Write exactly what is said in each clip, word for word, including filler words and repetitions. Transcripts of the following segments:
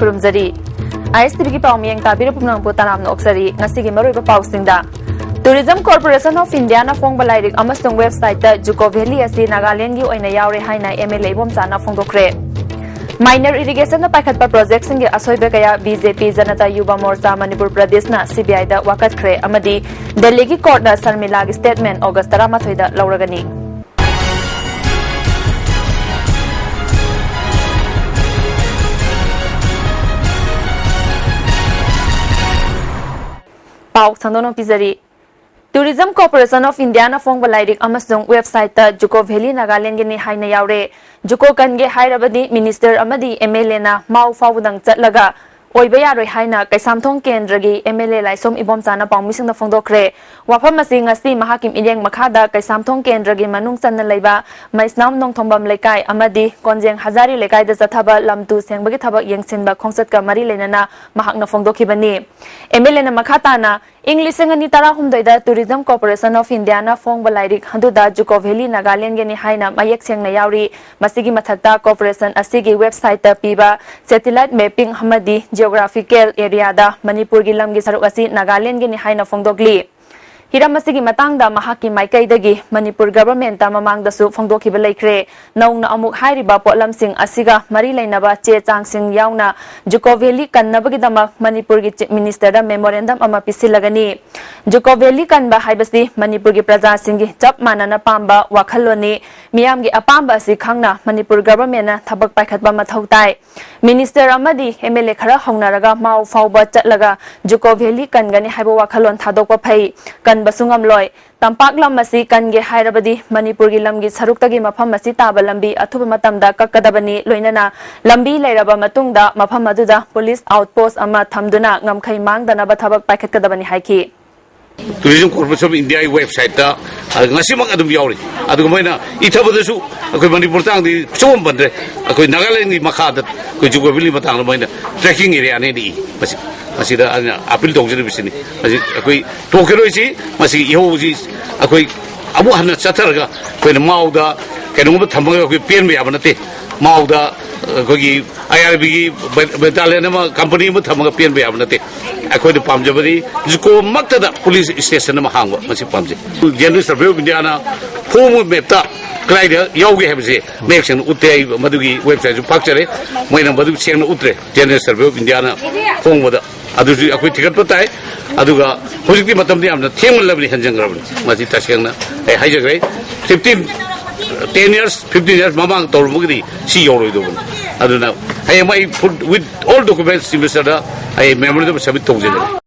ꯈꯨꯔꯨꯝꯖꯔꯤ꯫ ꯑꯥꯏ ꯑꯦꯁ T ꯚꯤꯒꯤ ꯄꯥꯎ ꯃꯤꯌꯦꯡ ꯇꯥꯕꯤꯔꯤꯕ ꯄꯨꯝꯅꯃꯛꯄꯨ ꯇꯔꯥꯝꯅ ꯑꯣꯛꯆꯔꯤ꯫ ꯉꯁꯤꯒꯤ ꯃꯔꯨꯑꯣꯏꯕ ꯄꯥꯎꯁꯤꯡꯗ, Tourism Corporation of Indiaꯅ ꯐꯣꯡꯕ ꯂꯥꯏꯔꯤꯛ ꯑꯃꯁꯨꯡ websiteꯇ ꯖꯨꯀꯣ ꯚꯦꯂꯤ ꯑꯁꯤ ꯅꯥꯒꯥꯂꯦꯟꯗꯒꯤ ꯑꯣꯏꯅ ꯌꯥꯎꯔꯦ ꯍꯥꯏꯅ ꯑꯦꯝ ꯑꯦꯜ ꯑꯦ ꯏꯕꯣꯝꯆꯥꯅ ꯐꯣꯡꯗꯣꯛꯈ꯭ꯔꯦ꯫ Minor irrigationꯗ ꯄꯥꯏꯈꯠꯄ projectꯁꯤꯡꯒꯤ ꯑꯁꯣꯏꯕ ꯀꯌꯥ ꯕꯤ ꯖꯦ ꯄꯤ ꯖꯅꯇꯥ ꯌꯨꯕ ꯃꯣꯔꯆꯥ ꯃꯅꯤꯄꯨꯔ ꯄ꯭ꯔꯗꯦꯁꯅ ꯁꯤ ꯕꯤ ꯑꯥꯏꯗ ꯋꯥꯀꯠꯈ꯭ꯔꯦ ꯑꯃꯗꯤ ꯗꯦꯜꯂꯤꯒꯤ courtꯅ ꯁꯔꯃꯤꯂꯥꯒꯤ statement August ꯇꯔꯥꯃꯥꯊꯣꯏꯗ ꯂꯧꯔꯒꯅꯤ꯫ ꯄꯥꯎ ꯁꯟꯗꯣꯛꯅ ꯄꯤꯖꯔꯤ꯫ Tourism Corporation of Indiaꯅ ꯐꯣꯡꯕ ꯂꯥꯏꯔꯤꯛ ꯑꯃꯁꯨꯡ websiteꯇ ꯖꯨꯀꯣ ꯚꯦꯂꯤ ꯅꯥꯒꯥꯂꯦꯟꯒꯤꯅꯤ ꯍꯥꯏꯅ ꯌꯥꯎꯔꯦ꯫ ꯖꯨꯀꯣ ꯀꯟꯒꯦ ꯍꯥꯏꯔꯕꯗꯤ minister ꯑꯃꯗꯤ ꯑꯦꯝ ꯑꯦꯜ ꯑꯦꯅ ꯃꯥꯎ ꯐꯥꯎꯕꯗꯪ ꯆꯠꯂꯒ ꯑꯣꯏꯕ ꯌꯥꯔꯣꯏ ꯍꯥꯏꯅ ꯀꯩꯁꯥꯝꯊꯣꯡ ꯀꯦꯟꯗ꯭ꯔꯒꯤ ꯑꯦꯝ ꯑꯦꯜ ꯑꯦ ꯂꯥꯏꯁꯣꯝ ꯏꯕꯣꯝꯆꯥꯅ ꯄꯥꯎꯃꯤꯁꯤꯡꯗ ꯐꯣꯡꯗꯣꯛꯈ꯭ꯔꯦ꯫ ꯋꯥꯐꯝ ꯑꯁꯤ ꯉꯁꯤ ꯃꯍꯥꯛꯀꯤ ꯃꯤꯠꯌꯦꯡ ꯃꯈꯥꯗ ꯀꯩꯁꯥꯝꯊꯣꯡ ꯀꯦꯟꯗ꯭ꯔꯒꯤ ꯃꯅꯨꯡ ꯆꯟꯅ ꯂꯩꯕ ꯃꯩꯁꯅꯥꯝ ꯅꯣꯡꯊꯣꯡꯕꯝ ꯂꯩꯀꯥꯏ ꯑꯃꯗꯤ ꯀꯣꯟꯖꯦꯡ ꯍꯖꯥꯔꯤ ꯂꯩꯀꯥꯏꯗ ꯆꯠꯊꯕ ꯂꯝ ꯇꯨ ꯁꯦꯡꯕꯒꯤ ꯊꯕꯛ ꯌꯦꯡꯁꯤꯟꯕ ꯈꯣꯡꯆꯠꯀ ꯃꯔꯤ ꯂꯩꯅꯅ ꯃꯍꯥꯛꯅ ꯐꯣꯡꯗꯣꯛꯈꯤꯕꯅꯤ꯫ ꯑꯦꯝ ꯑꯦꯜ ꯑꯦꯅ ꯃꯈꯥ ꯇꯥꯅ ꯏꯪ ꯂꯤꯁꯤꯡ ꯑꯅꯤ ꯇꯔꯥꯍꯨꯝꯗꯣꯏꯗ Tourism Corporation of Indiaꯅ ꯐꯣꯡꯕ ꯂꯥꯏꯔꯤꯛ ꯑꯗꯨꯗ ꯖꯨꯀꯣ ꯚꯦꯂꯤ ꯅꯥꯒꯥꯂꯦꯟꯒꯤꯅꯤ ꯍꯥꯏꯅ ꯃꯌꯦꯛ ꯁꯦꯡꯅ ꯌꯥꯎꯔꯤ꯫ ꯃꯁꯤꯒꯤ ꯃꯊꯛꯇ corporation ꯑꯁꯤꯒꯤ websiteꯇ ꯄꯤꯕ satellite mapping ꯑꯃꯗꯤ geographical areaꯗ ꯃꯅꯤꯄꯨꯔꯒꯤ ꯂꯝꯒꯤ ꯁꯔꯨꯛ ꯑꯁꯤ ꯅꯥꯒꯥꯂꯦꯟꯒꯤꯅꯤ ꯍꯥꯏꯅ ꯐꯣꯡꯗꯣꯛꯂꯤ꯫ ꯍꯤꯔꯝ ꯑꯁꯤꯒꯤ ꯃꯇꯥꯡꯗ ꯃꯍꯥꯛꯀꯤ ꯃꯥꯏꯀꯩꯗꯒꯤ ꯃꯅꯤꯄꯨꯔ governmentꯇ ꯃꯃꯥꯡꯗꯁꯨ ꯐꯣꯡꯗꯣꯛꯈꯤꯕ ꯂꯩꯈ꯭ꯔꯦ꯫ ꯅꯧꯅ ꯑꯃꯨꯛ ꯍꯥꯏꯔꯤꯕ ꯄꯣꯠꯂꯝꯁꯤꯡ ꯑꯁꯤꯒ ꯃꯔꯤ ꯂꯩꯅꯕ ꯆꯦ ꯆꯥꯡꯁꯤꯡ ꯌꯥꯎꯅ ꯖꯨꯀꯣ ꯚꯦꯂꯤ ꯀꯟꯅꯕꯒꯤꯗꯃꯛ ꯃꯅꯤꯄꯨꯔꯒꯤ Chief Ministerꯗ memorandum ꯑꯃ ꯄꯤꯁꯤꯜꯂꯒꯅꯤ꯫ ꯖꯨꯀꯣ ꯚꯦꯂꯤ ꯀꯟꯕ ꯍꯥꯏꯕꯁꯤ ꯃꯅꯤꯄꯨꯔꯒꯤ ꯄ꯭ꯔꯖꯥꯁꯤꯡꯒꯤ ꯆꯞ ꯃꯥꯟꯅꯅ ꯄꯥꯝꯕ ꯋꯥꯈꯜꯂꯣꯟꯅꯤ꯫ ꯃꯤꯌꯥꯝꯒꯤ ꯑꯄꯥꯝꯕ ꯑꯁꯤ ꯈꯪꯅ ꯃꯅꯤꯄꯨꯔ governmentꯅ ꯊꯕꯛ ꯄꯥꯏꯈꯠꯄ ꯃꯊꯧ ꯇꯥꯏ꯫ Minister ꯑꯃꯗꯤ ꯑꯦꯝ ꯑꯦꯜ ꯑꯦ ꯈꯔ ꯍꯧꯅꯔꯒ ꯃꯥꯎ ꯐꯥꯎꯕ ꯆꯠꯂꯒ ꯖꯨꯀꯣ ꯚꯦꯂꯤ ꯀꯟꯒꯅꯤ ꯍꯥꯏꯕ ꯋꯥꯈꯜꯂꯣꯟ ꯊꯥꯗꯣꯛꯄ ꯐꯩ꯫ ꯀꯟꯕꯁꯨ ꯉꯝꯂꯣꯏ꯫ ꯇꯝꯄꯥꯛ ꯂꯝ ꯑꯁꯤ ꯀꯟꯒꯦ ꯍꯥꯏꯔꯕꯗꯤ ꯃꯅꯤꯄꯨꯔꯒꯤ ꯂꯝꯒꯤ ꯁꯔꯨꯛꯇꯒꯤ ꯃꯐꯝ ꯑꯁꯤ ꯇꯥꯕ ꯂꯝꯕꯤ ꯑꯊꯨꯕ ꯃꯇꯝꯗ ꯀꯛꯀꯗꯕꯅꯤ, ꯂꯣꯏꯅꯅ ꯂꯝꯕꯤ ꯂꯩꯔꯕ ꯃꯇꯨꯡꯗ ꯃꯐꯝ ꯑꯗꯨꯗ police outpost ꯑꯃ ꯊꯝꯗꯨꯅ ꯉꯝꯈꯩ ꯃꯥꯡꯗꯅꯕ ꯊꯕꯛ ꯄꯥꯏꯈꯠꯀꯗꯕꯅꯤ ꯍꯥꯏꯈꯤ꯫ Tourism Corporation of Indiaꯒꯤ websiteꯇ, ꯑ, ꯉꯁꯤꯃꯛ ꯑꯗꯨꯝ ꯌꯥꯎꯔꯤ꯫ ꯑꯗꯨꯒ ꯃꯣꯏꯅ ꯏꯊꯕꯗꯁꯨ ꯑꯩꯈꯣꯏ ꯃꯅꯤꯄꯨꯔ ꯇꯥꯡꯗꯤ ꯁꯨꯡꯄꯟ ꯄꯟꯗ꯭ꯔꯦ꯫ ꯑꯩꯈꯣꯏ ꯅꯥꯒꯥꯂꯦꯟꯒꯤ ꯃꯈꯥꯗ ꯑꯩꯈꯣꯏ ꯖꯨꯀꯣ ꯚꯦꯂꯤ ꯃꯇꯥꯡꯗ ꯃꯣꯏꯅ trekking areaꯅꯦꯅ ꯏ꯫ ꯃꯁꯤ, ꯃꯁꯤꯗ ꯑꯩꯅ appeal ꯇꯧꯖꯔꯤꯕꯁꯤꯅꯤ꯫ ꯃꯁꯤ ꯑꯩꯈꯣꯏ ꯇꯣꯛꯈꯤꯔꯣꯏꯁꯤ꯫ ꯃꯁꯤꯒꯤ ꯏꯍꯧꯁꯤ ꯑꯩꯈꯣꯏ ꯑꯃꯨꯛ ꯍꯟꯅ ꯆꯠꯊꯔꯒ ꯑꯩꯈꯣꯏꯅ ꯃꯥꯎꯗ ꯀꯩꯅꯣꯒꯨꯝꯕ ꯊꯝꯃꯒ ꯑꯩꯈꯣꯏ ꯄꯦꯟꯕ ꯌꯥꯕ ꯅꯠꯇꯦ꯫ ꯃꯥꯎꯗ ꯑꯩꯈꯣꯏꯒꯤ ꯑꯥꯏ ꯑꯥꯔ ꯕꯤꯒꯤ ꯕꯦꯇꯥꯂꯤꯌꯟ ꯑꯃ, ꯀꯝꯄꯅꯤ ꯑꯃ ꯊꯝꯃꯒ ꯄꯦꯟꯕ ꯌꯥꯕ ꯅꯠꯇꯦ꯫ ꯑꯩꯈꯣꯏꯅ ꯄꯥꯝꯖꯕꯗꯤ ꯖꯨꯀꯣꯃꯛꯇꯗ ꯄꯨꯂꯤꯁ ꯁ꯭ꯇꯦꯁꯟ ꯑꯃ ꯍꯥꯡꯕ, ꯃꯁꯤ ꯄꯥꯝꯖꯩ꯫ ꯖꯦꯅꯔꯦꯜ ꯁꯔꯚꯦ ꯑꯣꯐ ꯏꯟꯗꯤꯌꯥꯅ ꯐꯣꯡꯕ ꯃꯦꯞꯇ ꯀꯗꯥꯏꯗ ꯌꯥꯎꯒꯦ ꯍꯥꯏꯕꯁꯦ ꯃꯌꯦꯛ ꯁꯦꯡꯅ ꯎꯠꯇꯦ꯫ ꯑꯩ ꯃꯗꯨꯒꯤ ꯋꯦꯕꯁꯥꯏꯠꯁꯨ ꯐꯥꯛꯆꯔꯦ, ꯃꯣꯏꯅ ꯃꯗꯨ ꯁꯦꯡꯅ ꯎꯠꯇ꯭ꯔꯦ꯫ ꯖꯦꯅꯔꯦꯜ ꯁꯔꯚꯦ ꯑꯣꯐ ꯏꯟꯗꯤꯌꯥꯅ ꯐꯣꯡꯕꯗ ꯑꯗꯨꯁꯨ ꯑꯩꯈꯣꯏ ꯊꯤꯒꯠꯄ ꯇꯥꯏ꯫ ꯑꯗꯨꯒ ꯍꯧꯖꯤꯛꯇꯤ ꯃꯇꯝꯗꯤ ꯌꯥꯝꯅ ꯊꯦꯡꯃꯜꯂꯕꯅꯤ, ꯍꯦꯟꯖꯟꯈ꯭ꯔꯕꯅꯤ꯫ ꯃꯁꯤ ꯇꯁꯦꯡꯅ ꯑꯩ ꯍꯥꯏꯖꯈ꯭ꯔꯦ꯫ Fifteen, ten years, fifteen years ꯃꯃꯥꯡ ꯇꯧꯔꯝꯃꯒꯗꯤ ꯁꯤ ꯌꯧꯔꯣꯏꯗꯧꯕꯅꯤ꯫ ꯑꯗꯨꯅ ꯍꯌꯦꯡ ꯑꯩ full, with all documents, ꯁꯤꯃꯤꯁꯇꯔꯗ ꯑꯩ ꯃꯦꯃꯣꯔꯦꯟꯗꯝ ꯁꯕꯃꯤꯠ ꯇꯧꯖꯒꯅꯤ꯫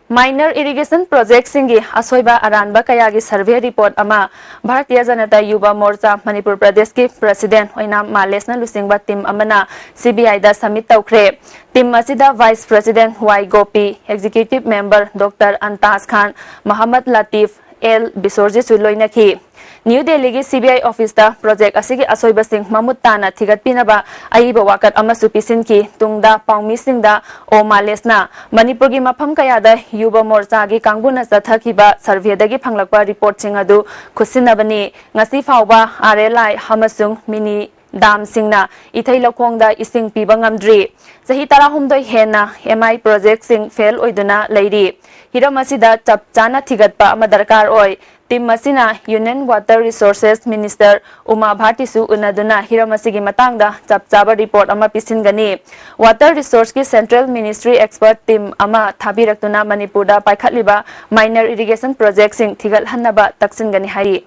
Minor irrigation projectꯁꯤꯡꯒꯤ ꯑꯁꯣꯏꯕ ꯑꯔꯥꯟꯕ ꯀꯌꯥꯒꯤ survey report ꯑꯃ ꯚꯥꯔꯇꯤꯌ ꯖꯅꯇꯥ ꯌꯨꯕ ꯃꯣꯔꯆꯥ ꯃꯅꯤꯄꯨꯔ ꯄ꯭ꯔꯗꯦꯁꯀꯤ president ꯑꯣꯏꯅꯥꯝ ꯃꯥꯂꯦꯁꯅ ꯂꯨꯆꯤꯡꯕ team ꯑꯃꯅ CBIꯗ submit ꯇꯧꯈ꯭ꯔꯦ꯫ Team ꯑꯁꯤꯗ vice president ꯋꯥꯏ ꯒꯣꯄꯤ, executive member doctor ꯑꯟꯇꯥꯖ ꯈꯥꯟ, ꯃꯍꯝꯃꯗ ꯂꯥꯇꯤꯐ, ꯑꯦꯜ ꯕꯤꯁꯣꯔꯖꯤꯠꯁꯨ ꯂꯣꯏꯅꯈꯤ꯫ ꯅ꯭ꯌꯨ ꯗꯦꯜꯂꯤꯒꯤ CBI officeꯇ project ꯑꯁꯤꯒꯤ ꯑꯁꯣꯏꯕꯁꯤꯡ ꯃꯃꯨꯠ ꯇꯥꯅ ꯊꯤꯒꯠꯄꯤꯅꯕ ꯑꯏꯕ ꯋꯥꯀꯠ ꯑꯃꯁꯨ ꯄꯤꯁꯤꯟꯈꯤ꯫ ꯇꯨꯡꯗ ꯄꯥꯎꯃꯤꯁꯤꯡꯗ ꯑꯣ ꯃꯥꯂꯦꯁꯅ ꯃꯅꯤꯄꯨꯔꯒꯤ ꯃꯐꯝ ꯀꯌꯥꯗ ꯌꯨꯕ ꯃꯣꯔꯆꯥꯒꯤ ꯀꯥꯡꯕꯨꯅ ꯆꯠꯊꯈꯤꯕ surveyꯗꯒꯤ ꯐꯪꯂꯛꯄ reportꯁꯤꯡ ꯑꯗꯨ ꯈꯨꯠꯁꯤꯟꯅꯕꯅꯤ꯫ ꯉꯁꯤ ꯐꯥꯎꯕ RLI ꯑꯃꯁꯨꯡ mini damꯁꯤꯡꯅ ꯏꯊꯩ ꯂꯧꯈꯣꯡꯗ ꯏꯁꯤꯡ ꯄꯤꯕ ꯉꯝꯗ꯭ꯔꯤ꯫ ꯆꯍꯤ ꯇꯔꯥꯍꯨꯝꯗꯣꯏ ꯍꯦꯟꯅ MI projectꯁꯤꯡ fail ꯑꯣꯏꯗꯨꯅ ꯂꯩꯔꯤ꯫ ꯍꯤꯔꯝ ꯑꯁꯤꯗ ꯆꯞ ꯆꯥꯅ ꯊꯤꯒꯠꯄ ꯑꯃ ꯗꯔꯀꯥꯔ ꯑꯣꯏ꯫ Team ꯑꯁꯤꯅ Union Water Resources Minister ꯎꯃꯥ ꯚꯥꯔꯇꯤꯁꯨ ꯎꯅꯗꯨꯅ ꯍꯤꯔꯝ ꯑꯁꯤꯒꯤ ꯃꯇꯥꯡꯗ ꯆꯞ ꯆꯥꯕ report ꯑꯃ ꯄꯤꯁꯤꯟꯒꯅꯤ꯫ Water Resourceꯀꯤ central ministry expert team ꯑꯃ ꯊꯥꯕꯤꯔꯛꯇꯨꯅ ꯃꯅꯤꯄꯨꯔꯗ ꯄꯥꯏꯈꯠꯂꯤꯕ minor irrigation projectꯁꯤꯡ ꯊꯤꯒꯠꯍꯟꯅꯕ ꯇꯛꯁꯤꯟꯒꯅꯤ ꯍꯥꯏꯔꯤ꯫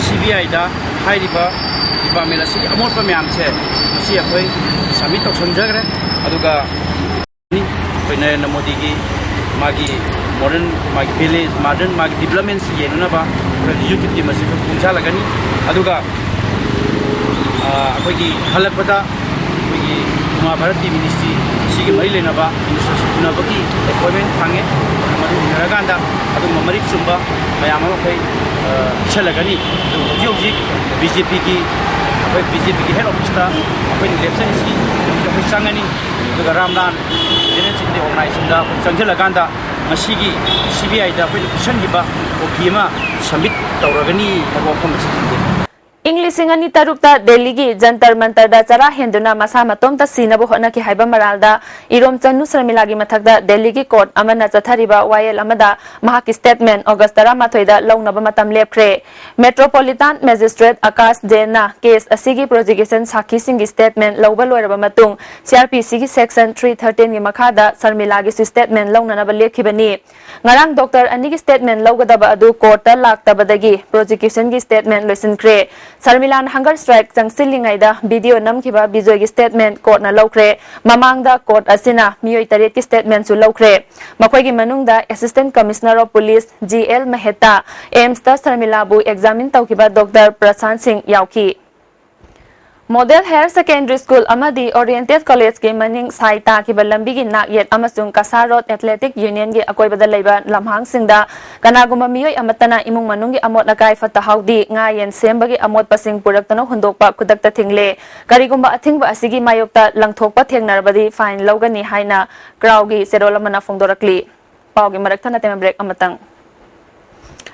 CBIꯗ ꯍꯥꯏꯔꯤꯕ department ꯑꯁꯤꯒꯤ ꯑꯃꯣꯠꯄ ꯃꯌꯥꯝꯁꯦ ꯃꯁꯤ ꯑꯩꯈꯣꯏ submit ꯇꯧꯁꯟꯖꯈ꯭ꯔꯦ꯫ ꯑꯗꯨꯒ ꯑꯩꯈꯣꯏ ꯅꯔꯦꯟꯗ꯭ꯔ ꯃꯣꯗꯤꯒꯤ ꯃꯥꯒꯤ modern, ꯃꯥꯒꯤ village modern, ꯃꯥꯒꯤ developmentꯁꯤ ꯌꯦꯡꯅꯅꯕ ꯑꯩꯈꯣꯏ executive team ꯑꯁꯤ ꯑꯩꯈꯣꯏ ꯈꯣꯡꯖꯥꯜꯂꯒꯅꯤ꯫ ꯑꯗꯨꯒ ꯑꯩꯈꯣꯏꯒꯤ ꯍꯜꯂꯛꯄꯗ ꯑꯩꯈꯣꯏꯒꯤ ꯎꯃꯥ ꯚꯥꯔꯠꯇꯤ ministry ꯁꯤꯒꯤ ꯃꯔꯤ ꯂꯩꯅꯕ ministerꯁꯤꯡ ꯎꯅꯕꯒꯤ appointment ꯐꯪꯉꯦ꯫ ꯃꯗꯨ ꯎꯅꯔꯀꯥꯟꯗ ꯑꯗꯨꯒꯨꯝꯕ ꯃꯔꯤꯛ ꯆꯨꯝꯕ ꯃꯌꯥꯝ ꯑꯃ ꯑꯩꯈꯣꯏ ꯄꯤꯁꯜꯂꯒꯅꯤ꯫ ꯑꯗꯨ ꯍꯧꯖꯤꯛ ꯍꯧꯖꯤꯛ BJPꯒꯤ, ꯑꯩꯈꯣꯏ BJPꯒꯤ head officeꯇ ꯑꯩꯈꯣꯏꯅ ꯂꯦꯞꯆꯔꯤꯁꯤ꯫ ꯑꯩꯈꯣꯏ ꯆꯪꯒꯅꯤ꯫ ꯑꯗꯨꯒ ꯔꯥꯝꯂꯥꯟ General Secretary organizationꯗ ꯑꯩꯈꯣꯏ ꯆꯪꯁꯤꯜꯂꯀꯥꯟꯗ ꯉꯁꯤꯒꯤ CBIꯗ ꯑꯩꯈꯣꯏꯅ ꯄꯤꯁꯟꯈꯤꯕ copy ꯑꯃ submit ꯇꯧꯔꯒꯅꯤ ꯍꯥꯏꯕ ꯋꯥꯐꯝ ꯑꯁꯤ ꯊꯝꯖꯒꯦ꯫ ꯏꯪ ꯂꯤꯁꯤꯡ ꯑꯅꯤ ꯇꯔꯨꯛꯇ ꯗꯦꯜꯂꯤꯒꯤ ꯖꯟꯇꯔ ꯃꯟꯇꯔꯗ ꯆꯔꯥ ꯍꯦꯟꯗꯨꯅ ꯃꯁꯥ ꯃꯇꯣꯝꯇ ꯁꯤꯅꯕ ꯍꯣꯠꯅꯈꯤ ꯍꯥꯏꯕ ꯃꯔꯥꯜꯗ ꯏꯔꯣꯝꯆꯅꯨ ꯁꯔꯃꯤꯂꯥꯒꯤ ꯃꯊꯛꯇ ꯗꯦꯜꯂꯤꯒꯤ ꯀꯣꯔꯠ ꯑꯃꯅ ꯆꯠꯊꯔꯤꯕ ꯋꯥꯌꯦꯜ ꯑꯃꯗ ꯃꯍꯥꯛꯀꯤ ꯁ꯭ꯇꯦꯠꯃꯦꯟ ꯑꯣꯒꯁ ꯇꯔꯥꯃꯥꯊꯣꯏꯗ ꯂꯧꯅꯕ ꯃꯇꯝ ꯂꯦꯞꯈ꯭ꯔꯦ꯫ ꯃꯦꯇ꯭ꯔꯣꯄꯣꯂꯤꯇꯥꯟ ꯃꯦꯖꯤꯁꯇ꯭ꯔꯦꯠ ꯑꯀꯥꯁ ꯖꯦꯟꯅ ꯀꯦꯁ ꯑꯁꯤꯒꯤ ꯄ꯭ꯔꯣꯁꯤꯀ꯭ꯌꯨꯁꯟ ꯁꯥꯈꯤꯁꯤꯡꯒꯤ ꯁ꯭ꯇꯦꯠꯃꯦꯟ ꯂꯧꯕ ꯂꯣꯏꯔꯕ ꯃꯇꯨꯡ ꯁꯤ ꯑꯥꯔ ꯄꯤ ꯁꯤꯒꯤ ꯁꯦꯛꯁꯟ ꯊ꯭ꯔꯤ ꯊꯥꯔꯇꯤꯟꯒꯤ ꯃꯈꯥꯗ ꯁꯔꯃꯤꯂꯥꯒꯤꯁꯨ ꯁ꯭ꯇꯦꯠꯃꯦꯟ ꯂꯧꯅꯅꯕ ꯂꯦꯞꯈꯤꯕꯅꯤ꯫ ꯉꯔꯥꯡ ꯗꯣꯛꯇꯔ ꯑꯅꯤꯒꯤ ꯁ꯭ꯇꯦꯠꯃꯦꯟ ꯂꯧꯒꯗꯕ ꯑꯗꯨ ꯀꯣꯔꯠꯇ ꯂꯥꯛꯇꯕꯗꯒꯤ ꯄ꯭ꯔꯣꯁꯤꯀ꯭ꯌꯨꯁꯟꯒꯤ ꯁ꯭ꯇꯦꯠꯃꯦꯟ ꯂꯣꯏꯁꯤꯟꯈ꯭ꯔꯦ꯫ ꯁꯔꯃꯤꯂꯥꯅ ꯍꯪꯒꯔ ꯁ꯭ꯇ꯭ꯔꯥꯏꯛ ꯆꯪꯁꯤꯜꯂꯤꯉꯩꯗ ꯚꯤꯗꯤꯑꯣ ꯅꯝꯈꯤꯕ ꯕꯤꯖꯣꯏꯒꯤ ꯁ꯭ꯇꯦꯠꯃꯦꯟ ꯀꯣꯔꯠꯅ ꯂꯧꯈ꯭ꯔꯦ꯫ ꯃꯃꯥꯡꯗ ꯀꯣꯔꯠ ꯑꯁꯤꯅ ꯃꯤꯑꯣꯏ ꯇꯔꯦꯠꯀꯤ ꯁ꯭ꯇꯦꯠꯃꯦꯟꯁꯨ ꯂꯧꯈ꯭ꯔꯦ꯫ ꯃꯈꯣꯏꯒꯤ ꯃꯅꯨꯡꯗ assistant commissioner of police G L Mehta, ꯑꯦꯝꯁꯇ ꯁꯔꯃꯤꯂꯥꯕꯨ ꯑꯦꯛꯖꯥꯃꯤꯟ ꯇꯧꯈꯤꯕ ꯗꯣꯛꯇꯔ ꯄ꯭ꯔꯁꯥꯟꯠ ꯁꯤꯡ ꯌꯥꯎꯈꯤ꯫ ꯃꯣꯗꯦꯜ ꯍꯥꯌꯔ ꯁꯦꯀꯦꯟꯗꯔꯤ ꯁ꯭ꯀꯨꯜ ꯑꯃꯗꯤ ꯑꯣꯔꯤꯌꯦꯟꯇꯦꯜ ꯀꯣꯂꯦꯖꯀꯤ ꯃꯅꯤꯡ ꯁꯥꯏ ꯇꯥꯈꯤꯕ ꯂꯝꯕꯤꯒꯤ ꯅꯥꯛꯌꯦꯠ ꯑꯃꯁꯨꯡ ꯀꯁꯥ ꯔꯣꯗ ꯑꯦꯊꯂꯦꯇꯤꯛ ꯌꯨꯅꯤꯌꯟꯒꯤ ꯑꯀꯣꯏꯕꯗ ꯂꯩꯕ ꯂꯝꯍꯥꯡꯁꯤꯡꯗ ꯀꯅꯥꯒꯨꯝꯕ ꯃꯤꯑꯣꯏ ꯑꯃꯠꯇꯅ ꯏꯃꯨꯡ ꯃꯅꯨꯡꯒꯤ ꯑꯃꯣꯠ ꯑꯀꯥꯏ ꯐꯠꯇ ꯍꯥꯎꯗꯤ, ꯉꯥ ꯌꯦꯟ ꯁꯦꯝꯕꯒꯤ ꯑꯃꯣꯠꯄꯁꯤꯡ ꯄꯨꯔꯛꯇꯨꯅ ꯍꯨꯟꯗꯣꯛꯄ ꯈꯨꯗꯛꯇ ꯊꯤꯡꯂꯦ꯫ ꯀꯔꯤꯒꯨꯝꯕ ꯑꯊꯤꯡꯕ ꯑꯁꯤꯒꯤ ꯃꯥꯌꯣꯛꯇ ꯂꯪꯊꯣꯛꯄ ꯊꯦꯡꯅꯔꯕꯗꯤ ꯐꯥꯏꯟ ꯂꯧꯒꯅꯤ ꯍꯥꯏꯅ ꯀ꯭ꯔꯥꯎꯒꯤ ꯆꯦꯔꯣꯜ ꯑꯃꯅ ꯐꯣꯡꯗꯣꯔꯛꯂꯤ꯫ ꯄꯥꯎꯒꯤ ꯃꯔꯛ ꯊꯠꯅ ꯇꯦꯝꯕ ꯕ꯭ꯔꯦꯛ ꯑꯃꯇꯪ꯫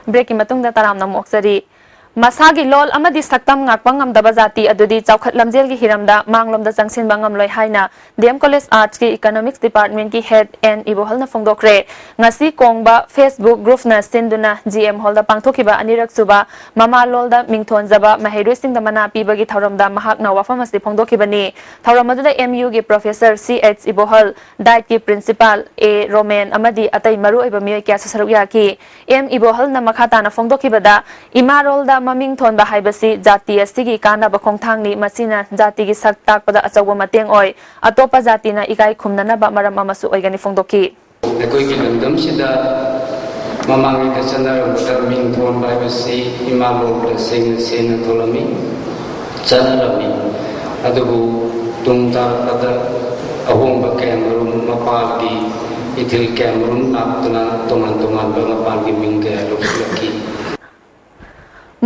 ꯕ꯭ꯔꯦꯛꯀꯤ ꯃꯇꯨꯡꯗ ꯇꯔꯥꯝꯅ ꯑꯃꯨꯛ ꯑꯣꯛꯆꯔꯤ꯫ ꯃꯁꯥꯒꯤ ꯂꯣꯜ ꯑꯃꯗꯤ ꯁꯛꯇꯝ ꯉꯥꯛꯄ ꯉꯝꯗꯕ ꯖꯥꯇꯤ ꯑꯗꯨꯗꯤ ꯆꯥꯎꯈꯠ ꯂꯝꯖꯦꯜꯒꯤ ꯍꯤꯔꯝꯗ ꯃꯥꯡꯂꯣꯝꯗ ꯆꯪꯁꯤꯟꯕ ꯉꯝꯂꯣꯏ ꯍꯥꯏꯅ ꯗꯤ ꯑꯦꯝ ꯀꯣꯂꯦꯖ ꯑꯥꯔꯠꯁꯀꯤ ꯏꯀꯣꯅꯣꯃꯤꯛꯁ ꯗꯤꯄꯥꯔꯠꯃꯦꯟꯠꯀꯤ ꯍꯦꯗ ꯑꯦꯟ ꯏꯕꯣꯍꯜꯅ ꯐꯣꯡꯗꯣꯛꯈ꯭ꯔꯦ꯫ ꯉꯁꯤ ꯀꯣꯡꯕ ꯐꯦꯁꯕꯨꯛ ꯒ꯭ꯔꯨꯞꯅ ꯁꯤꯟꯗꯨꯅ ꯖꯤ ꯑꯦꯝ ꯍꯣꯜꯗ ꯄꯥꯡꯊꯣꯛꯈꯤꯕ ꯑꯅꯤꯔꯛ ꯁꯨꯕ ꯃꯃꯥ ꯂꯣꯜꯗ ꯃꯤꯡꯊꯣꯟꯖꯕ ꯃꯍꯩꯔꯣꯏꯁꯤꯡꯗ ꯃꯅꯥ ꯄꯤꯕꯒꯤ ꯊꯧꯔꯝꯗ ꯃꯍꯥꯛꯅ ꯋꯥꯐꯝ ꯑꯁꯤ ꯐꯣꯡꯗꯣꯛꯈꯤꯕꯅꯤ꯫ ꯊꯧꯔꯝ ꯑꯗꯨꯗ ꯑꯦꯝ ꯌꯨꯒꯤ ꯄ꯭ꯔꯣꯐꯦꯁꯔ ꯁꯤ ꯑꯩꯆ ꯏꯕꯣꯍꯜ, ꯗꯥꯏꯠꯀꯤ ꯄ꯭ꯔꯤꯟꯁꯤꯄꯥꯜ ꯑꯦ ꯔꯣꯃꯦꯟ ꯑꯃꯗꯤ ꯑꯇꯩ ꯃꯔꯨꯑꯣꯏꯕ ꯃꯤꯑꯣꯏ ꯀꯌꯥꯁꯨ ꯁꯔꯨꯛ ꯌꯥꯈꯤ꯫ ꯑꯦꯝ ꯏꯕꯣꯍꯜꯅ ꯃꯈꯥ ꯇꯥꯅ ꯐꯣꯡꯗꯣꯛꯈꯤꯕꯗ, ꯏꯃꯥꯔꯣꯜꯗ ꯃꯃꯤꯡ ꯊꯣꯟꯕ ꯍꯥꯏꯕꯁꯤ ꯖꯥꯇꯤ ꯑꯁꯤꯒꯤ ꯀꯥꯟꯅꯕ ꯈꯣꯡꯊꯥꯡꯅꯤ, ꯃꯁꯤꯅ ꯖꯥꯇꯤꯒꯤ ꯁꯛ ꯇꯥꯛꯄꯗ ꯑꯆꯧꯕ ꯃꯇꯦꯡ ꯑꯣꯏ꯫ ꯑꯇꯣꯞꯄ ꯖꯥꯇꯤꯅ ꯏꯀꯥꯏ ꯈꯨꯝꯅꯅꯕ ꯃꯔꯝ ꯑꯃꯁꯨ ꯑꯣꯏꯒꯅꯤ ꯐꯣꯡꯗꯣꯛꯈꯤ꯫ ꯑꯩꯈꯣꯏꯒꯤ ꯂꯝꯗꯝꯁꯤꯗ ꯃꯃꯥꯡꯉꯩꯗ ꯆꯠꯅꯔꯝꯕꯗ ꯃꯤꯡ ꯊꯣꯟꯕ ꯍꯥꯏꯕꯁꯤ ꯏꯃꯥ ꯂꯣꯜꯗ ꯁꯦꯡꯅ ꯁꯦꯡꯅ ꯊꯣꯜꯂꯝꯃꯤ, ꯆꯠꯅꯔꯝꯃꯤ꯫ ꯑꯗꯨꯕꯨ ꯇꯨꯡ ꯇꯥꯔꯛꯄꯗ ꯑꯍꯣꯡꯕ ꯀꯌꯥꯃꯔꯨꯝ, ꯃꯄꯥꯜꯒꯤ ꯏꯊꯤꯜ ꯀꯌꯥꯃꯔꯨꯝ ꯂꯥꯛꯇꯨꯅ ꯇꯣꯉꯥꯟ ꯇꯣꯉꯥꯟꯕ ꯃꯄꯥꯜꯒꯤ ꯃꯤꯡ ꯀꯌꯥ ꯂꯧꯁꯤꯜꯂꯛꯈꯤ꯫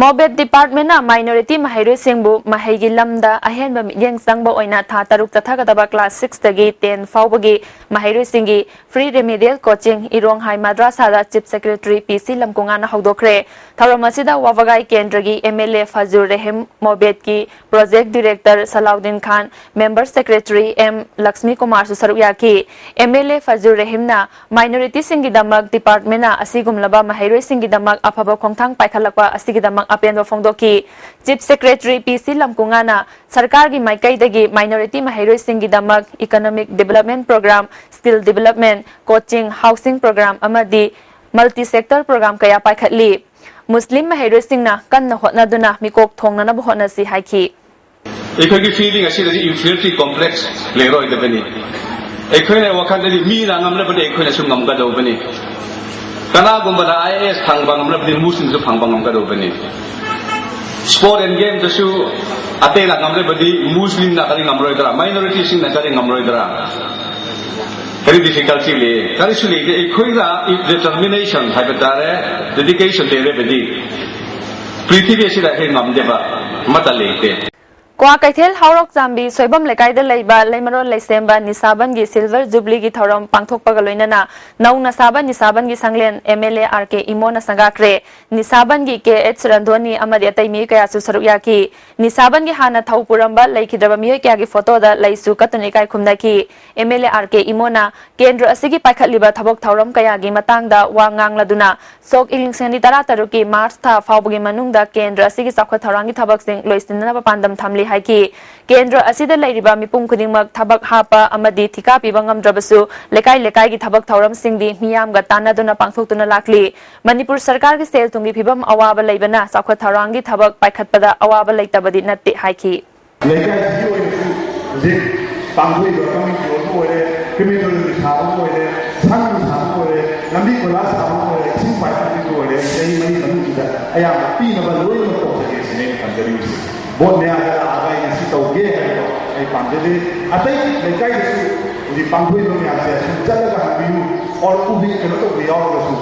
ꯃꯣꯕꯦꯠ ꯗꯤꯄꯥꯔꯠꯃꯦꯟꯅ ꯃꯥꯏꯅꯣꯔꯤꯇꯤ ꯃꯍꯩꯔꯣꯏꯁꯤꯡꯕꯨ ꯃꯍꯩꯒꯤ ꯂꯝꯗ ꯑꯍꯦꯟꯕ ꯃꯤꯠꯌꯦꯡ ꯆꯪꯕ ꯑꯣꯏꯅ ꯊꯥ ꯇꯔꯨꯛ ꯆꯠꯊꯒꯗꯕ ꯀ꯭ꯂꯥꯁ ꯁꯤꯛꯁꯇꯒꯤ ꯇꯦꯟ ꯐꯥꯎꯕꯒꯤ ꯃꯍꯩꯔꯣꯏꯁꯤꯡꯒꯤ ꯐ꯭ꯔꯤ ꯔꯦꯃꯤꯗꯤꯌꯦꯜ ꯀꯣꯆꯤꯡ ꯏꯔꯣꯡ ꯍꯥꯏ ꯃꯗ꯭ꯔꯥꯁꯥꯗ ꯆꯤꯐ ꯁꯦꯀ꯭ꯔꯦꯇꯔꯤ ꯄꯤ ꯁꯤ ꯂꯝꯀꯨꯉꯥꯅ ꯍꯧꯗꯣꯛꯈ꯭ꯔꯦ꯫ ꯊꯧꯔꯝ ꯑꯁꯤꯗ ꯋꯥꯕꯒꯥꯏ ꯀꯦꯟꯗ꯭ꯔꯒꯤ M L A Fajur Rahim, ꯃꯣꯕꯦꯠꯀꯤ project director Salauddin Khan, member secretary M Lakshmi ꯀꯨꯃꯥꯔꯁꯨ ꯁꯔꯨꯛ ꯌꯥꯈꯤ꯫ ꯑꯦꯝ ꯑꯦꯜ ꯑꯦ ꯐꯖꯨꯔ ꯔꯦꯍꯤꯝꯅ ꯃꯥꯏꯅꯣꯔꯤꯇꯤꯁꯤꯡꯒꯤꯗꯃꯛ ꯗꯤꯄꯥꯔꯠꯃꯦꯟꯅ ꯑꯁꯤꯒꯨꯝꯂꯕ ꯃꯍꯩꯔꯣꯏꯁꯤꯡꯒꯤꯗꯃꯛ ꯑꯐꯕ ꯈꯣꯡꯊꯥꯡ ꯄꯥꯏꯈꯠꯂꯛꯄ ꯑꯁꯤꯒꯤꯗꯃꯛ ꯑꯄꯦꯟꯕ ꯐꯣꯡꯗꯣꯛꯈꯤ꯫ ꯆꯤꯐ ꯁꯦꯀ꯭ꯔꯦꯇꯔꯤ ꯄꯤ ꯁꯤ ꯂꯝꯀꯨꯉꯥꯅ ꯁꯔꯀꯥꯔꯒꯤ ꯃꯥꯏꯀꯩꯗꯒꯤ ꯃꯥꯏꯅꯣꯔꯤꯇꯤ ꯃꯍꯩꯔꯣꯏꯁꯤꯡꯒꯤꯗꯃꯛ economic development programme, skill development, coaching, housing programme ꯑꯃꯗꯤ ꯃꯜꯇꯤ ꯁꯦꯛꯇꯔ ꯄ꯭ꯔꯣꯒ꯭ꯔꯥꯝ ꯀꯌꯥ ꯄꯥꯏꯈꯠꯂꯤ꯫ ꯃꯨꯁꯂꯤꯝ ꯃꯍꯩꯔꯣꯏꯁꯤꯡꯅ ꯀꯟꯅ ꯍꯣꯠꯅꯗꯨꯅ ꯃꯤꯀꯣꯛ ꯊꯣꯡꯅꯅꯕ ꯍꯣꯠꯅꯁꯤ ꯍꯥꯏꯈꯤ꯫ ꯑꯩꯈꯣꯏꯒꯤ ꯐꯤꯂꯤꯡ ꯑꯁꯤꯗꯗꯤ ꯏꯟꯐꯤꯔꯤꯌꯔꯤꯇꯤ ꯀꯣꯝꯄ꯭ꯂꯦꯛꯁ ꯂꯩꯔꯣꯏꯗꯕꯅꯤ꯫ ꯑꯩꯈꯣꯏꯅ ꯋꯥꯈꯜꯗꯗꯤ ꯃꯤꯅ ꯉꯝꯂꯕꯗꯤ ꯑꯩꯈꯣꯏꯅꯁꯨ ꯉꯝꯒꯗꯧꯕꯅꯤ꯫ ꯀꯅꯥꯒꯨꯝꯕꯅ ꯑꯥꯏ ꯑꯦ ꯑꯦꯁ ꯐꯪꯕ ꯉꯝꯂꯕꯗꯤ ꯃꯨꯁꯂꯤꯝꯁꯨ ꯐꯪꯕ ꯉꯝꯒꯗꯧꯕꯅꯤ꯫ ꯁ꯭ꯄꯣꯔꯠ ꯑꯦꯟ ꯒꯦꯝꯗꯁꯨ ꯑꯇꯩꯅ ꯉꯝꯂꯕꯗꯤ ꯃꯨꯁꯂꯤꯝꯅ ꯀꯔꯤ ꯉꯝꯂꯣꯏꯗ꯭ꯔꯥ? ꯃꯥꯏꯅꯣꯔꯤꯇꯤꯁꯤꯡꯅ ꯀꯔꯤ ꯉꯝꯂꯣꯏꯗ꯭ꯔꯥ? ꯀꯔꯤ ꯗꯤꯐꯤꯀꯜꯇꯤ ꯂꯩ? ꯀꯔꯤꯁꯨ ꯂꯩꯇꯦ꯫ ꯑꯩꯈꯣꯏꯅ ꯗꯤꯇꯔꯃꯤꯅꯦꯁꯟ ꯍꯥꯏꯕ ꯇꯥꯔꯦ, ꯗꯦꯗꯤꯀꯦꯁꯟ ꯂꯩꯔꯕꯗꯤ ꯄ꯭ꯔꯤꯊꯤꯕꯤ ꯑꯁꯤꯗ ꯑꯩꯈꯣꯏ ꯉꯝꯗꯕ ꯑꯃꯠꯇ ꯂꯩꯇꯦ꯫ ꯀ꯭ꯋꯥꯀꯩꯊꯦꯜ ꯍꯥꯎꯔꯣꯛ ꯆꯥꯝꯕꯤ ꯁꯣꯏꯕꯝ ꯂꯩꯀꯥꯏꯗ ꯂꯩꯕ ꯂꯩꯃꯔꯣꯟ ꯂꯩꯁꯦꯝꯕ ꯅꯤꯁꯥꯕꯟꯒꯤ ꯁꯤꯜꯚꯔ ꯖꯨꯕ꯭ꯂꯤꯒꯤ ꯊꯧꯔꯝ ꯄꯥꯡꯊꯣꯛꯄꯒ ꯂꯣꯏꯅꯅ ꯅꯧꯅ ꯁꯥꯕ ꯅꯤꯁꯥꯕꯟꯒꯤ ꯁꯪꯂꯦꯟ M L A R K ꯏꯃꯣꯅ ꯁꯪꯒꯥꯈ꯭ꯔꯦ꯫ ꯅꯤꯁꯥꯕꯟꯒꯤ ꯀꯦ ꯑꯩꯆ ꯔꯟꯙꯣꯅꯤ ꯑꯃꯗꯤ ꯑꯇꯩ ꯃꯤꯑꯣꯏ ꯀꯌꯥꯁꯨ ꯁꯔꯨꯛ ꯌꯥꯈꯤ꯫ ꯅꯤꯁꯥꯕꯟꯒꯤ ꯍꯥꯟꯅ ꯊꯧ ꯄꯨꯔꯝꯕ ꯂꯩꯈꯤꯗ꯭ꯔꯕ ꯃꯤꯑꯣꯏ ꯀꯌꯥꯒꯤ ꯐꯣꯇꯣꯗ ꯂꯩꯁꯨ ꯀꯠꯇꯨꯅ ꯏꯀꯥꯏ ꯈꯨꯝꯅꯈꯤ꯫ M L A R K ꯏꯃꯣꯅ ꯀꯦꯟꯗ꯭ꯔ ꯑꯁꯤꯒꯤ ꯄꯥꯏꯈꯠꯂꯤꯕ ꯊꯕꯛ ꯊꯧꯔꯝ ꯀꯌꯥꯒꯤ ꯃꯇꯥꯡꯗ ꯋꯥ ꯉꯥꯡꯂꯗꯨꯅ ꯁꯣꯛ ꯏꯪ ꯂꯤꯁꯤꯡ ꯑꯅꯤ ꯇꯔꯥ ꯇꯔꯨꯛꯀꯤ ꯃꯥꯔꯆ ꯊꯥ ꯐꯥꯎꯕꯒꯤ ꯃꯅꯨꯡꯗ ꯀꯦꯟꯗ꯭ꯔ ꯑꯁꯤꯒꯤ ꯆꯥꯎꯈꯠ ꯊꯧꯔꯥꯡꯒꯤ ꯊꯕꯛꯁꯤꯡ ꯂꯣꯏꯁꯤꯟꯅꯅꯕ ꯄꯥꯟꯗꯝ ꯊꯝꯂꯤ ꯍꯥꯏꯈꯤ꯫ ꯀꯦꯟꯗ꯭ꯔ ꯑꯁꯤꯗ ꯂꯩꯔꯤꯕ ꯃꯤꯄꯨꯝ ꯈꯨꯗꯤꯡꯃꯛ ꯊꯕꯛ ꯍꯥꯞꯄ ꯑꯃꯗꯤ ꯊꯤꯀꯥ ꯄꯤꯕ ꯉꯝꯗ꯭ꯔꯕꯁꯨ ꯂꯩꯀꯥꯏ ꯂꯩꯀꯥꯏꯒꯤ ꯊꯕꯛ ꯊꯧꯔꯝꯁꯤꯡꯗꯤ ꯃꯤꯌꯥꯝꯒ ꯇꯥꯟꯅꯗꯨꯅ ꯄꯥꯡꯊꯣꯛꯇꯨꯅ ꯂꯥꯛꯂꯤ꯫ ꯃꯅꯤꯄꯨꯔ ꯁꯔꯀꯥꯔꯒꯤ ꯁꯦꯜ ꯊꯨꯝꯒꯤ ꯐꯤꯕꯝ ꯑꯋꯥꯕ ꯂꯩꯕꯅ ꯆꯥꯎꯈꯠ ꯊꯧꯔꯥꯡꯒꯤ ꯊꯕꯛ ꯄꯥꯏꯈꯠꯄꯗ ꯑꯋꯥꯕ ꯂꯩꯇꯕꯗꯤ ꯅꯠꯇꯦ ꯍꯥꯏꯈꯤ꯫ ꯂꯩꯀꯥꯏꯁꯤꯒꯤ ꯑꯣꯏꯅꯁꯨ ꯍꯧꯖꯤꯛ ꯄꯥꯡꯊꯣꯛꯏꯕ ꯀꯝꯃ꯭ꯌꯨꯅꯤꯇꯤ ꯍꯣꯜꯕꯨ ꯑꯣꯏꯔꯦ, ꯀ꯭ꯔꯤꯃꯦꯇꯣꯔꯤꯌꯝꯒꯤ ꯁꯥꯕꯕꯨ ꯑꯣꯏꯔꯦ, ꯁꯪꯒꯤ ꯁꯥꯕꯕꯨ ꯑꯣꯏꯔꯦ, ꯂꯝꯕꯤ ꯀꯣꯏꯂꯥꯁ ꯁꯥꯕꯕꯨ ꯑꯣꯏꯔꯦ, ꯏꯁꯤꯡ ꯄꯥꯏꯞ ꯍꯥꯞꯄꯤꯕꯨ ꯑꯣꯏꯔꯦ, ꯆꯍꯤ ꯃꯔꯤ ꯃꯅꯨꯡꯁꯤꯗ ꯑꯌꯥꯝꯕ ꯄꯤꯅꯕ ꯂꯣꯏꯅꯃꯛ ꯇꯧꯖꯒꯦ ꯁꯤꯅꯦ ꯑꯩꯅ ꯊꯝꯖꯅꯤꯡꯉꯤꯁꯦ꯫ ꯕꯣꯠ ꯃꯌꯥꯗ ꯂꯥꯛꯑꯒ ꯑꯩꯅ ꯁꯤ ꯇꯧꯒꯦ ꯍꯥꯏꯕꯗꯣ ꯑꯩ ꯄꯥꯝꯖꯗꯦ꯫ ꯑꯇꯩ ꯂꯩꯀꯥꯏꯗꯁꯨ ꯍꯧꯖꯤꯛ ꯄꯥꯡꯊꯣꯛꯏꯕ ꯃꯌꯥꯝꯁꯦ ꯁꯨꯝ ꯆꯠꯂꯒ ꯍꯪꯕꯤꯌꯨ, ꯑꯣꯔ ꯎꯕꯤ ꯀꯩꯅꯣ ꯇꯧꯕ ꯌꯥꯎꯔꯒꯁꯨ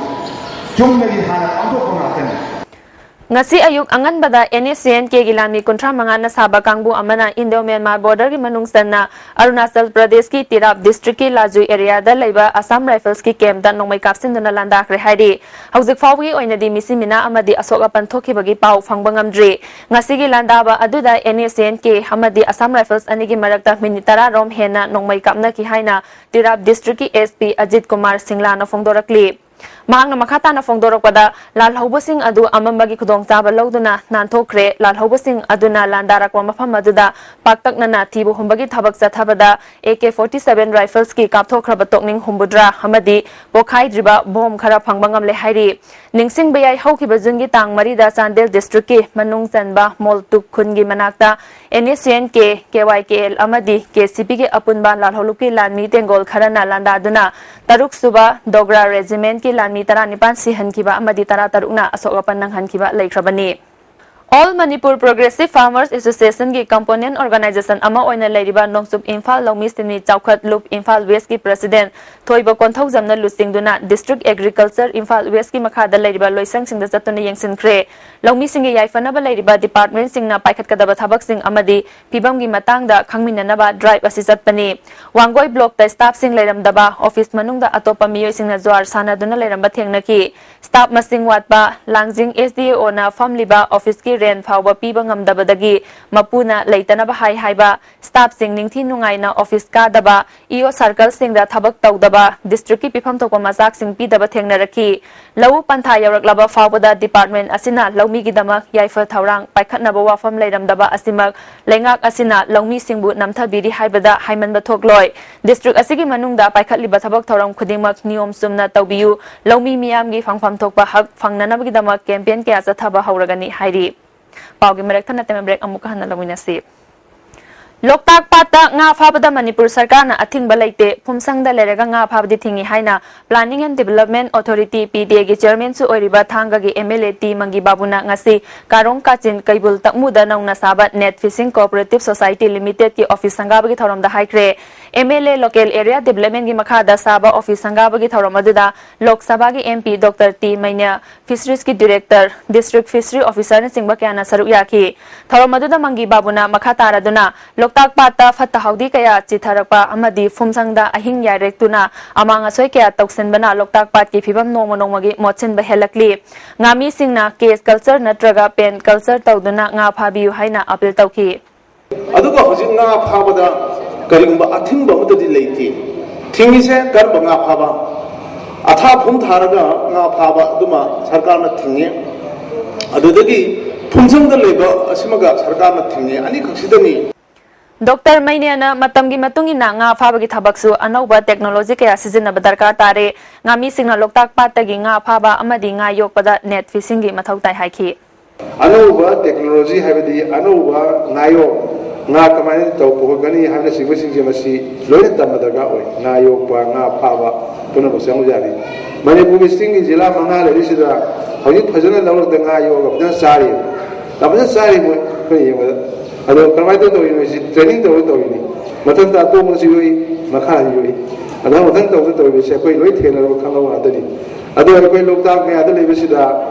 ꯆꯨꯝꯅꯒꯤ ꯍꯥꯟꯅ ꯄꯥꯡꯊꯣꯛꯄ ꯉꯥꯛꯇꯅꯤ꯫ ꯉꯁꯤ ꯑꯌꯨꯛ ꯑꯉꯟꯕꯗ NSCN-Kꯒꯤ ꯂꯥꯟꯃꯤ ꯀꯨꯟꯊ꯭ꯔꯥ ꯃꯉꯥꯅ ꯁꯥꯕ ꯀꯥꯡꯕꯨ ꯑꯃꯅ Indo-Myanmar border-ꯒꯤ ꯃꯅꯨꯡ ꯆꯟꯅ ꯑꯔꯨꯅꯥꯆꯜ ꯄ꯭ꯔꯗꯦꯁꯀꯤ ꯇꯤꯔꯥꯞ district-ꯀꯤ ꯂꯥꯖꯨꯏ area-ꯗ ꯂꯩꯕ Assam Rifles-ꯀꯤ camp-ꯇ ꯅꯣꯡꯃꯩ ꯀꯥꯞꯁꯤꯟꯗꯨꯅ ꯂꯥꯟꯗꯥꯈ꯭ꯔꯦ ꯍꯥꯏꯔꯤ꯫ ꯍꯧꯖꯤꯛ ꯐꯥꯎꯕꯒꯤ ꯑꯣꯏꯅꯗꯤ ꯃꯤꯁꯤ ꯃꯤꯅꯥ ꯑꯃꯗꯤ ꯑꯁꯣꯛ ꯑꯄꯟ ꯊꯣꯛꯈꯤꯕꯒꯤ ꯄꯥꯎ ꯐꯪꯕ ꯉꯝꯗ꯭ꯔꯤ꯫ ꯉꯁꯤꯒꯤ ꯂꯥꯟꯗꯥꯕ ꯑꯗꯨꯗ NSCN-K ꯑꯃꯗꯤ Assam Rifles ꯑꯅꯤꯒꯤ ꯃꯔꯛꯇ minute ꯇꯔꯥ ꯔꯣꯝ ꯍꯦꯟꯅ ꯅꯣꯡꯃꯩ ꯀꯥꯞꯅꯈꯤ ꯍꯥꯏꯅ ꯇꯤꯔꯥꯞ district-ꯀꯤ SP ꯑꯖꯤꯠ ꯀꯨꯃꯥꯔ ꯁꯤꯡꯂꯥꯅ ꯐꯣꯡꯗꯣꯔꯛꯂꯤ꯫ ꯃꯍꯥꯛꯅ ꯃꯈꯥ ꯇꯥꯅ ꯐꯣꯡꯗꯣꯔꯛꯄꯗ, ꯂꯥꯜꯍꯧꯕꯁꯤꯡ ꯑꯗꯨ ꯑꯃꯝꯕꯒꯤ ꯈꯨꯗꯣꯡꯆꯥꯕ ꯂꯧꯗꯨꯅ ꯅꯥꯟꯊꯣꯛꯈ꯭ꯔꯦ꯫ ꯂꯥꯜꯍꯧꯕꯁꯤꯡ ꯑꯗꯨꯅ ꯂꯥꯟꯗꯥꯔꯛꯄ ꯃꯐꯝ ꯑꯗꯨꯗ ꯄꯥꯛꯇꯛꯅꯅ ꯊꯤꯕ ꯍꯨꯝꯕꯒꯤ ꯊꯕꯛ ꯆꯠꯊꯕꯗ AK forty seven rifles-ꯀꯤ ꯀꯥꯞꯊꯣꯛꯈ꯭ꯔꯕ ꯇꯣꯛꯅꯤꯡ ꯍꯨꯝꯐꯨꯇꯔꯥ ꯑꯃꯗꯤ ꯄꯣꯈꯥꯏꯗ꯭ꯔꯤꯕ ꯕꯣꯝ ꯈꯔ ꯐꯪꯕ ꯉꯝꯂꯦ ꯍꯥꯏꯔꯤ꯫ ꯅꯤꯡꯁꯤꯡꯕ ꯌꯥꯏ, ꯍꯧꯈꯤꯕ ꯖꯨꯟꯒꯤ ꯇꯥꯡ ꯃꯔꯤꯗ ꯆꯥꯟꯗꯦꯜ district-ꯀꯤ ꯃꯅꯨꯡ ꯆꯟꯕ ꯃꯣꯜꯇꯨꯛ ꯈꯨꯟꯒꯤ ꯃꯅꯥꯛꯇ NSCN-K, KYKL ꯑꯃꯗꯤ KCP-ꯒꯤ ꯑꯄꯨꯟꯕ ꯂꯥꯜꯍꯧꯂꯨꯞꯀꯤ ꯂꯥꯟꯃꯤ ꯇꯦꯡꯒꯣꯜ ꯈꯔꯅ ꯂꯥꯟꯗꯥꯗꯨꯅ ꯇꯔꯨꯛ ꯁꯨꯕ Dogra Regiment-ꯀꯤ ꯂꯥꯟꯃꯤ ꯇꯔꯥꯅꯤꯄꯥꯟ ꯁꯤꯍꯟꯈꯤꯕ ꯑꯃꯗꯤ ꯇꯔꯥ ꯇꯔꯨꯛꯅ ꯑꯁꯣꯛ ꯑꯄꯟ ꯅꯪꯍꯟꯈꯤꯕ ꯂꯩꯈ꯭ꯔꯕꯅꯤ꯫ All Manipur Progressive Farmers Association-ꯒꯤ component organization ꯑꯃ ꯑꯣꯏꯅ ꯂꯩꯔꯤꯕ ꯅꯣꯡꯆꯨꯞ ꯏꯝꯐꯥꯜ ꯂꯧꯃꯤ ꯁꯤꯟꯃꯤ ꯆꯥꯎꯈꯠ ꯂꯨꯞ ꯏꯝꯐꯥꯜ West-ꯀꯤ president ꯊꯣꯏꯕ ꯀꯣꯟꯊꯧꯖꯝꯅ ꯂꯨꯆꯤꯡꯗꯨꯅ district agriculture ꯏꯝꯐꯥꯜ West-ꯀꯤ ꯃꯈꯥꯗ ꯂꯩꯔꯤꯕ ꯂꯣꯏꯁꯪꯁꯤꯡꯗ ꯆꯠꯇꯨꯅ ꯌꯦꯡꯁꯤꯟꯈ꯭ꯔꯦ꯫ ꯂꯧꯃꯤꯁꯤꯡꯒꯤ ꯌꯥꯏꯐꯅꯕ ꯂꯩꯔꯤꯕ department-ꯁꯤꯡꯅ ꯄꯥꯏꯈꯠꯀꯗꯕ ꯊꯕꯛꯁꯤꯡ ꯑꯃꯗꯤ ꯐꯤꯕꯝꯒꯤ ꯃꯇꯥꯡꯗ ꯈꯪꯃꯤꯟꯅꯅꯕ drive ꯑꯁꯤ ꯆꯠꯄꯅꯤ꯫ ꯋꯥꯡꯒꯣꯏ block-ꯇ staff-ꯁꯤꯡ ꯂꯩꯔꯝꯗꯕ, office ꯃꯅꯨꯡꯗ ꯑꯇꯣꯞꯄ ꯃꯤꯑꯣꯏꯁꯤꯡꯅ ꯖ꯭ꯋꯥꯔ ꯁꯥꯟꯅꯗꯨꯅ ꯂꯩꯔꯝꯕ ꯊꯦꯡꯅꯈꯤ꯫ Staff ꯃꯁꯤꯡ ꯋꯥꯠꯄ, ꯂꯥꯡꯖꯤꯡ SDO-ꯅ ꯐꯝꯂꯤꯕ office-ꯀꯤ rent ꯐꯥꯎꯕ ꯄꯤꯕ ꯉꯝꯗꯕꯗꯒꯤ ꯃꯄꯨꯅ ꯂꯩꯇꯅꯕ ꯍꯥꯏ ꯍꯥꯏꯕ, staff-ꯁꯤꯡ ꯅꯤꯡꯊꯤ ꯅꯨꯡꯉꯥꯏꯅ office ꯀꯥꯗꯕ, EO circle-ꯁꯤꯡꯗ ꯊꯕꯛ ꯇꯧꯗꯕ, district-ꯀꯤ ꯄꯤꯐꯝ ꯊꯣꯛꯄ ꯃꯆꯥꯛꯁꯤꯡ ꯄꯤꯗꯕ ꯊꯦꯡꯅꯔꯛꯈꯤ꯫ ꯂꯧꯎ ꯄꯟꯊꯥ ꯌꯧꯔꯛꯂꯕ ꯐꯥꯎꯕꯗ department ꯑꯁꯤꯅ ꯂꯧꯃꯤꯒꯤꯗꯃꯛ ꯌꯥꯏꯐ ꯊꯧꯔꯥꯡ ꯄꯥꯏꯈꯠꯅꯕ ꯋꯥꯐꯝ ꯂꯩꯔꯝꯗꯕ ꯑꯁꯤꯃꯛ ꯂꯩꯉꯥꯛ ꯑꯁꯤꯅ ꯂꯧꯃꯤꯁꯤꯡꯕꯨ ꯅꯝꯊꯕꯤꯔꯤ ꯍꯥꯏꯕꯗ ꯍꯥꯏꯃꯟꯕ ꯊꯣꯛꯂꯣꯏ꯫ District ꯑꯁꯤꯒꯤ ꯃꯅꯨꯡꯗ ꯄꯥꯏꯈꯠꯂꯤꯕ ꯊꯕꯛ ꯊꯧꯔꯝ ꯈꯨꯗꯤꯡꯃꯛ ꯅꯤꯌꯣꯝ ꯆꯨꯝꯅ ꯇꯧꯕꯤꯌꯨ, ꯂꯧꯃꯤ ꯃꯤꯌꯥꯝꯒꯤ ꯐꯪꯐꯝ ꯊꯣꯛꯄ ꯍꯛ ꯐꯪꯅꯅꯕꯒꯤꯗꯃꯛ campaign ꯀꯌꯥ ꯆꯠꯊꯕ ꯍꯧꯔꯒꯅꯤ ꯍꯥꯏꯔꯤ꯫ ꯄꯥꯎꯒꯤ ꯃꯔꯛ ꯊꯠꯅ ꯇꯦꯝꯕ break ꯑꯃꯨꯛꯀ ꯍꯟꯅ ꯂꯧꯃꯤꯟꯅꯁꯤ꯫ ꯂꯣꯛꯇꯥꯛ ꯄꯥꯠꯇ ꯉꯥ ꯐꯥꯕꯗ ꯃꯅꯤꯄꯨꯔ ꯁꯔꯀꯥꯔꯅ ꯑꯊꯤꯡꯕ ꯂꯩꯇꯦ, ꯐꯨꯝꯁꯪꯗ ꯂꯩꯔꯒ ꯉꯥ ꯐꯥꯕꯗꯤ ꯊꯤꯡꯏ ꯍꯥꯏꯅ Planning and Development Authority, PDA-ꯒꯤ chairman-ꯁꯨ ꯑꯣꯏꯔꯤꯕ ꯊꯥꯡꯒꯒꯤ MLA ꯇꯤ ꯃꯪꯒꯤ ꯕꯥꯕꯨꯅ ꯉꯁꯤ ꯀꯥꯔꯣꯡ ꯀꯥꯆꯤꯟ ꯀꯩꯕꯨꯜ ꯇꯛꯃꯨꯗ ꯅꯧꯅ ꯁꯥꯕ Net Fishing Cooperative Society Limited-ꯀꯤ office ꯁꯪꯒꯥꯕꯒꯤ ꯊꯧꯔꯝꯗ ꯍꯥꯏꯈ꯭ꯔꯦ꯫ M L A local area ꯗꯤꯕꯂꯞꯃꯦꯟꯒꯤ ꯃꯈꯥꯗ ꯁꯥꯕ ꯑꯣꯐꯤꯁ ꯁꯪꯒꯥꯕꯒꯤ ꯊꯧꯔꯝ ꯑꯗꯨꯗ ꯂꯣꯛ ꯁꯚꯥꯒꯤ M P doctor T Meinya, ꯐꯤꯁꯔꯤꯖꯀꯤ ꯗꯤꯔꯦꯛꯇꯔ, ꯗꯤꯁꯇ꯭ꯔꯤꯛ ꯐꯤꯁꯔꯤ ꯑꯣꯐꯤꯁꯔꯅꯆꯤꯡꯕ ꯀꯌꯥꯅ ꯁꯔꯨꯛ ꯌꯥꯈꯤ꯫ ꯊꯧꯔꯝ ꯑꯗꯨꯗ ꯃꯪꯒꯤ ꯕꯥꯕꯨꯅ ꯃꯈꯥ ꯇꯥꯔꯗꯨꯅ ꯂꯣꯛꯇꯥꯛ ꯄꯥꯠꯇ ꯐꯠꯇ ꯍꯥꯎꯗꯤ ꯀꯌꯥ ꯆꯤꯊꯔꯛꯄ ꯑꯃꯗꯤ ꯐꯨꯝꯁꯪꯗ ꯑꯍꯤꯡ ꯌꯥꯏꯔꯦꯛꯇꯨꯅ ꯑꯃꯥꯡ ꯑꯁꯣꯏ ꯀꯌꯥ ꯇꯧꯁꯤꯟꯕꯅ ꯂꯣꯛꯇꯥꯛ ꯄꯥꯠꯀꯤ ꯐꯤꯕꯝ ꯅꯣꯡꯃ ꯅꯣꯡꯃꯒꯤ ꯃꯣꯠꯁꯤꯟꯕ ꯍꯦꯜꯂꯛꯂꯤ꯫ ꯉꯥꯃꯤꯁꯤꯡꯅ ꯀꯦꯖ ꯀꯜꯆꯔ ꯅꯠꯇ꯭ꯔꯒ ꯄꯦꯟ ꯀꯜꯆꯔ ꯇꯧꯗꯨꯅ ꯉꯥ ꯐꯥꯕꯤꯌꯨ ꯍꯥꯏꯅ ꯑꯄꯤꯜ ꯇꯧꯈꯤ꯫ ꯑꯗꯨꯒ ꯍꯧꯖꯤꯛ ꯉꯥ ꯐꯥꯕꯗ ꯀꯔꯤꯒꯨꯝꯕ ꯑꯊꯤꯡꯕ ꯑꯃꯠꯇꯗꯤ ꯂꯩꯇꯦ꯫ ꯊꯤꯡꯉꯤꯁꯦ ꯀꯔꯝꯕ ꯉꯥ ꯐꯥꯕ? ꯑꯊꯥ ꯐꯨꯝ ꯊꯥꯔꯒ ꯉꯥ ꯐꯥꯕ ꯑꯗꯨꯃ ꯁꯔꯀꯥꯔꯅ ꯊꯤꯡꯉꯤ꯫ ꯑꯗꯨꯗꯒꯤ ꯐꯨꯝꯁꯪꯗ ꯂꯩꯕ ꯑꯁꯤꯃꯒ ꯁꯔꯀꯥꯔꯅ ꯊꯤꯡꯉꯤ꯫ ꯑꯅꯤꯈꯛꯁꯤꯗꯅꯤ꯫ ꯗꯣꯛꯇꯔ ꯃꯩꯅꯦꯅ ꯃꯇꯝꯒꯤ ꯃꯇꯨꯡ ꯏꯟꯅ ꯉꯥ ꯐꯥꯕꯒꯤ ꯊꯕꯛꯁꯨ ꯑꯅꯧꯕ ꯇꯦꯛꯅꯣꯂꯣꯖꯤ ꯀꯌꯥ ꯁꯤꯖꯤꯟꯅꯕ ꯗꯔꯀꯥꯔ ꯇꯥꯔꯦ꯫ ꯉꯥꯃꯤꯁꯤꯡꯅ ꯂꯣꯛꯇꯥꯛ ꯄꯥꯠꯇꯒꯤ ꯉꯥ ꯐꯥꯕ ꯑꯃꯗꯤ ꯉꯥ ꯌꯣꯛꯄꯗ ꯅꯦꯠ ꯐꯤꯁꯤꯡꯒꯤ ꯃꯊꯧ ꯇꯥꯏ ꯍꯥꯏꯈꯤ꯫ ꯑꯅꯧꯕ ꯇꯦꯛꯅꯣꯂꯣꯖꯤ, ꯍꯥꯏꯕꯗꯤ ꯑꯅꯧꯕ ꯉꯥꯌꯣꯛ, ꯉꯥ ꯀꯃꯥꯏꯅ ꯇꯧ ꯄꯨꯈꯠꯀꯅꯤ ꯍꯥꯏꯕꯅꯆꯤꯡꯕꯁꯤꯡꯁꯦ ꯃꯁꯤ ꯂꯣꯏꯅ ꯇꯝꯕ ꯗꯔꯀꯥꯔ ꯑꯣꯏ꯫ ꯉꯥ ꯌꯣꯛꯄ, ꯉꯥ ꯐꯥꯕ ꯄꯨꯝꯅꯃꯛ ꯆꯪꯕ ꯌꯥꯅꯤ꯫ ꯃꯅꯤꯄꯨꯔꯒꯤ ꯆꯤꯡꯒꯤ ꯖꯤꯂꯥ ꯃꯉꯥ ꯂꯩꯔꯤꯁꯤꯗ ꯍꯧꯖꯤꯛ ꯐꯖꯅ ꯂꯧꯔꯛꯇ ꯉꯥ ꯌꯣꯛꯑꯒ ꯐꯖꯅ ꯆꯥꯔꯤ꯫ ꯌꯥꯝ ꯐꯖꯅ ꯆꯥꯔꯤ ꯃꯣꯏ, ꯑꯩꯈꯣꯏꯅ ꯌꯦꯡꯕꯗ꯫ ꯑꯗꯣ ꯀꯃꯥꯏꯅ ꯇꯧꯔꯤꯅꯣ ꯍꯥꯏꯁꯤ, ꯇ꯭ꯔꯦꯅꯤꯡ ꯇꯧꯔ ꯇꯧꯔꯤꯅꯤ꯫ ꯃꯊꯛꯇ ꯑꯇꯣꯡꯕꯁꯨ ꯌꯣꯛꯏ, ꯃꯈꯥꯁꯨ ꯌꯣꯛꯏ꯫ ꯑꯗꯨꯃꯥꯏꯅ ꯃꯊꯪ ꯇꯧꯗ ꯇꯧꯔꯤꯕꯁꯦ ꯑꯩꯈꯣꯏ ꯂꯣꯏ ꯊꯦꯡꯅꯔꯕ ꯈꯪꯍꯧꯕ ꯉꯥꯛꯇꯅꯤ꯫ ꯑꯗꯣ ꯑꯩꯈꯣꯏ ꯂꯣꯛꯇꯥꯛ ꯃꯌꯥꯗ ꯂꯩꯕꯁꯤꯗ,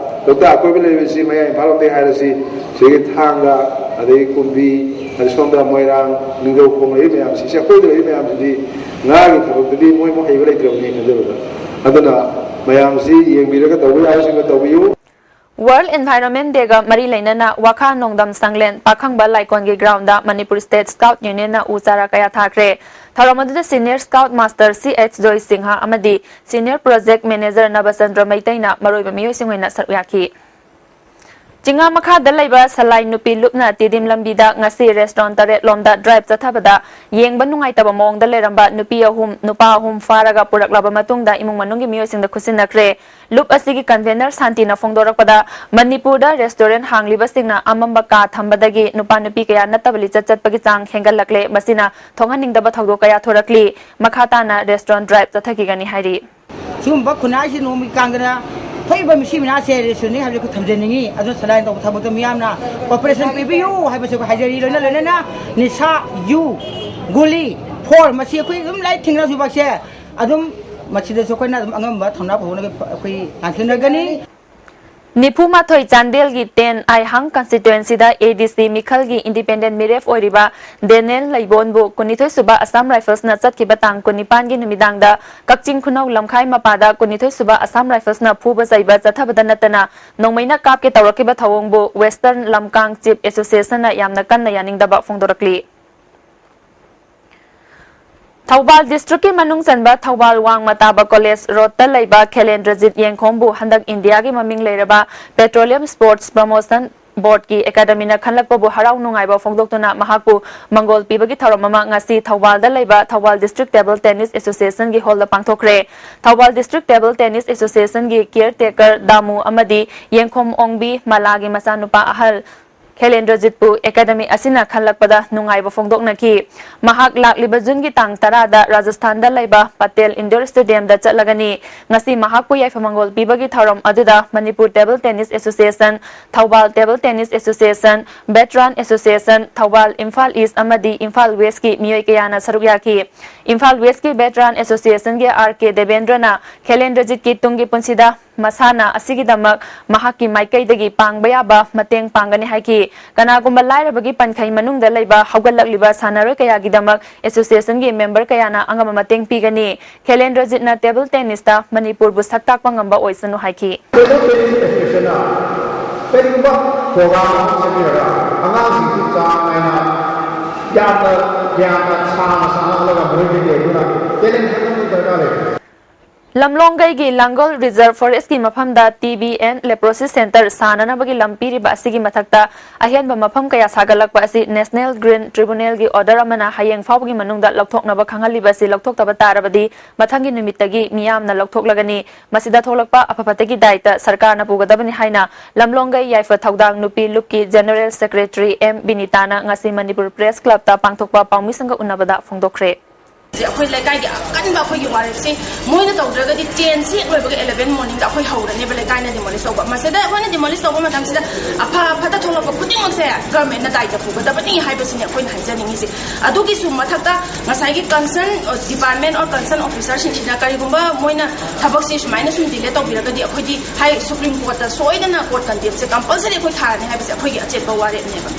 ꯂꯣꯛꯇꯥꯛ ꯑꯀꯣꯏꯕ ꯂꯩꯕꯁꯤ, ꯃꯌꯥꯏ ꯏꯝꯐꯥꯜ ꯂꯣꯝꯗꯒꯤ ꯍꯥꯏꯔꯁꯤ, ꯁꯤꯒꯤ ꯊꯥꯡꯒ, ꯑꯗꯩ ꯀꯨꯝꯕꯤ, ꯑꯗꯩ ꯁꯣꯝꯗ ꯃꯣꯏꯔꯥꯡ, ꯅꯤꯡꯊꯧꯈꯣꯡ ꯂꯩꯔꯤꯕ ꯃꯌꯥꯝꯁꯤ, ꯁꯤ ꯑꯀꯣꯏꯕꯗ ꯂꯩꯔꯤꯕ ꯃꯌꯥꯝꯁꯤꯗꯤ ꯉꯥꯒꯤ ꯊꯕꯛꯇꯗꯤ ꯃꯣꯏ ꯑꯃꯨꯛ ꯍꯩꯕ ꯂꯩꯇ꯭ꯔꯕꯅꯤ ꯈꯟꯖꯕꯗ꯫ ꯑꯗꯨꯅ ꯃꯌꯥꯝꯁꯤ ꯌꯦꯡꯕꯤꯔꯒ ꯇꯧꯕ ꯌꯥꯕꯁꯤꯡꯗꯣ ꯇꯧꯕꯤꯌꯨ꯫ ꯋꯥꯔꯜꯗ ꯏꯟꯚꯥꯏꯔꯣꯟꯃꯦꯟ ꯗꯦꯒ ꯃꯔꯤ ꯂꯩꯅꯅ ꯋꯥꯈꯥ ꯅꯣꯡꯗꯝ ꯁꯪꯂꯦꯟ ꯄꯥꯈꯪꯕ ꯂꯥꯏꯀꯣꯟꯒꯤ ꯒ꯭ꯔꯥꯎꯟꯗ ꯃꯅꯤꯄꯨꯔ ꯁ꯭ꯇꯦꯠ ꯁ꯭ꯀꯥꯎꯠ ꯌꯨꯅꯤꯌꯟꯅ ꯎ ꯆꯥꯔꯥ ꯀꯌꯥ ꯊꯥꯈ꯭ꯔꯦ꯫ ꯊꯧꯔꯝ ꯑꯗꯨꯗ ꯁꯤꯅꯤꯌꯔ ꯁ꯭ꯀꯥꯎꯠ ꯃꯥꯁꯇꯔ ꯁꯤ ꯑꯩꯆ ꯖꯣꯏ ꯁꯤꯡꯍ ꯑꯃꯗꯤ ꯁꯤꯅꯤꯌꯔ ꯄ꯭ꯔꯣꯖꯦꯛ ꯃꯦꯅꯦꯖꯔ ꯅꯕꯆꯟꯗ꯭ꯔ ꯃꯩꯇꯩꯅ ꯃꯔꯨꯑꯣꯏꯕ ꯃꯤꯑꯣꯏꯁꯤꯡ ꯑꯣꯏꯅ ꯁꯔꯨꯛ ꯌꯥꯈꯤ꯫ ꯆꯤꯡꯉꯥ ꯃꯈꯥꯗ ꯂꯩꯕ ꯁꯂꯥꯏ ꯅꯨꯄꯤ ꯂꯨꯞꯅ ꯇꯤꯗꯤꯝ ꯂꯝꯕꯤꯗ ꯉꯁꯤ ꯔꯦꯁꯇ꯭ꯔꯣꯟ ꯇꯔꯦꯠ ꯂꯣꯝꯗ ꯗ꯭ꯔꯥꯏꯚ ꯆꯠꯊꯕꯗ ꯌꯦꯡꯕ ꯅꯨꯡꯉꯥꯏꯇꯕ ꯃꯑꯣꯡꯗ ꯂꯩꯔꯝꯕ ꯅꯨꯄꯤ ꯑꯍꯨꯝ, ꯅꯨꯄꯥ ꯑꯍꯨꯝ ꯐꯥꯔꯒ ꯄꯨꯔꯛꯂꯕ ꯃꯇꯨꯡꯗ ꯏꯃꯨꯡ ꯃꯅꯨꯡꯒꯤ ꯃꯤꯑꯣꯏꯁꯤꯡꯗ ꯈꯨꯠꯁꯤꯟꯅꯈ꯭ꯔꯦ꯫ ꯂꯨꯞ ꯑꯁꯤꯒꯤ ꯀꯟꯚꯦꯅꯔ ꯁꯥꯟꯇꯤꯅ ꯐꯣꯡꯗꯣꯔꯛꯄꯗ, ꯃꯅꯤꯄꯨꯔꯗ ꯔꯦꯁꯇꯨꯔꯦꯟꯠ ꯍꯥꯡꯂꯤꯕꯁꯤꯡꯅ ꯑꯃꯝꯕ ꯀꯥ ꯊꯝꯕꯗꯒꯤ ꯅꯨꯄꯥ ꯅꯨꯄꯤ ꯀꯌꯥ ꯅꯠꯇꯕ ꯂꯤꯆꯠ ꯆꯠꯄꯒꯤ ꯆꯥꯡ ꯍꯦꯟꯒꯠꯂꯛꯂꯦ꯫ ꯃꯁꯤꯅ ꯊꯣꯛꯍꯟꯅꯤꯡꯗꯕ ꯊꯧꯗꯣꯛ ꯀꯌꯥ ꯊꯣꯔꯛꯂꯤ꯫ ꯃꯈꯥ ꯇꯥꯅ ꯔꯦꯁꯇꯨꯔꯦꯟꯠ ꯗ꯭ꯔꯥꯏꯚ ꯆꯠꯊꯈꯤꯒꯅꯤ ꯍꯥꯏꯔꯤ꯫ ꯁꯤꯒꯨꯝꯕ ꯈꯨꯟꯅꯥꯏꯁꯤ ꯅꯣꯡꯃꯒꯤ ꯀꯥꯡꯗꯅ ꯊꯣꯛꯏꯕ ꯃꯤꯁꯤ ꯃꯤꯅꯥꯁꯦ ꯔꯦꯁꯇꯨꯔꯦꯟꯠꯅꯤ ꯍꯥꯏꯕꯁꯦ ꯑꯩꯈꯣꯏ ꯊꯝꯖꯅꯤꯡꯉꯤ꯫ ꯑꯗꯨꯅ ꯁꯂꯥꯏꯟ ꯇꯧꯕ ꯊꯕꯛꯇ ꯃꯤꯌꯥꯝꯅ ꯀꯣꯑꯣꯄꯔꯦꯁꯟ ꯄꯤꯕꯤꯌꯨ ꯍꯥꯏꯕꯁꯦ ꯑꯩꯈꯣꯏ ꯍꯥꯏꯖꯔꯤ꯫ ꯂꯣꯏꯅ ꯂꯣꯏꯅꯅ ꯅꯤꯁꯥ, ꯌꯨ, ꯒꯨꯂꯤ, ꯐꯣꯔ, ꯃꯁꯤ ꯑꯩꯈꯣꯏ ꯑꯗꯨꯝ ꯂꯥꯏ ꯊꯦꯡꯅꯁꯨ ꯕꯛꯁꯦ ꯑꯗꯨꯝ ꯃꯁꯤꯗꯁꯨ ꯑꯩꯈꯣꯏꯅ ꯑꯗꯨꯝ ꯑꯉꯝꯕ ꯊꯧꯅꯥ ꯐꯅꯕ ꯑꯩꯈꯣꯏ ꯂꯥꯟꯊꯦꯡꯅꯒꯅꯤ꯫ ꯅꯤꯐꯨ ꯃꯥꯊꯣꯏ ꯆꯥꯟꯗꯦꯜꯒꯤ ꯇꯦꯟ ꯑꯥꯏꯍꯥꯡ ꯀꯟꯁꯇꯤꯇ꯭ꯋꯦꯟꯁꯤꯗ ꯑꯦ ꯗꯤ ꯁꯤ ꯃꯤꯈꯜꯒꯤ ꯏꯟꯗꯤꯄꯦꯟꯗꯦꯟ ꯃꯤꯔꯦꯞ ꯑꯣꯏꯔꯤꯕ ꯗꯦꯅꯦꯜ ꯂꯩꯕꯣꯟꯕꯨ ꯀꯨꯟꯅꯤꯊꯣꯏ ꯁꯨꯕ ꯑꯁꯥꯝ ꯔꯥꯏꯐꯜꯁꯅ ꯆꯠꯈꯤꯕ ꯇꯥꯡ ꯀꯨꯟꯅꯤꯄꯥꯟꯒꯤ ꯅꯨꯃꯤꯗꯥꯡꯗ ꯀꯛꯆꯤꯡ ꯈꯨꯅꯧ ꯂꯝꯈꯥꯏ ꯃꯄꯥꯗ ꯀꯨꯟꯅꯤꯊꯣꯏ ꯁꯨꯕ ꯑꯁꯥꯝ ꯔꯥꯏꯐꯜꯁꯅ ꯐꯨꯕ ꯆꯩꯕ ꯆꯠꯊꯕꯗ ꯅꯠꯇꯅ ꯅꯣꯡꯃꯩꯅ ꯀꯥꯞꯀꯦ ꯇꯧꯔꯛꯈꯤꯕ ꯊꯧꯑꯣꯡꯕꯨ ꯋꯦꯁꯇꯔꯟ ꯂꯝꯀꯥꯡ ꯆꯤꯞ ꯑꯦꯁꯣꯁꯤꯌꯦꯁꯟꯅ ꯌꯥꯝꯅ ꯀꯟꯅ ꯌꯥꯅꯤꯡꯗꯕ ꯐꯣꯡꯗꯣꯔꯛꯂꯤ꯫ ꯊꯧꯕꯥꯜ ꯗꯤꯁꯇ꯭ꯔꯤꯛꯀꯤ ꯃꯅꯨꯡ ꯆꯟꯕ ꯊꯧꯕꯥꯜ ꯋꯥꯡꯃ ꯇꯥꯕ ꯀꯣꯂꯦꯖ ꯔꯣꯗꯇ ꯂꯩꯕ ꯈꯦꯂꯦꯟꯗ꯭ꯔꯖꯤꯠ ꯌꯦꯡꯈꯣꯝꯕꯨ ꯍꯟꯗꯛ ꯏꯟꯗꯤꯌꯥꯒꯤ ꯃꯃꯤꯡ ꯂꯩꯔꯕ ꯄꯦꯇ꯭ꯔꯣꯂꯤꯌꯝ ꯁ꯭ꯄꯣꯔꯠꯁ ꯄ꯭ꯔꯃꯣꯁꯟ ꯕꯣꯔꯗꯀꯤ ꯑꯦꯀꯥꯗꯃꯤꯅ ꯈꯜꯂꯛꯄꯕꯨ ꯍꯔꯥꯎ ꯅꯨꯡꯉꯥꯏꯕ ꯐꯣꯡꯗꯣꯛꯇꯨꯅ ꯃꯍꯥꯛꯄꯨ ꯃꯪꯒꯣꯜ ꯄꯤꯕꯒꯤ ꯊꯧꯔꯝ ꯑꯃ ꯉꯁꯤ ꯊꯧꯕꯥꯜꯗ ꯂꯩꯕ ꯊꯧꯕꯥꯜ ꯗꯤꯁꯇ꯭ꯔꯤꯛ ꯇꯦꯕꯜ ꯇꯦꯅꯤꯁ ꯑꯦꯁꯣꯁꯤꯌꯦꯁꯟꯒꯤ ꯍꯣꯜꯗ ꯄꯥꯡꯊꯣꯛꯈ꯭ꯔꯦ꯫ ꯊꯧꯕꯥꯜ ꯗꯤꯁꯇ꯭ꯔꯤꯛ ꯇꯦꯕꯜ ꯇꯦꯅꯤꯁ ꯑꯦꯁꯣꯁꯤꯌꯦꯁꯟꯒꯤ ꯀꯤꯌꯔ ꯇꯦꯀꯔ ꯗꯥꯃꯨ ꯑꯃꯗꯤ ꯌꯦꯡꯈꯣꯝ ꯑꯣꯡꯕꯤ ꯃꯂꯥꯒꯤ ꯃꯆꯥꯅꯨꯄꯥ ꯑꯍꯜ ꯈꯦꯂꯦꯟꯗ꯭ꯔꯖꯤꯠꯄꯨ ꯑꯦꯀꯥꯗꯃꯤ ꯑꯁꯤꯅ ꯈꯜꯂꯛꯄꯗ ꯅꯨꯡꯉꯥꯏꯕ ꯐꯣꯡꯗꯣꯛꯅꯈꯤ꯫ ꯃꯍꯥꯛ ꯂꯥꯛꯂꯤꯕ ꯖꯨꯟꯒꯤ ꯇꯥꯡ ꯇꯔꯥꯗ ꯔꯥꯖꯁꯊꯥꯟꯗ ꯂꯩꯕ ꯄꯇꯦꯜ ꯏꯟꯗꯣꯔ ꯁ꯭ꯇꯦꯗꯤꯌꯝꯗ ꯆꯠꯂꯒꯅꯤ꯫ ꯉꯁꯤ ꯃꯍꯥꯛꯄꯨ ꯌꯥꯏꯐ ꯃꯪꯒꯣꯜ ꯄꯤꯕꯒꯤ ꯊꯧꯔꯝ ꯑꯗꯨꯗ Manipur table tennis association, Thoubal table tennis association, veteran association, Thoubal, Imphal east ꯑꯃꯗꯤ ꯏꯝꯐꯥꯜ ꯋꯦꯁꯀꯤ ꯃꯤꯑꯣꯏ ꯀꯌꯥꯅ ꯁꯔꯨꯛ ꯌꯥꯈꯤ꯫ ꯏꯝꯐꯥꯜ ꯋꯦꯁꯀꯤ ꯚꯦꯇꯔꯥꯟ ꯑꯦꯁꯣꯁꯤꯌꯦꯁꯟꯒꯤ ꯑꯥꯔ ꯀꯦ ꯗꯦꯕꯦꯟꯗ꯭ꯔꯅ ꯈꯦꯂꯦꯟꯗ꯭ꯔꯖꯤꯠꯀꯤ ꯇꯨꯡꯒꯤ ꯄꯨꯟꯁꯤꯗ ꯃꯁꯥꯟꯅ ꯑꯁꯤꯒꯤꯗꯃꯛ ꯃꯍꯥꯛꯀꯤ ꯃꯥꯏꯀꯩꯗꯒꯤ ꯄꯥꯡꯕ ꯌꯥꯕ ꯃꯇꯦꯡ ꯄꯥꯡꯒꯅꯤ ꯍꯥꯏꯈꯤ꯫ ꯀꯅꯥꯒꯨꯝꯕ ꯂꯥꯏꯔꯕꯒꯤ ꯄꯟꯈꯩ ꯃꯅꯨꯡꯗ ꯂꯩꯕ ꯍꯧꯒꯠꯂꯛꯂꯤꯕ ꯁꯥꯟꯅꯔꯣꯏ ꯀꯌꯥꯒꯤꯗꯃꯛ ꯑꯦꯁꯣꯁꯤꯌꯦꯁꯟꯒꯤ ꯃꯦꯝꯕꯔ ꯀꯌꯥꯅ ꯑꯉꯝꯕ ꯃꯇꯦꯡ ꯄꯤꯒꯅꯤ꯫ ꯈꯦꯂꯦꯟꯗ꯭ꯔꯖꯤꯠꯅ ꯇꯦꯕꯜ ꯇꯦꯅꯤꯁꯇ ꯃꯅꯤꯄꯨꯔꯕꯨ ꯁꯛ ꯇꯥꯛꯄ ꯉꯝꯕ ꯑꯣꯏꯁꯅꯨ ꯍꯥꯏꯈꯤ꯫ ꯇꯦꯕꯜ ꯇꯦꯅꯤꯁ ꯑꯦꯁꯣꯁꯤꯌꯦꯁꯟꯅ ꯀꯔꯤꯒꯨꯝꯕ ꯄ꯭ꯔꯣꯒ꯭ꯔꯥꯝ ꯑꯃ ꯁꯦꯝꯕꯤꯔꯒ ꯑꯉꯥꯡꯁꯤꯡꯁꯤ ꯆꯥꯡ ꯅꯥꯏꯅ ꯌꯥꯝꯅ ꯒ꯭ꯌꯥꯟꯅ ꯁꯥꯡꯅ ꯁꯥꯟꯅꯍꯜꯂꯒ ꯃꯈꯣꯏꯒꯤ ꯑꯗꯨꯅ ꯇꯦꯂꯦꯟ ꯈꯪꯍꯟꯕ ꯗꯔꯀꯥꯔ ꯂꯩ꯫ ꯂꯝꯂꯣꯡꯒꯩꯒꯤ ꯂꯥꯡꯒꯣꯜ ꯔꯤꯖꯔꯚ ꯐꯣꯔꯦꯁ꯭ꯠꯀꯤ ꯃꯐꯝꯗ ꯇꯤ ꯕꯤ ꯑꯦꯟ ꯂꯦꯄ꯭ꯔꯣꯁꯤꯁ ꯁꯦꯟꯇꯔ ꯁꯥꯅꯅꯕꯒꯤ ꯂꯝ ꯄꯤꯔꯤꯕ ꯑꯁꯤꯒꯤ ꯃꯊꯛꯇ ꯑꯍꯦꯟꯕ ꯃꯐꯝ ꯀꯌꯥ ꯁꯥꯒꯠꯂꯛꯄ ꯑꯁꯤ ꯅꯦꯁꯅꯦꯜ ꯒ꯭ꯔꯤꯟ ꯇ꯭ꯔꯤꯕꯨꯅꯦꯜꯒꯤ ꯑꯣꯔꯗꯔ ꯑꯃꯅ ꯍꯌꯦꯡ ꯐꯥꯎꯕꯒꯤ ꯃꯅꯨꯡꯗ ꯂꯧꯊꯣꯛꯅꯕ ꯈꯪꯍꯜꯂꯤꯕ ꯑꯁꯤ ꯂꯧꯊꯣꯛꯇꯕ ꯇꯥꯔꯕꯗꯤ ꯃꯊꯪꯒꯤ ꯅꯨꯃꯤꯠꯇꯒꯤ ꯃꯤꯌꯥꯝꯅ ꯂꯧꯊꯣꯛꯂꯒꯅꯤ꯫ ꯃꯁꯤꯗ ꯊꯣꯛꯂꯛꯄ ꯑꯐ ꯐꯠꯇꯒꯤ ꯗꯥꯏꯇ ꯁꯔꯀꯥꯔꯅ ꯄꯨꯒꯗꯕꯅꯤ ꯍꯥꯏꯅ ꯂꯝꯂꯣꯡꯒꯩ ꯌꯥꯏꯐ ꯊꯧꯗꯥꯡ ꯅꯨꯄꯤ ꯂꯨꯞꯀꯤ ꯖꯦꯅꯔꯦꯜ ꯁꯦꯀ꯭ꯔꯦꯇꯔꯤ ꯑꯦꯝ ꯕꯤꯅꯤꯇꯥꯅ ꯉꯁꯤ ꯃꯅꯤꯄꯨꯔ ꯄ꯭ꯔꯦꯁ ꯀ꯭ꯂꯕꯇ ꯄꯥꯡꯊꯣꯛꯄ ꯄꯥꯎꯃꯤꯁꯤꯡꯒ ꯎꯟꯅꯕꯗ ꯐꯣꯡꯗꯣꯛꯈ꯭ꯔꯦ꯫ ꯑꯩꯈꯣꯏ ꯂꯩꯀꯥꯏꯒꯤ ꯑꯀꯟꯕ ꯑꯩꯈꯣꯏꯒꯤ ꯋꯥꯔꯦꯞꯁꯤ ꯃꯣꯏꯅ ꯇꯧꯗ꯭ꯔꯒꯗꯤ ꯇꯦꯟꯁꯤ ꯂꯣꯏꯕꯒ eleven morningꯗ ꯑꯩꯈꯣꯏ ꯍꯧꯔꯅꯦꯕ ꯂꯩꯀꯥꯏꯅ demolish ꯇꯧꯕ꯫ ꯃꯁꯤꯗ ꯑꯩꯈꯣꯏꯅ demolish ꯇꯧꯕ ꯃꯇꯝꯁꯤꯗ ꯑꯐ ꯐꯠꯇ ꯊꯣꯛꯂꯛꯄ ꯈꯨꯗꯤꯡꯃꯛꯁꯦ governmentꯅ ꯗꯥꯏꯇ ꯄꯨꯒꯗꯕꯅꯤ ꯍꯥꯏꯕꯁꯤꯅꯤ ꯑꯩꯈꯣꯏꯅ ꯍꯥꯏꯖꯅꯤꯡꯉꯤꯁꯦ꯫ ꯑꯗꯨꯒꯤꯁꯨ ꯃꯊꯛꯇ ꯉꯁꯥꯏꯒꯤ concern department or concern officerꯁꯤꯡꯁꯤꯅ ꯀꯔꯤꯒꯨꯝꯕ ꯃꯣꯏꯅ ꯊꯕꯛꯁꯤ ꯁꯨꯃꯥꯏꯅ ꯁꯨꯝ delay ꯇꯧꯕꯤꯔꯒꯗꯤ ꯑꯩꯈꯣꯏꯗꯤ ꯍꯥꯏ Supreme Courtꯇ ꯁꯣꯏꯗꯅ court contemptꯁꯦ compulsory ꯑꯩꯈꯣꯏ ꯊꯥꯔꯅꯤ ꯍꯥꯏꯕꯁꯦ ꯑꯩꯈꯣꯏꯒꯤ ꯑꯆꯦꯠꯄ ꯋꯥꯔꯦꯞꯅꯦꯕ꯫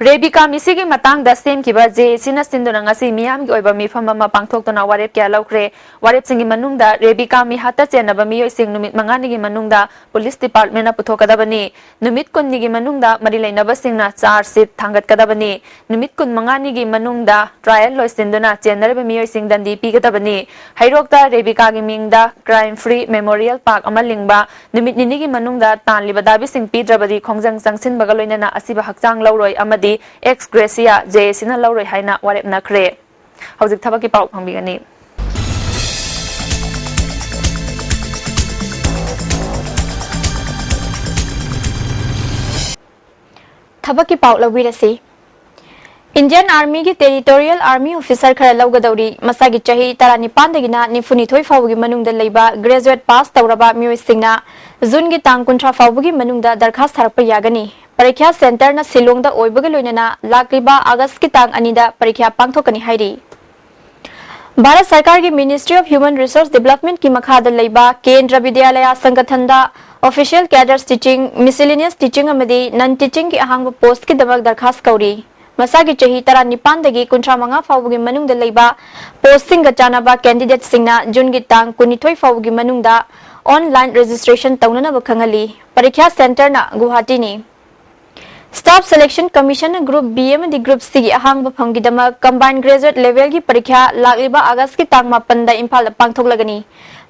ꯔꯦꯕꯤꯀꯥ ꯃꯤꯁꯤꯒꯤ ꯃꯇꯥꯡꯗ ꯁꯦꯝꯈꯤꯕ ꯖꯦ ꯑꯦ ꯁꯤꯅ ꯁꯤꯟꯗꯨꯅ ꯉꯁꯤ ꯃꯤꯌꯥꯝꯒꯤ ꯑꯣꯏꯕ ꯃꯤꯐꯝ ꯑꯃ ꯄꯥꯡꯊꯣꯛꯇꯨꯅ ꯋꯥꯔꯦꯞ ꯀꯌꯥ ꯂꯧꯈ꯭ꯔꯦ꯫ ꯋꯥꯔꯦꯞꯁꯤꯡꯒꯤ ꯃꯅꯨꯡꯗ ꯔꯦꯕꯤꯀꯥ ꯃꯤꯍꯥꯠꯇ ꯆꯦꯟꯅꯕ ꯃꯤꯑꯣꯏꯁꯤꯡ ꯅꯨꯃꯤꯠ ꯃꯉꯥꯅꯤꯒꯤ ꯃꯅꯨꯡꯗ police departmentꯅ ꯄꯨꯊꯣꯛꯀꯗꯕꯅꯤ꯫ ꯅꯨꯃꯤꯠ ꯀꯨꯟꯅꯤꯒꯤ ꯃꯅꯨꯡꯗ ꯃꯔꯤ ꯂꯩꯅꯕꯁꯤꯡꯅ charge sheet ꯊꯥꯡꯒꯠꯀꯗꯕꯅꯤ꯫ ꯅꯨꯃꯤꯠ ꯀꯨꯟꯃꯉꯥꯅꯤꯒꯤ ꯃꯅꯨꯡꯗ trial ꯂꯣꯏꯁꯤꯟꯗꯨꯅ ꯆꯦꯟꯅꯔꯤꯕ ꯃꯤꯑꯣꯏꯁꯤꯡ ꯗꯟꯗꯤ ꯄꯤꯒꯗꯕꯅꯤ꯫ ꯍꯩꯔꯣꯛꯇ ꯔꯦꯕꯤꯀꯥꯒꯤ ꯃꯤꯡꯗ Crime Free Memorial Park ꯑꯃ ꯂꯤꯡꯕ, ꯅꯨꯃꯤꯠ ꯅꯤꯅꯤꯒꯤ ꯃꯅꯨꯡꯗ ꯇꯥꯜꯂꯤꯕ ꯗꯥꯕꯤꯁꯤꯡ ꯄꯤꯗ꯭ꯔꯕꯗꯤ ꯈꯣꯡꯖꯪ ꯆꯪꯁꯤꯟꯕꯒ ꯂꯣꯏꯅꯅ ꯑꯁꯤꯕ ꯍꯛꯆꯥꯡ ꯂꯧꯔꯣꯏ ꯑꯃꯗꯤ ex gratia ꯖꯦ ꯑꯦ ꯁꯤꯅ ꯂꯧꯔꯣꯏ ꯍꯥꯏꯅ ꯋꯥꯔꯦꯞꯅꯈ꯭ꯔꯦ꯫ ꯍꯧꯖꯤꯛ ꯊꯕꯛꯀꯤ ꯄꯥꯎ ꯐꯪꯕꯤꯒꯅꯤ꯫ ꯊꯕꯛꯀꯤ ꯄꯥꯎ ꯂꯧꯕꯤꯔꯁꯤ꯫ Indian Armyꯒꯤ Territorial Army Officer ꯈꯔ ꯂꯧꯒꯗꯧꯔꯤ꯫ ꯃꯁꯥꯒꯤ ꯆꯍꯤ ꯇꯔꯥꯅꯤꯄꯥꯟꯗꯒꯤꯅ ꯅꯤꯐꯨꯅꯤꯊꯣꯏ ꯐꯥꯎꯕꯒꯤ ꯃꯅꯨꯡꯗ ꯂꯩꯕ graduate pass ꯇꯧꯔꯕ ꯃꯤꯑꯣꯏꯁꯤꯡꯅ Juneꯒꯤ ꯇꯥꯡ ꯀꯨꯟꯊ꯭ꯔꯥ ꯐꯥꯎꯕꯒꯤ ꯃꯅꯨꯡꯗ ꯗꯔꯈꯥꯁ ꯊꯥꯔꯛꯄ ꯌꯥꯒꯅꯤ꯫ ꯄꯔꯤꯈ꯭ꯌꯥ centreꯅ ꯁꯤꯂꯣꯡꯗ ꯑꯣꯏꯕꯒ ꯂꯣꯏꯅꯅ ꯂꯥꯛꯂꯤꯕ Augustꯀꯤ ꯇꯥꯡ ꯑꯅꯤꯗ ꯄꯔꯤꯈ꯭ꯌꯥ ꯄꯥꯡꯊꯣꯛꯀꯅꯤ ꯍꯥꯏꯔꯤ꯫ ꯚꯥꯔꯠ ꯁꯔꯀꯥꯔꯒꯤ Ministry of Human Resource Developmentꯀꯤ ꯃꯈꯥꯗ ꯂꯩꯕ ꯀꯦꯟꯗ꯭ꯔ ꯕꯤꯗ꯭ꯌꯥꯂꯌꯥ ꯁꯪꯒꯊꯟꯗ official cadres teaching, miscellaneous teaching ꯑꯃꯗꯤ non teachingꯒꯤ ꯑꯍꯥꯡꯕ postꯀꯤꯗꯃꯛ ꯗꯔꯈꯥꯁ ꯀꯧꯔꯤ꯫ ꯃꯁꯥꯒꯤ ꯆꯍꯤ ꯇꯔꯥꯅꯤꯄꯥꯟꯗꯒꯤ ꯀꯨꯟꯊ꯭ꯔꯥ ꯃꯉꯥ ꯐꯥꯎꯕꯒꯤ ꯃꯅꯨꯡꯗ ꯂꯩꯕ postꯁꯤꯡꯒ ꯆꯥꯟꯅꯕ candidateꯁꯤꯡꯅ Juneꯒꯤ ꯇꯥꯡ ꯀꯨꯟꯅꯤꯊꯣꯏ ꯐꯥꯎꯕꯒꯤ ꯃꯅꯨꯡꯗ online registration ꯇꯧꯅꯅꯕ ꯈꯪꯍꯜꯂꯤ꯫ ꯄꯔꯤꯈ꯭ꯌꯥ centreꯅ ꯒꯨꯋꯥꯍꯥꯇꯤꯅꯤ꯫ Staff Selection Commissionꯅ Group B ꯑꯃꯗꯤ Group Cꯒꯤ ꯑꯍꯥꯡꯕ ꯐꯝꯒꯤꯗꯃꯛ combined graduate levelꯒꯤ ꯄꯔꯤꯈ꯭ꯌꯥ ꯂꯥꯛꯂꯤꯕ Augustꯀꯤ ꯇꯥꯡ ꯃꯥꯄꯟꯗ ꯏꯝꯐꯥꯜꯗ ꯄꯥꯡꯊꯣꯛꯂꯒꯅꯤ꯫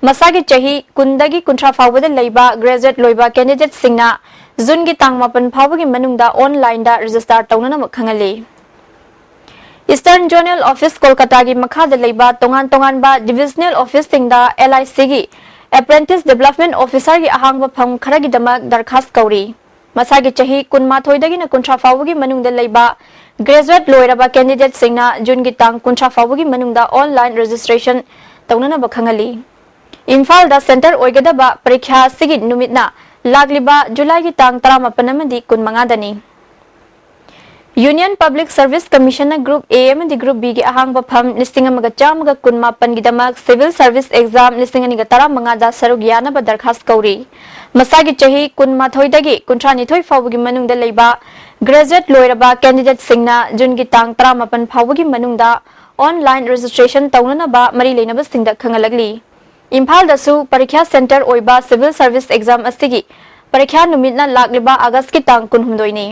ꯃꯁꯥꯒꯤ ꯆꯍꯤ ꯀꯨꯟꯗꯒꯤ ꯀꯨꯟꯊ꯭ꯔꯥ ꯐꯥꯎꯕꯗ ꯂꯩꯕ graduate ꯂꯣꯏꯕ candidateꯁꯤꯡꯅ Juneꯒꯤ ꯇꯥꯡ ꯃꯥꯄꯟ ꯐꯥꯎꯕꯒꯤ ꯃꯅꯨꯡꯗ onlineꯗ register ꯇꯧꯅꯅꯕ ꯈꯪꯍꯜꯂꯤ꯫ Eastern Zonal Office ꯀꯣꯜꯀꯇꯥꯒꯤ ꯃꯈꯥꯗ ꯂꯩꯕ ꯇꯣꯉꯥꯟ ꯇꯣꯉꯥꯟꯕ divisional officeꯁꯤꯡꯗ LICꯒꯤ Apprentice Development Officerꯒꯤ ꯑꯍꯥꯡꯕ ꯐꯝ ꯈꯔꯒꯤꯗꯃꯛ ꯗꯔꯈꯥꯁ ꯀꯧꯔꯤ꯫ ꯃꯁꯥꯒꯤ ꯆꯍꯤ ꯀꯨꯟꯃꯥꯊꯣꯏꯗꯒꯤꯅ ꯀꯨꯟꯊ꯭ꯔꯥ ꯐꯥꯎꯕꯒꯤ ꯃꯅꯨꯡꯗ ꯂꯩꯕ Graduate ꯂꯣꯏꯔꯕ candidateꯁꯤꯡꯅ Juneꯒꯤ ꯇꯥꯡ ꯀꯨꯟꯊ꯭ꯔꯥ ꯐꯥꯎꯕꯒꯤ ꯃꯅꯨꯡꯗ online registration ꯇꯧꯅꯅꯕ ꯈꯪꯍꯜꯂꯤ꯫ ꯏꯝꯐꯥꯜꯗ centre ꯑꯣꯏꯒꯗꯕ ꯄꯔꯤꯈ꯭ꯌꯥ ꯑꯁꯤꯒꯤ ꯅꯨꯃꯤꯠꯅ ꯂꯥꯛꯂꯤꯕ Julyꯒꯤ ꯇꯥꯡ ꯇꯔꯥꯃꯥꯄꯟ ꯑꯃꯗꯤ ꯀꯨꯟꯃꯉꯥꯗꯅꯤ꯫ Union Public Service Commissionꯅ Group A ꯑꯃꯗꯤ Group Bꯒꯤ ꯑꯍꯥꯡꯕ ꯐꯝ ꯂꯤꯁꯤꯡ ꯑꯃꯒ ꯆꯥꯝꯃꯒ ꯀꯨꯟꯃꯥꯄꯟꯒꯤꯗꯃꯛ Civil Service Exam ꯂꯤꯁꯤꯡ ꯑꯅꯤꯒ ꯇꯔꯥꯃꯉꯥꯗ ꯁꯔꯨꯛ ꯌꯥꯅꯕ ꯗꯔꯈꯥꯁ ꯀꯧꯔꯤ꯫ ꯃꯁꯥꯒꯤ ꯆꯍꯤ ꯀꯨꯟꯃꯥꯊꯣꯏꯗꯒꯤ ꯀꯨꯟꯊ꯭ꯔꯥꯅꯤꯊꯣꯏ ꯐꯥꯎꯕꯒꯤ ꯃꯅꯨꯡꯗ ꯂꯩꯕ graduate ꯂꯣꯏꯔꯕ candidateꯁꯤꯡꯅ Juneꯒꯤ ꯇꯥꯡ ꯇꯔꯥꯃꯥꯄꯟ ꯐꯥꯎꯕꯒꯤ ꯃꯅꯨꯡꯗ online registration ꯇꯧꯅꯅꯕ ꯃꯔꯤ ꯂꯩꯅꯕꯁꯤꯡꯗ ꯈꯪꯍꯜꯂꯛꯂꯤ꯫ ꯏꯝꯐꯥꯜꯗꯁꯨ ꯄꯔꯤꯈ꯭ꯌꯥ centre ꯑꯣꯏꯕ Civil Service Exam ꯑꯁꯤꯒꯤ ꯄꯔꯤꯈ꯭ꯌꯥ ꯅꯨꯃꯤꯠꯅ ꯂꯥꯛꯂꯤꯕ Augustꯀꯤ ꯇꯥꯡ ꯀꯨꯟꯍꯨꯝꯗꯣꯏꯅꯤ꯫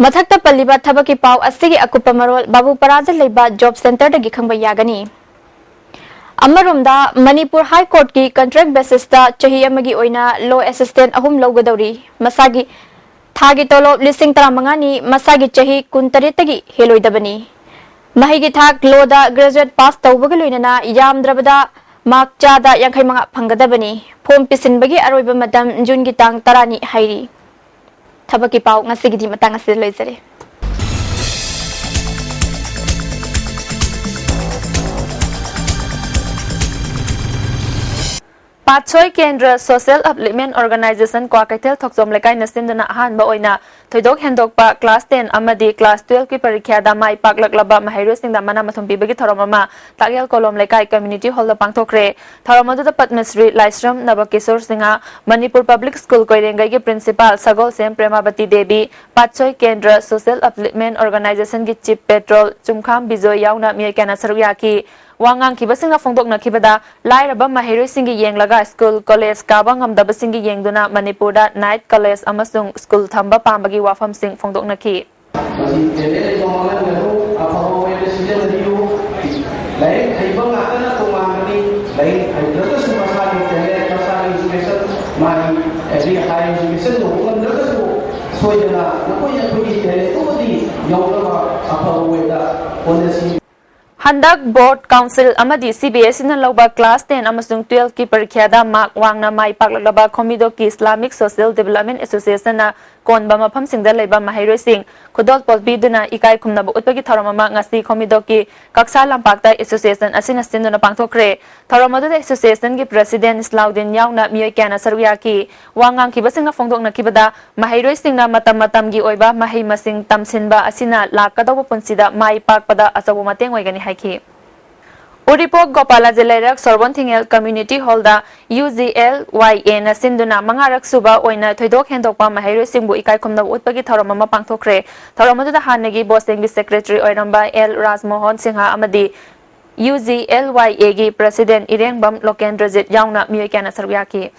ꯃꯊꯛꯇ ꯄꯜꯂꯤꯕ ꯊꯕꯛꯀꯤ ꯄꯥꯎ ꯑꯁꯤꯒꯤ ꯑꯀꯨꯞꯄ ꯃꯔꯣꯜ ꯕꯥꯕꯨꯄꯥꯔꯥꯗ ꯂꯩꯕ Job Centreꯗꯒꯤ ꯈꯪꯕ ꯌꯥꯒꯅꯤ꯫ ꯑꯃꯔꯣꯝꯗ, ꯃꯅꯤꯄꯨꯔ High Courtꯀꯤ contract basisꯇ ꯆꯍꯤ ꯑꯃꯒꯤ ꯑꯣꯏꯅ law assistant ꯑꯍꯨꯝ ꯂꯧꯒꯗꯧꯔꯤ꯫ ꯃꯁꯥꯒꯤ ꯊꯥꯒꯤ ꯇꯣꯂꯣꯞ ꯂꯤꯁꯤꯡ ꯇꯔꯥꯃꯉꯥꯅꯤ꯫ ꯃꯁꯥꯒꯤ ꯆꯍꯤ ꯀꯨꯟꯇꯔꯦꯠꯇꯒꯤ ꯍꯦꯜꯂꯣꯏꯗꯕꯅꯤ꯫ ꯃꯍꯩꯒꯤ ꯊꯥꯛ lawꯗ graduate pass ꯇꯧꯕꯒ ꯂꯣꯏꯅꯅ ꯌꯥꯝꯗ꯭ꯔꯕꯗ mark ꯆꯥꯗ ꯌꯥꯡꯈꯩ ꯃꯉꯥ ꯐꯪꯒꯗꯕꯅꯤ꯫ Form ꯄꯤꯁꯤꯟꯕꯒꯤ ꯑꯔꯣꯏꯕ ꯃꯇꯝ Juneꯒꯤ ꯇꯥꯡ ꯇꯔꯥꯅꯤ ꯍꯥꯏꯔꯤ꯫ ꯊꯕꯛꯀꯤ ꯄꯥꯎ ꯉꯁꯤꯒꯤꯗꯤ ꯃꯇꯥꯡ ꯑꯁꯤꯗ ꯂꯣꯏꯖꯔꯦ꯫ ꯄꯥꯠꯁꯣꯏ ꯀꯦꯟꯗ꯭ꯔ Social Upliftment Organisation ꯀ꯭ꯋꯥꯀꯩꯊꯦꯜ ꯊꯣꯛꯆꯣꯝ ꯂꯩꯀꯥꯏꯅ ꯁꯤꯟꯗꯨꯅ ꯑꯍꯥꯟꯕ ꯑꯣꯏꯅ ꯊꯣꯏꯗꯣꯛ ꯍꯦꯟꯗꯣꯛꯄ class ten ꯑꯃꯗꯤ class twelveꯀꯤ ꯄꯔꯤꯈ꯭ꯌꯥꯗ ꯃꯥꯏ ꯄꯥꯛꯂꯛꯂꯕ ꯃꯍꯩꯔꯣꯏꯁꯤꯡꯗ ꯃꯅꯥ ꯃꯊꯨꯝ ꯄꯤꯕꯒꯤ ꯊꯧꯔꯝ ꯑꯃ ꯇꯥꯛꯌꯦꯜ ꯀꯣꯂꯣꯝ ꯂꯩꯀꯥꯏ community hallꯗ ꯄꯥꯡꯊꯣꯛꯈ꯭ꯔꯦ꯫ ꯊꯧꯔꯝ ꯑꯗꯨꯗ ꯄꯗꯃꯁ꯭ꯔꯤ ꯂꯥꯏꯁ꯭ꯔꯝ ꯅꯕꯀꯤꯁꯣꯔ Singh, Manipur Public School ꯀꯣꯏꯔꯦꯡꯒꯩꯒꯤ principal ꯁꯒꯣꯜꯁꯦꯝ ꯄ꯭ꯔꯦꯃꯥꯕꯇꯤ ꯗꯦꯕꯤ, ꯄꯥꯠꯁꯣꯏ ꯀꯦꯟꯗ꯭ꯔ Social Upliftment Organizationꯒꯤ chief patron ꯆꯨꯝꯈꯥꯝ Bijoy ꯌꯥꯎꯅ ꯃꯤꯑꯣꯏ ꯀꯌꯥꯅ ꯁꯔꯨꯛ ꯌꯥꯈꯤ꯫ ꯋꯥ ꯉꯥꯡꯈꯤꯕꯁꯤꯡꯅ ꯐꯣꯡꯗꯣꯛꯅꯈꯤꯕꯗ, ꯂꯥꯏꯔꯕ ꯃꯍꯩꯔꯣꯏꯁꯤꯡꯒꯤ ꯌꯦꯡꯂꯒ school, college ꯀꯥꯕ ꯉꯝꯗꯕꯁꯤꯡꯒꯤ ꯌꯦꯡꯗꯨꯅ ꯃꯅꯤꯄꯨꯔꯗ night college ꯑꯃꯁꯨꯡ school ꯊꯝꯕ ꯄꯥꯝꯕꯒꯤ ꯋꯥꯐꯝꯁꯤꯡ ꯐꯣꯡꯗꯣꯛꯅꯈꯤ꯫ ꯃꯁꯤ talent ꯂꯩꯕ ꯃꯥꯡꯍꯟꯒꯅꯨ, ꯑꯐꯕ ꯑꯣꯏꯅ ꯁꯤꯖꯤꯟꯅꯕꯤꯌꯨ꯫ ꯂꯥꯏꯔꯤꯛ ꯍꯩꯕ ꯉꯥꯛꯇꯅ ꯇꯣꯉꯥꯟꯕꯅꯤ꯫ ꯂꯥꯏꯔꯤꯛ ꯍꯩꯇ꯭ꯔꯒꯁꯨ ꯃꯁꯥꯒꯤ talent, ꯃꯁꯥꯒꯤ education, ꯃꯥꯒꯤ every high educationꯗꯨ ꯉꯝꯗ꯭ꯔꯒꯁꯨ ꯁꯣꯏꯗꯅ ꯅꯈꯣꯏ ꯅꯈꯣꯏꯒꯤ talentꯇꯨꯃꯗꯤ ꯌꯧꯅꯕ ꯑꯐꯕ ꯑꯣꯏꯅ ꯍꯣꯠꯅꯁꯤ꯫ ꯍꯟꯗꯛ ꯕꯣꯔꯗ, ꯀꯥꯎꯟꯁꯤꯜ ꯑꯃꯗꯤ ꯁꯤ ꯕꯤ ꯑꯦꯁ ꯏꯅ ꯂꯧꯕ ꯀ꯭ꯂꯥꯁ ꯇꯦꯟ ꯑꯃꯁꯨꯡ ꯇꯨꯋꯦꯜꯐꯀꯤ ꯄꯔꯤꯈ꯭ꯌꯥꯗ ꯃꯥꯔꯛ ꯋꯥꯡꯅ ꯃꯥꯏ ꯄꯥꯛꯂꯛꯂꯕ ꯈꯣꯝꯕꯤꯗꯣꯛꯀꯤ ꯏꯁꯂꯥꯃꯤꯛ ꯁꯣꯁꯤꯌꯦꯜ ꯗꯤꯕꯦꯂꯞꯃꯦꯟ ꯑꯦꯁꯣꯁꯤꯌꯦꯁꯟꯅ ꯀꯣꯟꯕ ꯃꯐꯝꯁꯤꯡꯗ ꯂꯩꯕ ꯃꯍꯩꯔꯣꯏꯁꯤꯡ ꯈꯨꯗꯣꯜꯄꯣꯠ ꯄꯤꯗꯨꯅ ꯏꯀꯥꯏ ꯈꯨꯝꯅꯕ ꯎꯠꯄꯒꯤ ꯊꯧꯔꯝ ꯑꯃ ꯉꯁꯤ ꯈꯣꯝꯕꯤꯗꯣꯛꯀꯤ ꯀꯛꯁꯥ ꯂꯝꯄꯥꯛꯇ ꯑꯦꯁꯣꯁꯤꯌꯦꯁꯟ ꯑꯁꯤꯅ ꯁꯤꯟꯗꯨꯅ ꯄꯥꯡꯊꯣꯛꯈ꯭ꯔꯦ꯫ ꯊꯧꯔꯝ ꯑꯗꯨꯗ ꯑꯦꯁꯣꯁꯤꯌꯦꯁꯟꯒꯤ ꯄ꯭ꯔꯦꯁꯤꯗꯦꯟꯠ ꯏꯁꯂꯥꯎꯗꯤꯟ ꯌꯥꯎꯅ ꯃꯤꯑꯣꯏ ꯀꯌꯥꯅ ꯁꯔꯨꯛ ꯌꯥꯈꯤ꯫ ꯋꯥ ꯉꯥꯡꯈꯤꯕꯁꯤꯡꯅ ꯐꯣꯡꯗꯣꯛꯅꯈꯤꯕꯗ, ꯃꯍꯩꯔꯣꯏꯁꯤꯡꯅ ꯃꯇꯝ ꯃꯇꯝꯒꯤ ꯑꯣꯏꯕ ꯃꯍꯩ ꯃꯁꯤꯡ ꯇꯝꯁꯤꯟꯕ ꯑꯁꯤꯅ ꯂꯥꯛꯀꯗꯧꯕ ꯄꯨꯟꯁꯤꯗ ꯃꯥꯏ ꯄꯥꯛꯄꯗ ꯑꯆꯧꯕ ꯃꯇꯦꯡ ꯑꯣꯏꯒꯅꯤ ꯍꯥꯏꯈꯤ꯫ ꯎꯔꯤꯄꯣꯛ ꯒꯣꯄꯥꯂꯥꯖꯤ ꯂꯩꯔꯛ ꯁꯣꯔꯕꯣꯟ ꯊꯤꯡꯉꯦꯜ ꯀꯝꯃ꯭ꯌꯨꯅꯤꯇꯤ ꯍꯣꯜꯗ ꯌꯨ ꯖꯤ ꯑꯦꯜ ꯋꯥꯏ ꯑꯦꯅ ꯁꯤꯟꯗꯨꯅ ꯃꯉꯥꯔꯛ ꯁꯨꯕ ꯑꯣꯏꯅ ꯊꯣꯏꯗꯣꯛ ꯍꯦꯟꯗꯣꯛꯄ ꯃꯍꯩꯔꯣꯏꯁꯤꯡꯕꯨ ꯏꯀꯥꯏ ꯈꯨꯝꯅꯕ ꯎꯠꯄꯒꯤ ꯊꯧꯔꯝ ꯑꯃ ꯄꯥꯡꯊꯣꯛꯈ꯭ꯔꯦ꯫ ꯊꯧꯔꯝ ꯑꯗꯨꯗ ꯍꯥꯟꯅꯒꯤ ꯕꯣꯁꯦꯡꯒꯤ ꯁꯦꯀ꯭ꯔꯦꯇꯔꯤ ꯑꯣꯏꯔꯝꯕ ꯑꯦꯜ ꯔꯥꯖꯃꯣꯍꯟ ꯁꯤꯡꯍ ꯑꯃꯗꯤ ꯌꯨ ꯖꯤ ꯑꯦꯜ ꯋꯥꯏ ꯑꯦꯒꯤ ꯄ꯭ꯔꯦꯁꯤꯗꯦꯟꯠ ꯏꯔꯦꯡꯕꯝ ꯂꯣꯀꯦꯟꯗ꯭ꯔꯖꯤꯠ ꯌꯥꯎꯅ ꯃꯤꯑꯣꯏ ꯀꯌꯥꯅ ꯁꯔꯨꯛ ꯌꯥꯈꯤ꯫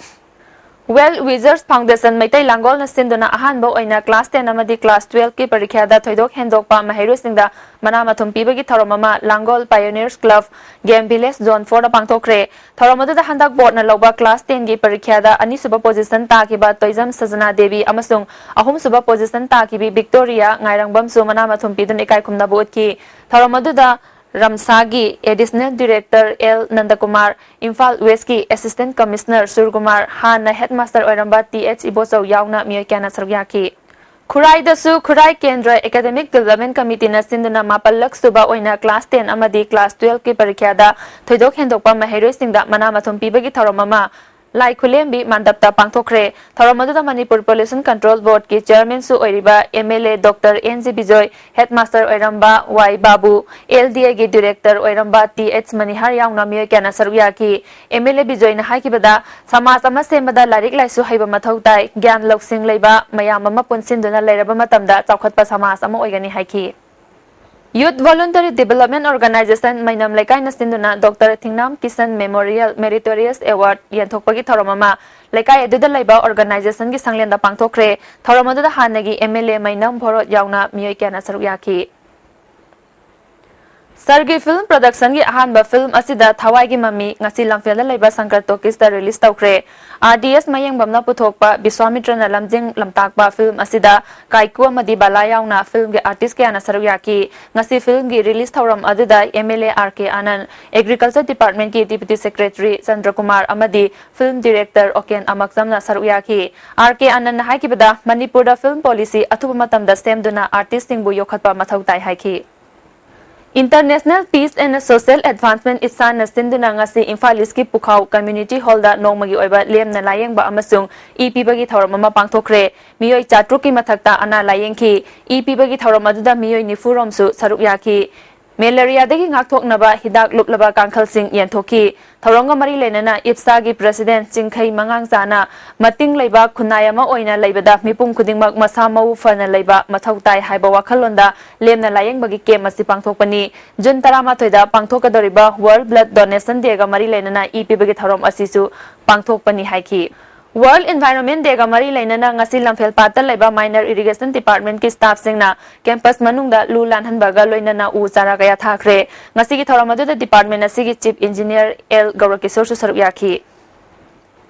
ꯋꯦꯜ ꯋꯤꯖꯔꯁ ꯐꯥꯎꯟꯗꯦꯁꯟ ꯃꯩꯇꯩ ꯂꯥꯡꯒꯣꯜꯅ ꯁꯤꯟꯗꯨꯅ ꯑꯍꯥꯟꯕ ꯑꯣꯏꯅ ꯀ꯭ꯂꯥꯁ ꯇꯦꯟ ꯑꯃꯗꯤ ꯀ꯭ꯂꯥꯁ ꯇꯨꯋꯦꯜꯐꯀꯤ ꯄꯔꯤꯈ꯭ꯌꯥꯗ ꯊꯣꯏꯗꯣꯛ ꯍꯦꯟꯗꯣꯛꯄ ꯃꯍꯩꯔꯣꯏꯁꯤꯡꯗ ꯃꯅꯥ ꯃꯊꯨꯝ ꯄꯤꯕꯒꯤ ꯊꯧꯔꯝ ꯑꯃ ꯂꯥꯡꯒꯣꯜ ꯄꯥꯏꯑꯣꯅꯤꯌꯔꯁ ꯀ꯭ꯂꯕ, ꯒꯦꯝ ꯚꯤꯂꯦꯖ ꯖꯣꯟ ꯐꯣꯔꯗ ꯄꯥꯡꯊꯣꯛꯈ꯭ꯔꯦ꯫ ꯊꯧꯔꯝ ꯑꯗꯨꯗ ꯍꯟꯗꯛ ꯕꯣꯔꯗꯅ ꯂꯧꯕ ꯀ꯭ꯂꯥꯁ ꯇꯦꯟꯒꯤ ꯄꯔꯤꯈ꯭ꯌꯥꯗ ꯑꯅꯤꯁꯨꯕ ꯄꯣꯖꯤꯁꯟ ꯇꯥꯈꯤꯕ ꯇꯣꯏꯖꯝ ꯁꯖꯅꯥ ꯗꯦꯕꯤ ꯑꯃꯁꯨꯡ ꯑꯍꯨꯝꯁꯨꯕ ꯄꯣꯖꯤꯁꯟ ꯇꯥꯈꯤꯕꯤ ꯚꯤꯛꯇꯣꯔꯤꯌꯥ ꯉꯥꯏꯔꯪꯕꯝꯁꯨ ꯃꯅꯥ ꯃꯊꯨꯝ ꯄꯤꯗꯨꯅ ꯏꯀꯥꯏ ꯈꯨꯝꯅꯕ ꯎꯠꯈꯤ꯫ ꯊꯧꯔꯝ ꯑꯗꯨꯗ ꯔꯝꯁꯥꯒꯤ ꯑꯦꯗꯤꯁꯅꯦꯜ ꯗꯤꯔꯦꯛꯇꯔ ꯑꯦꯜ ꯅꯟꯗꯀꯨꯃꯥꯔ, ꯏꯝꯐꯥꯜ ꯋꯦꯁꯀꯤ ꯑꯦꯁꯤꯁꯇꯦꯟꯠ ꯀꯃꯤꯁꯅꯔ ꯁꯨꯔꯀꯨꯃꯥꯔ, ꯍꯥꯟꯅ ꯍꯦꯗꯃꯥꯁꯇꯔ ꯑꯣꯏꯔꯝꯕ ꯇꯤ ꯑꯦꯆ ꯏꯕꯣꯆꯧ ꯌꯥꯎꯅ ꯃꯤꯑꯣꯏ ꯀꯌꯥꯅ ꯁꯔꯨꯛ ꯌꯥꯈꯤ꯫ ꯈꯨꯔꯥꯏꯗꯁꯨ ꯈꯨꯔꯥꯏ ꯀꯦꯟꯗ꯭ꯔ ꯑꯦꯀꯥꯗꯦꯃꯤꯛ ꯗꯤꯕꯦꯂꯞꯃꯦꯟ ꯀꯃꯤꯇꯤꯅ ꯁꯤꯟꯗꯨꯅ ꯃꯥꯄꯜꯂꯛ ꯁꯨꯕ ꯑꯣꯏꯅ ꯀ꯭ꯂꯥꯁ ꯇꯦꯟ ꯑꯃꯗꯤ ꯀ꯭ꯂꯥꯁ ꯇꯨꯋꯦꯜꯐꯀꯤ ꯄꯔꯤꯈ꯭ꯌꯥꯗ ꯊꯣꯏꯗꯣꯛ ꯍꯦꯟꯗꯣꯛꯄ ꯃꯍꯩꯔꯣꯏꯁꯤꯡꯗ ꯃꯅꯥ ꯃꯊꯨꯝ ꯄꯤꯕꯒꯤ ꯊꯧꯔꯝ ꯑꯃ ꯂꯥꯏ ꯈꯨꯂꯦꯝꯕꯤ ꯃꯟꯗꯞꯇ ꯄꯥꯡꯊꯣꯛꯈ꯭ꯔꯦ꯫ ꯊꯧꯔꯝ ꯑꯗꯨꯗ ꯃꯅꯤꯄꯨꯔ ꯄꯣꯂꯨꯁꯟ ꯀꯟꯇ꯭ꯔꯣꯜ ꯕꯣꯔꯗꯀꯤ ꯆꯤꯌꯔꯃꯦꯟꯁꯨ ꯑꯣꯏꯔꯤꯕ M L A doctor N G Bijoy, headmaster ꯑꯣꯏꯔꯝꯕ ꯋꯥꯏ ꯕꯥꯕꯨ, ꯑꯦꯜ ꯗꯤ ꯑꯦꯒꯤ ꯗꯤꯔꯦꯛꯇꯔ ꯑꯣꯏꯔꯝꯕ ꯇꯤ ꯑꯦꯆ ꯃꯅꯤꯍꯥꯔ ꯌꯥꯎꯅ ꯃꯤꯑꯣꯏ ꯀꯌꯥꯅ ꯁꯔꯨꯛ ꯌꯥꯈꯤ꯫ ꯑꯦꯝ ꯑꯦꯜ ꯑꯦ ꯕꯤꯖꯣꯏꯅ ꯍꯥꯏꯈꯤꯕꯗ, ꯁꯃꯥꯖ ꯑꯃ ꯁꯦꯝꯕꯗ ꯂꯥꯏꯔꯤꯛ ꯂꯥꯏꯁꯨ ꯍꯩꯕ ꯃꯊꯧ ꯇꯥꯏ, ꯒ꯭ꯌꯥꯟ ꯂꯧꯁꯤꯡ ꯂꯩꯕ ꯃꯌꯥꯝ ꯑꯃ ꯄꯨꯟꯁꯤꯟꯗꯨꯅ ꯂꯩꯔꯕ ꯃꯇꯝꯗ ꯆꯥꯎꯈꯠꯄ ꯁꯃꯥꯖ ꯑꯃ ꯑꯣꯏꯒꯅꯤ ꯍꯥꯏꯈꯤ꯫ Youth Voluntary Development Organization ꯃꯩꯅꯝ ꯂꯩꯀꯥꯏꯅ ꯁꯤꯟꯗꯨꯅ doctor ꯊꯤꯡꯅꯥꯝ Kisan Memorial Meritorious Award ꯌꯦꯟꯊꯣꯛꯄꯒꯤ ꯊꯧꯔꯝ ꯑꯃ ꯂꯩꯀꯥꯏ ꯑꯗꯨꯗ ꯂꯩꯕ organizationꯒꯤ ꯁꯪꯂꯦꯟꯗ ꯄꯥꯡꯊꯣꯛꯈ꯭ꯔꯦ꯫ ꯊꯧꯔꯝ ꯑꯗꯨꯗ ꯍꯥꯟꯅꯒꯤ ꯑꯦꯝ ꯑꯦꯜ ꯑꯦ ꯃꯩꯅꯝ ꯚꯣꯔꯣꯠ ꯌꯥꯎꯅ ꯃꯤꯑꯣꯏ ꯀꯌꯥꯅ ꯁꯔꯨꯛ ꯌꯥꯈꯤ꯫ ꯁꯔꯒꯤ ꯐꯤꯜꯝ ꯄ꯭ꯔꯣꯗꯛꯁꯟꯒꯤ ꯑꯍꯥꯟꯕ ꯐꯤꯜꯝ ꯑꯁꯤꯗ ꯊꯋꯥꯏꯒꯤ ꯃꯃꯤ ꯉꯁꯤ ꯂꯝꯐꯦꯜꯗ ꯂꯩꯕ ꯁꯪꯀꯔ ꯇꯣꯀꯤꯁꯇ ꯔꯤꯂꯤꯁ ꯇꯧꯈ꯭ꯔꯦ꯫ ꯑꯥꯔ ꯗꯤ ꯑꯦꯁ ꯃꯌꯦꯡꯕꯝꯅ ꯄꯨꯊꯣꯛꯄ ꯕꯤꯁ꯭ꯋꯥꯃꯤꯇ꯭ꯔꯅ ꯂꯝꯖꯤꯡ ꯂꯝꯇꯥꯛꯄ ꯐꯤꯜꯝ ꯑꯁꯤꯗ ꯀꯥꯏꯀꯨ ꯑꯃꯗꯤ ꯕꯂꯥ ꯌꯥꯎꯅ ꯐꯤꯜꯝꯒꯤ ꯑꯥꯔꯇꯤꯁ ꯀꯌꯥꯅ ꯁꯔꯨꯛ ꯌꯥꯈꯤ꯫ ꯉꯁꯤ ꯐꯤꯜꯝꯒꯤ ꯔꯤꯂꯤꯁ ꯊꯧꯔꯝ ꯑꯗꯨꯗ M L A R K Anand, agriculture ꯗꯤꯄꯥꯔꯠꯃꯦꯟꯠꯀꯤ ꯗꯤꯄ꯭ꯌꯨꯇꯤ ꯁꯦꯀ꯭ꯔꯦꯇꯔꯤ ꯆꯟꯗ꯭ꯔꯀꯨꯃꯥꯔ ꯑꯃꯗꯤ ꯐꯤꯜꯝ ꯗꯤꯔꯦꯛꯇꯔ ꯑꯣꯀꯦꯟ ꯑꯃꯛꯆꯝꯅ ꯁꯔꯨꯛ ꯌꯥꯈꯤ꯫ ꯑꯥꯔ ꯀꯦ ꯑꯥꯅꯟꯗꯅ ꯍꯥꯏꯈꯤꯕꯗ, ꯃꯅꯤꯄꯨꯔꯗ ꯐꯤꯜꯝ ꯄꯣꯂꯤꯁꯤ ꯑꯊꯨꯕ ꯃꯇꯝꯗ ꯁꯦꯝꯗꯨꯅ ꯑꯥꯔꯇꯤꯁꯁꯤꯡꯕꯨ ꯌꯣꯛꯈꯠꯄ ꯃꯊꯧ ꯇꯥꯏ ꯍꯥꯏꯈꯤ꯫ International Peace and Social Advancement, ꯏꯞꯁꯥꯅ ꯁꯤꯟꯗꯨꯅ ꯉꯁꯤ ꯏꯝꯐꯥꯜ ꯏꯁꯀꯤ ꯄꯨꯈꯥꯎ ꯀꯝꯃ꯭ꯌꯨꯅꯤꯇꯤ ꯍꯣꯜꯗ ꯅꯣꯡꯃꯒꯤ ꯑꯣꯏꯕ ꯂꯦꯝꯅ ꯂꯥꯌꯦꯡꯕ ꯑꯃꯁꯨꯡ ꯏ ꯄꯤꯕꯒꯤ ꯊꯧꯔꯝ ꯑꯃ ꯄꯥꯡꯊꯣꯛꯈ꯭ꯔꯦ꯫ ꯃꯤꯑꯣꯏ ꯆꯥꯇ꯭ꯔꯨꯛꯀꯤ ꯃꯊꯛꯇ ꯑꯅꯥ ꯂꯥꯌꯦꯡꯈꯤ꯫ ꯏ ꯄꯤꯕꯒꯤ ꯊꯧꯔꯝ ꯑꯗꯨꯗ ꯃꯤꯑꯣꯏ ꯅꯤꯐꯨ ꯔꯣꯝꯁꯨ ꯁꯔꯨꯛ ꯌꯥꯈꯤ꯫ ꯃꯦꯂꯦꯔꯤꯌꯥꯗꯒꯤ ꯉꯥꯛꯊꯣꯛꯅꯕ ꯍꯤꯗꯥꯛ ꯂꯨꯞꯂꯕ ꯀꯥꯡꯈꯜꯁꯤꯡ ꯌꯦꯟꯊꯣꯛꯈꯤ꯫ ꯊꯧꯔꯝꯒ ꯃꯔꯤ ꯂꯩꯅꯅ ꯏꯞꯁꯥꯒꯤ ꯄ꯭ꯔꯦꯁꯤꯗꯦꯟꯠ ꯆꯤꯡꯈꯩ ꯃꯉꯥꯡꯆꯥꯅ ꯃꯇꯤꯡ ꯂꯩꯕ ꯈꯨꯟꯅꯥꯏ ꯑꯃ ꯑꯣꯏꯅ ꯂꯩꯕꯗ ꯃꯤꯄꯨꯝ ꯈꯨꯗꯤꯡꯃꯛ ꯃꯁꯥ ꯃꯎ ꯐꯅ ꯂꯩꯕ ꯃꯊꯧ ꯇꯥꯏ ꯍꯥꯏꯕ ꯋꯥꯈꯜꯂꯣꯟꯗ ꯂꯦꯝꯅ ꯂꯥꯌꯦꯡꯕꯒꯤ ꯀꯦꯝꯞ ꯑꯁꯤ ꯄꯥꯡꯊꯣꯛꯄꯅꯤ꯫ ꯖꯨꯟ ꯇꯔꯥꯃꯥꯊꯣꯏꯗ ꯄꯥꯡꯊꯣꯛꯀꯗꯧꯔꯤꯕ ꯋꯥꯔꯜꯗ ꯕ꯭ꯂꯗ ꯗꯣꯅꯦꯁꯟ ꯗꯦꯒ ꯃꯔꯤ ꯂꯩꯅꯅ ꯏ ꯄꯤꯕꯒꯤ ꯊꯧꯔꯝ ꯑꯁꯤꯁꯨ ꯄꯥꯡꯊꯣꯛꯄꯅꯤ ꯍꯥꯏꯈꯤ꯫ ꯋꯥꯔꯜꯗ ꯏꯟꯚꯥꯏꯔꯣꯟꯃꯦꯟꯠ ꯗꯦꯒ ꯃꯔꯤ ꯂꯩꯅꯅ ꯉꯁꯤ ꯂꯝꯐꯦꯜꯄꯥꯠꯇ ꯂꯩꯕ ꯃꯥꯏꯅꯔ ꯏꯔꯤꯒꯦꯁꯟ ꯗꯤꯄꯥꯔꯠꯃꯦꯟꯠꯀꯤ ꯁ꯭ꯇꯥꯐꯁꯤꯡꯅ ꯀꯦꯝꯄꯁ ꯃꯅꯨꯡꯗ ꯂꯨ ꯂꯥꯟꯍꯟꯕꯒ ꯂꯣꯏꯅꯅ ꯎ ꯆꯥꯔꯥ ꯀꯌꯥ ꯊꯥꯈ꯭ꯔꯦ꯫ ꯉꯁꯤꯒꯤ ꯊꯧꯔꯝ ꯑꯗꯨꯗ ꯗꯤꯄꯥꯔꯠꯃꯦꯟꯠ ꯑꯁꯤꯒꯤ ꯆꯤꯐ ꯏꯟꯖꯤꯅꯤꯌꯔ ꯑꯦꯜ ꯒꯧꯔꯀꯤꯁꯣꯔꯁꯨ ꯁꯔꯨꯛ ꯌꯥꯈꯤ꯫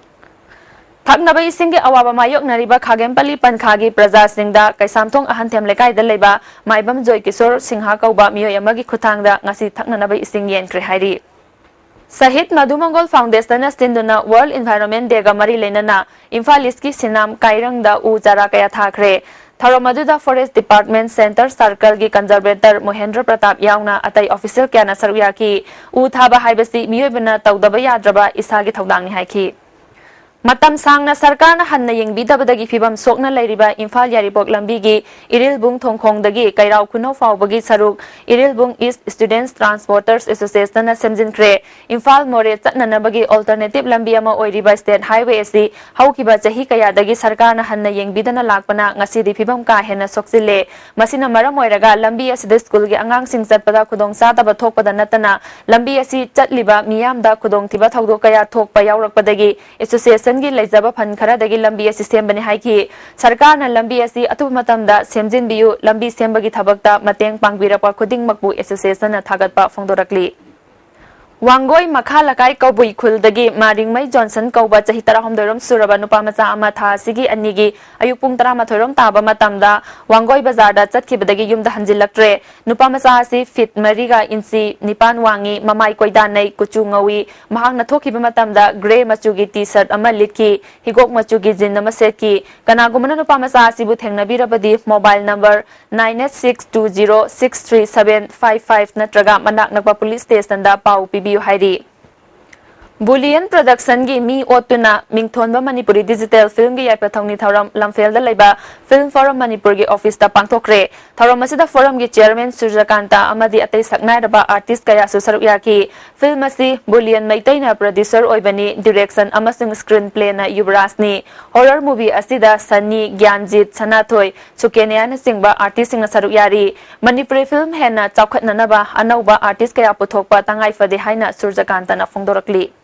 ꯊꯛꯅꯕ ꯏꯁꯤꯡꯒꯤ ꯑꯋꯥꯕ ꯃꯥꯌꯣꯛꯅꯔꯤꯕ ꯈꯥꯒꯦꯝꯄꯜꯂꯤ ꯄꯟꯈꯥꯒꯤ ꯄ꯭ꯔꯖꯥꯁꯤꯡꯗ ꯀꯩꯁꯥꯝꯊꯣꯡ ꯑꯍꯟꯊꯦꯝ ꯂꯩꯀꯥꯏꯗ ꯂꯩꯕ ꯃꯥꯏꯕꯝ ꯖꯣꯏꯀꯤꯁꯣꯔ ꯁꯤꯡꯍ ꯀꯧꯕ ꯃꯤꯑꯣꯏ ꯑꯃꯒꯤ ꯈꯨꯠꯊꯥꯡꯗ ꯉꯁꯤ ꯊꯛꯅꯅꯕ ꯏꯁꯤꯡ ꯌꯦꯟꯈ꯭ꯔꯦ ꯍꯥꯏꯔꯤ꯫ ꯁꯍꯤꯗ ꯃꯙꯨ ꯃꯪꯒꯣꯜ ꯐꯥꯎꯟꯗꯦꯁꯟꯅ ꯁꯤꯟꯗꯨꯅ ꯋꯥꯔꯜꯗ ꯏꯟꯚꯥꯏꯔꯣꯟꯃꯦꯟꯠ ꯗꯦꯒ ꯃꯔꯤ ꯂꯩꯅꯅ ꯏꯝꯐꯥꯜ ꯏꯁꯀꯤ ꯁꯤꯅꯥꯝ ꯀꯥꯏꯔꯪꯗ ꯎ ꯆꯥꯔꯥ ꯀꯌꯥ ꯊꯥꯈ꯭ꯔꯦ꯫ ꯊꯧꯔꯝ ꯑꯗꯨꯗ ꯐꯣꯔꯦꯁ ꯗꯤꯄꯥꯔꯠꯃꯦꯟꯠ, ꯁꯦꯟꯇꯔ ꯁꯥꯔꯀꯜꯒꯤ ꯀꯟꯖꯔꯕꯦꯇꯔ ꯃꯣꯍꯦꯟꯗ꯭ꯔ ꯄ꯭ꯔꯇꯥꯞ ꯌꯥꯎꯅ ꯑꯇꯩ ꯑꯣꯐꯤꯁꯤꯌꯦꯜ ꯀꯌꯥꯅ ꯁꯔꯨꯛ ꯌꯥꯈꯤ꯫ ꯎ ꯊꯥꯕ ꯍꯥꯏꯕꯁꯤ ꯃꯤꯑꯣꯏꯕꯅ ꯇꯧꯗꯕ ꯌꯥꯗ꯭ꯔꯕ ꯏꯁꯥꯒꯤ ꯊꯧꯗꯥꯡꯅꯤ ꯍꯥꯏꯈꯤ꯫ ꯃꯇꯝ ꯁꯥꯡꯅ ꯁꯔꯀꯥꯔꯅ ꯍꯟꯅ ꯌꯦꯡꯕꯤꯗꯕꯗꯒꯤ ꯐꯤꯕꯝ ꯁꯣꯛꯅ ꯂꯩꯔꯤꯕ ꯏꯝꯐꯥꯜ ꯌꯥꯏꯔꯤꯄꯣꯛ ꯂꯝꯕꯤꯒꯤ ꯏꯔꯤꯜꯕꯨꯡ ꯊꯣꯡꯈꯣꯡꯗꯒꯤ ꯀꯩꯔꯥꯎ ꯈꯨꯅꯧ ꯐꯥꯎꯕꯒꯤ ꯁꯔꯨꯛ ꯏꯔꯤꯜꯕꯨꯡ ꯏꯁ ꯁ꯭ꯇꯨꯗꯦꯟꯠꯁ ꯇ꯭ꯔꯥꯟꯁꯄꯣꯔꯇꯔꯁ ꯑꯦꯁꯣꯁꯤꯌꯦꯁꯟꯅ ꯁꯦꯝꯖꯤꯟꯈ꯭ꯔꯦ꯫ ꯏꯝꯐꯥꯜ ꯃꯣꯔꯦ ꯆꯠꯅꯅꯕꯒꯤ ꯑꯜꯇꯔꯅꯦꯇꯤꯚ ꯂꯝꯕꯤ ꯑꯃ ꯑꯣꯏꯔꯤꯕ ꯁ꯭ꯇꯦꯠ ꯍꯥꯏꯋꯦ ꯑꯁꯤ ꯍꯧꯈꯤꯕ ꯆꯍꯤ ꯀꯌꯥꯗꯒꯤ ꯁꯔꯀꯥꯔꯅ ꯍꯟꯅ ꯌꯦꯡꯕꯤꯗꯅ ꯂꯥꯛꯄꯅ ꯉꯁꯤꯗꯤ ꯐꯤꯕꯝ ꯀꯥ ꯍꯦꯟꯅ ꯁꯣꯛꯆꯤꯜꯂꯦ꯫ ꯃꯁꯤꯅ ꯃꯔꯝ ꯑꯣꯏꯔꯒ ꯂꯝꯕꯤ ꯑꯁꯤꯗ ꯁ꯭ꯀꯨꯜꯒꯤ ꯑꯉꯥꯡꯁꯤꯡ ꯆꯠꯄꯗ ꯈꯨꯗꯣꯡꯆꯥꯗꯕ ꯊꯣꯛꯄꯗ ꯅꯠꯇꯅ ꯂꯝꯕꯤ ꯑꯁꯤ ꯆꯠꯂꯤꯕ ꯃꯤꯌꯥꯝꯗ ꯈꯨꯗꯣꯡꯊꯤꯕ ꯊꯧꯗꯣꯛ ꯀꯌꯥ ꯊꯣꯛꯄ ꯌꯥꯎꯔꯛꯄꯗꯒꯤ ꯑꯦꯁꯣꯁꯤꯌꯦꯁꯟ Corporationꯒꯤ ꯂꯩꯖꯕ fund ꯈꯔꯗꯒꯤ ꯂꯝꯕꯤ ꯑꯁꯤ ꯁꯦꯝꯕꯅꯤ ꯍꯥꯏꯈꯤ꯫ ꯁꯔꯀꯥꯔꯅ ꯂꯝꯕꯤ ꯑꯁꯤ ꯑꯊꯨꯕ ꯃꯇꯝꯗ ꯁꯦꯝꯖꯤꯟꯕꯤꯌꯨ, ꯂꯝꯕꯤ ꯁꯦꯝꯕꯒꯤ ꯊꯕꯛꯇ ꯃꯇꯦꯡ ꯄꯥꯡꯕꯤꯔꯛꯄ ꯈꯨꯗꯤꯡꯃꯛꯄꯨ associationꯅ ꯊꯥꯒꯠꯄ ꯐꯣꯡꯗꯣꯔꯛꯂꯤ꯫ ꯋꯥꯡꯒꯣꯏ ꯃꯈꯥ ꯂꯩꯀꯥꯏ ꯀꯧꯕꯨꯏ ꯈꯨꯜꯗꯒꯤ ꯃꯥꯔꯤꯡꯃꯩ ꯖꯣꯟꯁꯟ ꯀꯧꯕ ꯆꯍꯤ ꯇꯔꯥꯍꯨꯝꯗꯣꯏꯔꯣꯝ ꯁꯨꯔꯕ ꯅꯨꯄꯥ ꯃꯆꯥ ꯑꯃ ꯊꯥ ꯑꯁꯤꯒꯤ ꯑꯅꯤꯒꯤ ꯑꯌꯨꯛ ꯄꯨꯡ ꯇꯔꯥꯃꯥꯊꯣꯏꯔꯣꯝ ꯇꯥꯕ ꯃꯇꯝꯗ ꯋꯥꯡꯒꯣꯏ ꯕꯖꯥꯔꯗ ꯆꯠꯈꯤꯕꯗꯒꯤ ꯌꯨꯝꯗ ꯍꯟꯖꯤꯜꯂꯛꯇ꯭ꯔꯦ꯫ ꯅꯨꯄꯥ ꯃꯆꯥ ꯑꯁꯤ feet ꯃꯔꯤꯒ inch ꯅꯤꯄꯥꯟ ꯋꯥꯡꯉꯤ, ꯃꯃꯥꯏ ꯀꯣꯏꯗꯥꯅꯩ, ꯀꯨꯆꯨ ꯉꯧꯏ꯫ ꯃꯍꯥꯛꯅ ꯊꯣꯛꯈꯤꯕ ꯃꯇꯝꯗ grey ꯃꯆꯨꯒꯤ T-shirt ꯑꯃ ꯂꯤꯠꯈꯤ, ꯍꯤꯒꯣꯛ ꯃꯆꯨꯒꯤ jean ꯑꯃ ꯁꯦꯠꯈꯤ꯫ ꯀꯅꯥꯒꯨꯝꯕꯅ ꯅꯨꯄꯥ ꯃꯆꯥ ꯑꯁꯤꯕꯨ ꯊꯦꯡꯅꯕꯤꯔꯕꯗꯤ mobile number nine eight six two zero six three seven five five ꯅꯠꯇ꯭ꯔꯒ ꯃꯅꯥꯛ ꯅꯛꯄ police stationꯗ ꯄꯥꯎ ꯄꯤꯕꯤꯌꯨ ꯍꯥꯏꯔꯤ꯫ Bullion Productionꯒꯤ ꯃꯤ ꯑꯣꯠꯇꯨꯅ ꯃꯤꯡꯊꯣꯟꯕ ꯃꯅꯤꯄꯨꯔꯤ digital filmꯒꯤ ꯌꯥꯏꯐ ꯊꯧꯅꯤ ꯊꯧꯔꯝ ꯂꯝꯐꯦꯜꯗ ꯂꯩꯕ Film Forum ꯃꯅꯤꯄꯨꯔꯒꯤ officeꯇ ꯄꯥꯡꯊꯣꯛꯈ꯭ꯔꯦ꯫ ꯊꯧꯔꯝ ꯑꯁꯤꯗ forumꯒꯤ chairman ꯁꯨꯔꯖꯀꯥꯟꯇ ꯑꯃꯗꯤ ꯑꯇꯩ ꯁꯛꯅꯥꯏꯔꯕ artist ꯀꯌꯥꯁꯨ ꯁꯔꯨꯛ ꯌꯥꯈꯤ꯫ Film ꯑꯁꯤ ꯕꯨꯂꯤꯌꯟ ꯃꯩꯇꯩꯅ producer ꯑꯣꯏꯕꯅꯤ, direction ꯑꯃꯁꯨꯡ screenplayꯅ ꯌꯨꯕꯔꯥꯖꯅꯤ꯫ Horror movie ꯑꯁꯤꯗ ꯁꯟꯅꯤ, ꯒ꯭ꯌꯥꯟꯖꯤꯠ, ꯁꯅꯥꯊꯣꯏ, ꯁꯨꯀꯦꯅꯤꯌꯥꯅꯆꯤꯡꯕ artistꯁꯤꯡꯅ ꯁꯔꯨꯛ ꯌꯥꯔꯤ꯫ ꯃꯅꯤꯄꯨꯔꯤ film ꯍꯦꯟꯅ ꯆꯥꯎꯈꯠꯅꯅꯕ ꯑꯅꯧꯕ artist ꯀꯌꯥ ꯄꯨꯊꯣꯛꯄ ꯇꯉꯥꯏ ꯐꯗꯦ ꯍꯥꯏꯅ ꯁꯨꯔꯖꯀꯥꯟꯇꯅ ꯐꯣꯡꯗꯣꯔꯛꯂꯤ꯫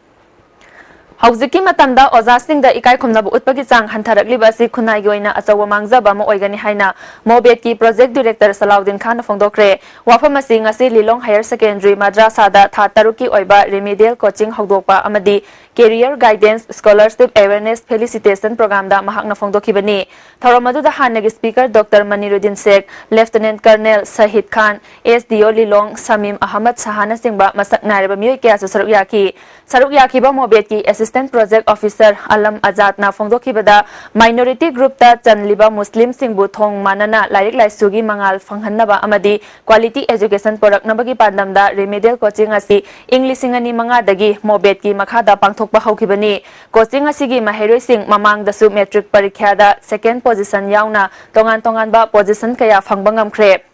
ꯍꯧꯖꯤꯛꯀꯤ ꯃꯇꯝꯗ ꯑꯣꯖꯥꯁꯤꯡꯗ ꯏꯀꯥꯏ ꯈꯨꯝꯅꯕ ꯎꯠꯄꯒꯤ ꯆꯥꯡ ꯍꯟꯊꯔꯛꯂꯤꯕ ꯑꯁꯤ ꯈꯨꯟꯅꯥꯏꯒꯤ ꯑꯣꯏꯅ ꯑꯆꯧꯕ ꯃꯥꯡꯖꯕ ꯑꯃ ꯑꯣꯏꯒꯅꯤ ꯍꯥꯏꯅ ꯃꯣꯕꯦꯠꯀꯤ project director ꯁꯂꯥꯎꯗꯤꯟ ꯈꯥꯟꯅ ꯐꯣꯡꯗꯣꯛꯈ꯭ꯔꯦ꯫ ꯋꯥꯐꯝ ꯑꯁꯤ ꯉꯁꯤ ꯂꯤꯂꯣꯡ Higher Secondary ꯃꯗ꯭ꯔꯥꯁꯥꯗ ꯊꯥ ꯇꯔꯨꯛꯀꯤ ꯑꯣꯏꯕ remedial coaching ꯍꯧꯗꯣꯛꯄ ꯑꯃꯗꯤ career guidance, scholarship awareness felicitation programꯗ ꯃꯍꯥꯛꯅ ꯐꯣꯡꯗꯣꯛꯈꯤꯕꯅꯤ꯫ ꯊꯧꯔꯝ ꯑꯗꯨꯗ ꯍꯥꯟꯅꯒꯤ speaker Doctor ꯃꯅꯤꯔꯨꯗꯤꯟ ꯁꯦꯈ, Lieutenant Colonel ꯁꯍꯤꯗ ꯈꯥꯟ, S D O ꯂꯤꯂꯣꯡ ꯁꯃꯤꯝ ꯑꯍꯃꯗ ꯁꯍꯥꯅꯆꯤꯡꯕ ꯃꯁꯛ ꯅꯥꯏꯔꯕ ꯃꯤꯑꯣꯏ ꯀꯌꯥꯁꯨ ꯁꯔꯨꯛ ꯌꯥꯈꯤ꯫ ꯁꯔꯨꯛ ꯌꯥꯈꯤꯕ ꯃꯣꯕꯦꯠꯀꯤ assistant project officer Alam ꯑꯖꯥꯗꯅ ꯐꯣꯡꯗꯣꯛꯈꯤꯕꯗ, minority groupꯇ ꯆꯟꯂꯤꯕ ꯃꯨꯁꯂꯤꯝꯁꯤꯡꯕꯨ ꯊꯣꯡ ꯃꯥꯟꯅꯅ ꯂꯥꯏꯔꯤꯛ ꯂꯥꯏꯁꯨꯒꯤ ꯃꯉꯥꯜ ꯐꯪꯍꯟꯅꯕ ꯑꯃꯗꯤ quality education ꯄꯨꯔꯛꯅꯕꯒꯤ ꯄꯥꯟꯗꯝꯗ remedial coaching ꯑꯁꯤ ꯏꯪ ꯂꯤꯁꯤꯡ ꯑꯅꯤ ꯃꯉꯥꯗꯒꯤ ꯃꯣꯕꯦꯠꯀꯤ ꯃꯈꯥꯗ ꯄꯥꯡꯊꯣꯛꯄ ꯍꯧꯈꯤꯕꯅꯤ꯫ Coaching ꯑꯁꯤꯒꯤ ꯃꯍꯩꯔꯣꯏꯁꯤꯡ ꯃꯃꯥꯡꯗꯁꯨ matric ꯄꯔꯤꯈ꯭ꯌꯥꯗ second position ꯌꯥꯎꯅ ꯇꯣꯉꯥꯟ ꯇꯣꯉꯥꯟꯕ position ꯀꯌꯥ ꯐꯪꯕ ꯉꯝꯈ꯭ꯔꯦ꯫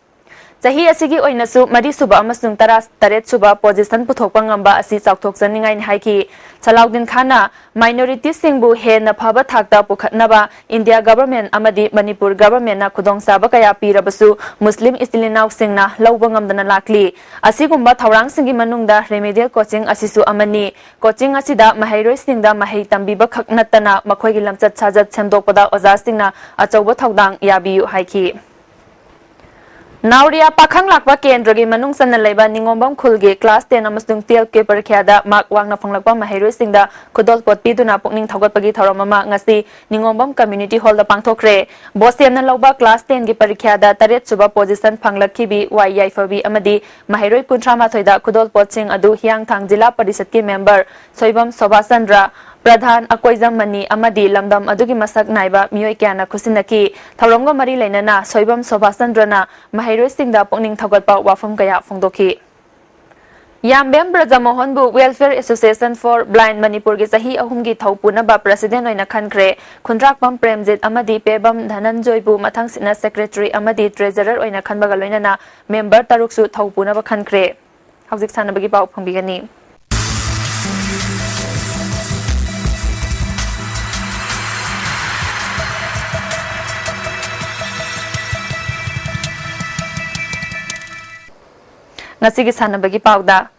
ꯆꯍꯤ ꯑꯁꯤꯒꯤ ꯑꯣꯏꯅꯁꯨ ꯃꯔꯤꯁꯨꯕ ꯑꯃꯁꯨꯡ ꯇꯔꯥꯇꯔꯦꯠ ꯁꯨꯕ position ꯄꯨꯊꯣꯛꯄ ꯉꯝꯕ ꯑꯁꯤ ꯆꯥꯎꯊꯣꯛꯆꯅꯤꯡꯉꯥꯏꯅꯤ ꯍꯥꯏꯈꯤ꯫ ꯁꯂꯥꯎꯗꯤꯟ ꯈꯥꯟꯅ minority ꯁꯤꯡꯕꯨ ꯍꯦꯟꯅ ꯐꯕ ꯊꯥꯛꯇ ꯄꯨꯈꯠꯅꯕ India government ꯑꯃꯗꯤ ꯃꯅꯤꯄꯨꯔ government ꯅ ꯈꯨꯗꯣꯡꯆꯥꯕ ꯀꯌꯥ ꯄꯤꯔꯕꯁꯨ ꯃꯨꯁꯂꯤꯝ ꯏꯆꯤꯜ ꯏꯅꯥꯎꯁꯤꯡꯅ ꯂꯧꯕ ꯉꯝꯗꯅ ꯂꯥꯛꯂꯤ꯫ ꯑꯁꯤꯒꯨꯝꯕ ꯊꯧꯔꯥꯡꯁꯤꯡꯒꯤ ꯃꯅꯨꯡꯗ remedial coaching ꯑꯁꯤꯁꯨ ꯑꯃꯅꯤ꯫ Coaching ꯑꯁꯤꯗ ꯃꯍꯩꯔꯣꯏꯁꯤꯡꯗ ꯃꯍꯩ ꯇꯝꯕꯤꯕ ꯈꯛ ꯅꯠꯇꯅ ꯃꯈꯣꯏꯒꯤ ꯂꯝꯆꯠ ꯁꯥꯖꯠ ꯁꯦꯝꯗꯣꯛꯄꯗ ꯑꯣꯖꯥꯁꯤꯡꯅ ꯑꯆꯧꯕ ꯊꯧꯗꯥꯡ ꯌꯥꯕꯤꯌꯨ ꯍꯥꯏꯈꯤ꯫ ꯅꯥꯎꯔꯤꯌꯥ ꯄꯥꯈꯪ ꯂꯥꯛꯄ ꯀꯦꯟꯗ꯭ꯔꯒꯤ ꯃꯅꯨꯡ ꯆꯟꯅ ꯂꯩꯕ ꯅꯤꯉꯣꯝꯕꯝ ꯈꯨꯜꯒꯤ class ten ꯑꯃꯁꯨꯡ twelve ꯀꯤ ꯄꯔꯤꯈ꯭ꯌꯥꯗ mark ꯋꯥꯡꯅ ꯐꯪꯂꯛꯄ ꯃꯍꯩꯔꯣꯏꯁꯤꯡꯗ ꯈꯨꯗꯣꯜꯄꯣꯠ ꯄꯤꯗꯨꯅ ꯄꯨꯛꯅꯤꯡ ꯊꯧꯒꯠꯄꯒꯤ ꯊꯧꯔꯝ ꯑꯃ ꯉꯁꯤ ꯅꯤꯉꯣꯝꯕꯝ community hall ꯗ ꯄꯥꯡꯊꯣꯛꯈ꯭ꯔꯦ꯫ ꯕꯣꯁꯦꯝꯅ ꯂꯧꯕ class ten ꯒꯤ ꯄꯔꯤꯈ꯭ꯌꯥꯗ ꯇꯔꯦꯠ ꯁꯨꯕ position ꯐꯪꯂꯛꯈꯤꯕꯤ ꯋꯥꯏ ꯌꯥꯏꯐꯕꯤ ꯑꯃꯗꯤ ꯃꯍꯩꯔꯣꯏ ꯀꯨꯟꯊ꯭ꯔꯥ ꯃꯥꯊꯣꯏꯗ ꯈꯨꯗꯣꯜꯄꯣꯠꯁꯤꯡ ꯑꯗꯨ ꯍꯤꯌꯥꯡꯊꯥꯡ ꯖꯤꯂꯥ ꯄꯔꯤꯁꯠꯀꯤ member ꯁꯣꯏꯕꯝ ꯁꯣꯚꯥꯆꯟꯗ꯭ꯔ, ꯄ꯭ꯔꯙꯥꯟ ꯑꯀꯣꯏꯖꯝ ꯃꯅꯤ ꯑꯃꯗꯤ ꯂꯝꯗꯝ ꯑꯗꯨꯒꯤ ꯃꯁꯛ ꯅꯥꯏꯕ ꯃꯤꯑꯣꯏ ꯀꯌꯥꯅ ꯈꯨꯠꯁꯤꯟꯅꯈꯤ꯫ ꯊꯧꯔꯝꯒ ꯃꯔꯤ ꯂꯩꯅꯅ ꯁꯣꯏꯕꯝ ꯁꯣꯚꯥꯆꯟꯗ꯭ꯔꯅ ꯃꯍꯩꯔꯣꯏꯁꯤꯡꯗ ꯄꯨꯛꯅꯤꯡ ꯊꯧꯒꯠꯄ ꯋꯥꯐꯝ ꯀꯌꯥ ꯐꯣꯡꯗꯣꯛꯈꯤ꯫ ꯌꯥꯝꯕꯦꯝ ꯕ꯭ꯔꯖꯃꯣꯍꯟꯕꯨ Welfare Association for Blind ꯃꯅꯤꯄꯨꯔꯒꯤ ꯆꯍꯤ ꯑꯍꯨꯝꯒꯤ ꯊꯧ ꯄꯨꯅꯕ president ꯑꯣꯏꯅ ꯈꯟꯈ꯭ꯔꯦ꯫ ꯈꯨꯟꯗ꯭ꯔꯥꯛꯄꯝ ꯄ꯭ꯔꯦꯝꯖꯤꯠ ꯑꯃꯗꯤ ꯄꯦꯕꯝ ꯙꯅꯟꯖꯣꯏꯕꯨ ꯃꯊꯪꯁꯤꯠꯅ secretary ꯑꯃꯗꯤ treasurer ꯑꯣꯏꯅ ꯈꯟꯕꯒ ꯂꯣꯏꯅꯅ member ꯇꯔꯨꯛꯁꯨ ꯊꯧ ꯄꯨꯅꯕ ꯈꯟꯈ꯭ꯔꯦ꯫ ꯍꯧꯖꯤꯛ ꯁꯥꯟꯅꯕꯒꯤ ꯄꯥꯎ ꯐꯪꯕꯤꯒꯅꯤ꯫ ꯉꯁꯤꯒꯤ ꯁꯥꯟꯅꯕꯒꯤ ꯄꯥꯎꯗ,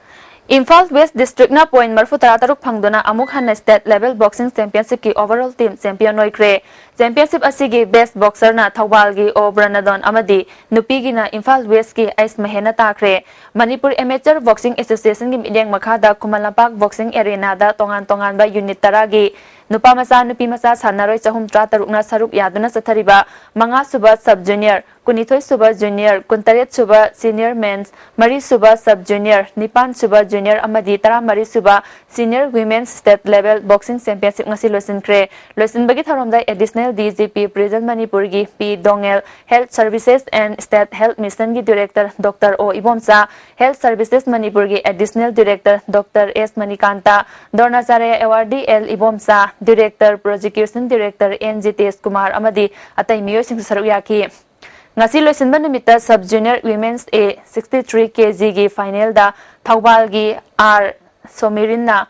ꯏꯝꯐꯥꯜ West district ꯅ point ꯃꯔꯤꯐꯨ ꯇꯔꯥ ꯇꯔꯨꯛ ꯐꯪꯗꯨꯅ ꯑꯃꯨꯛ ꯍꯟꯅ state level boxing championship ꯀꯤ overall team champion ꯑꯣꯏꯈ꯭ꯔꯦ꯫ Championship ꯑꯁꯤꯒꯤ best boxer ꯅ ꯊꯧꯕꯥꯜꯒꯤ ꯑꯣ ꯕ꯭ꯔꯅꯗꯣꯟ ꯑꯃꯗꯤ ꯅꯨꯄꯤꯒꯤꯅ ꯏꯝꯐꯥꯜ West ꯀꯤ ꯑꯩꯁ ꯃꯍꯦꯟꯅ ꯇꯥꯈ꯭ꯔꯦ꯫ ꯃꯅꯤꯄꯨꯔ Amateur Boxing Association ꯒꯤ ꯃꯤꯠꯌꯦꯡ ꯃꯈꯥꯗ ꯈꯨꯃꯟ ꯂꯝꯄꯥꯛ boxing arena ꯗ ꯇꯣꯉꯥꯟ ꯇꯣꯉꯥꯟꯕ unit ꯇꯔꯥꯒꯤ ꯅꯨꯄꯥ ꯃꯆꯥ, ꯅꯨꯄꯤ ꯃꯆꯥ ꯁꯥꯟꯅꯔꯣꯏ ꯆꯍꯨꯝ ꯇꯔꯥ ꯇꯔꯨꯛꯅ ꯁꯔꯨꯛ ꯌꯥꯗꯨꯅ ꯆꯠꯊꯔꯤꯕ ꯃꯉꯥ ꯁꯨꯕ sub junior, ꯀꯨꯟꯅꯤꯊꯣꯏ ꯁꯨꯕ junior, ꯀꯨꯟꯇꯔꯦꯠ ꯁꯨꯕ senior men's, ꯃꯔꯤ ꯁꯨꯕ sub junior, ꯅꯤꯄꯥꯟ ꯁꯨꯕ junior ꯑꯃꯗꯤ ꯇꯔꯥꯃꯔꯤ ꯁꯨꯕ senior women's state level boxing championship ꯉꯁꯤ ꯂꯣꯏꯁꯤꯟꯈ꯭ꯔꯦ꯫ ꯂꯣꯏꯁꯤꯟꯕꯒꯤ ꯊꯧꯔꯝꯗ Additional D G P Prison ꯃꯅꯤꯄꯨꯔꯒꯤ ꯄꯤ ꯗꯣꯉꯦꯜ, Health Services and State Health Mission ꯒꯤ director Doctor O Ibomcha, Health Services ꯃꯅꯤꯄꯨꯔꯒꯤ Additional Director Doctor S Manikanta, Dronacharya awardee L Ibomcha, Director, Prosecution Director N Jitesh Kumar ꯑꯃꯗꯤ ꯑꯇꯩ ꯃꯤꯑꯣꯏꯁꯤꯡꯁꯨ ꯁꯔꯨꯛ ꯌꯥꯈꯤ꯫ ꯉꯁꯤ ꯂꯣꯏꯁꯤꯟꯕ ꯅꯨꯃꯤꯠꯇ Sub Junior Women's A sixty three kg ꯒꯤ final ꯗ ꯊꯧꯕꯥꯜꯒꯤ R ꯁꯣꯃꯤꯔꯤꯟꯅ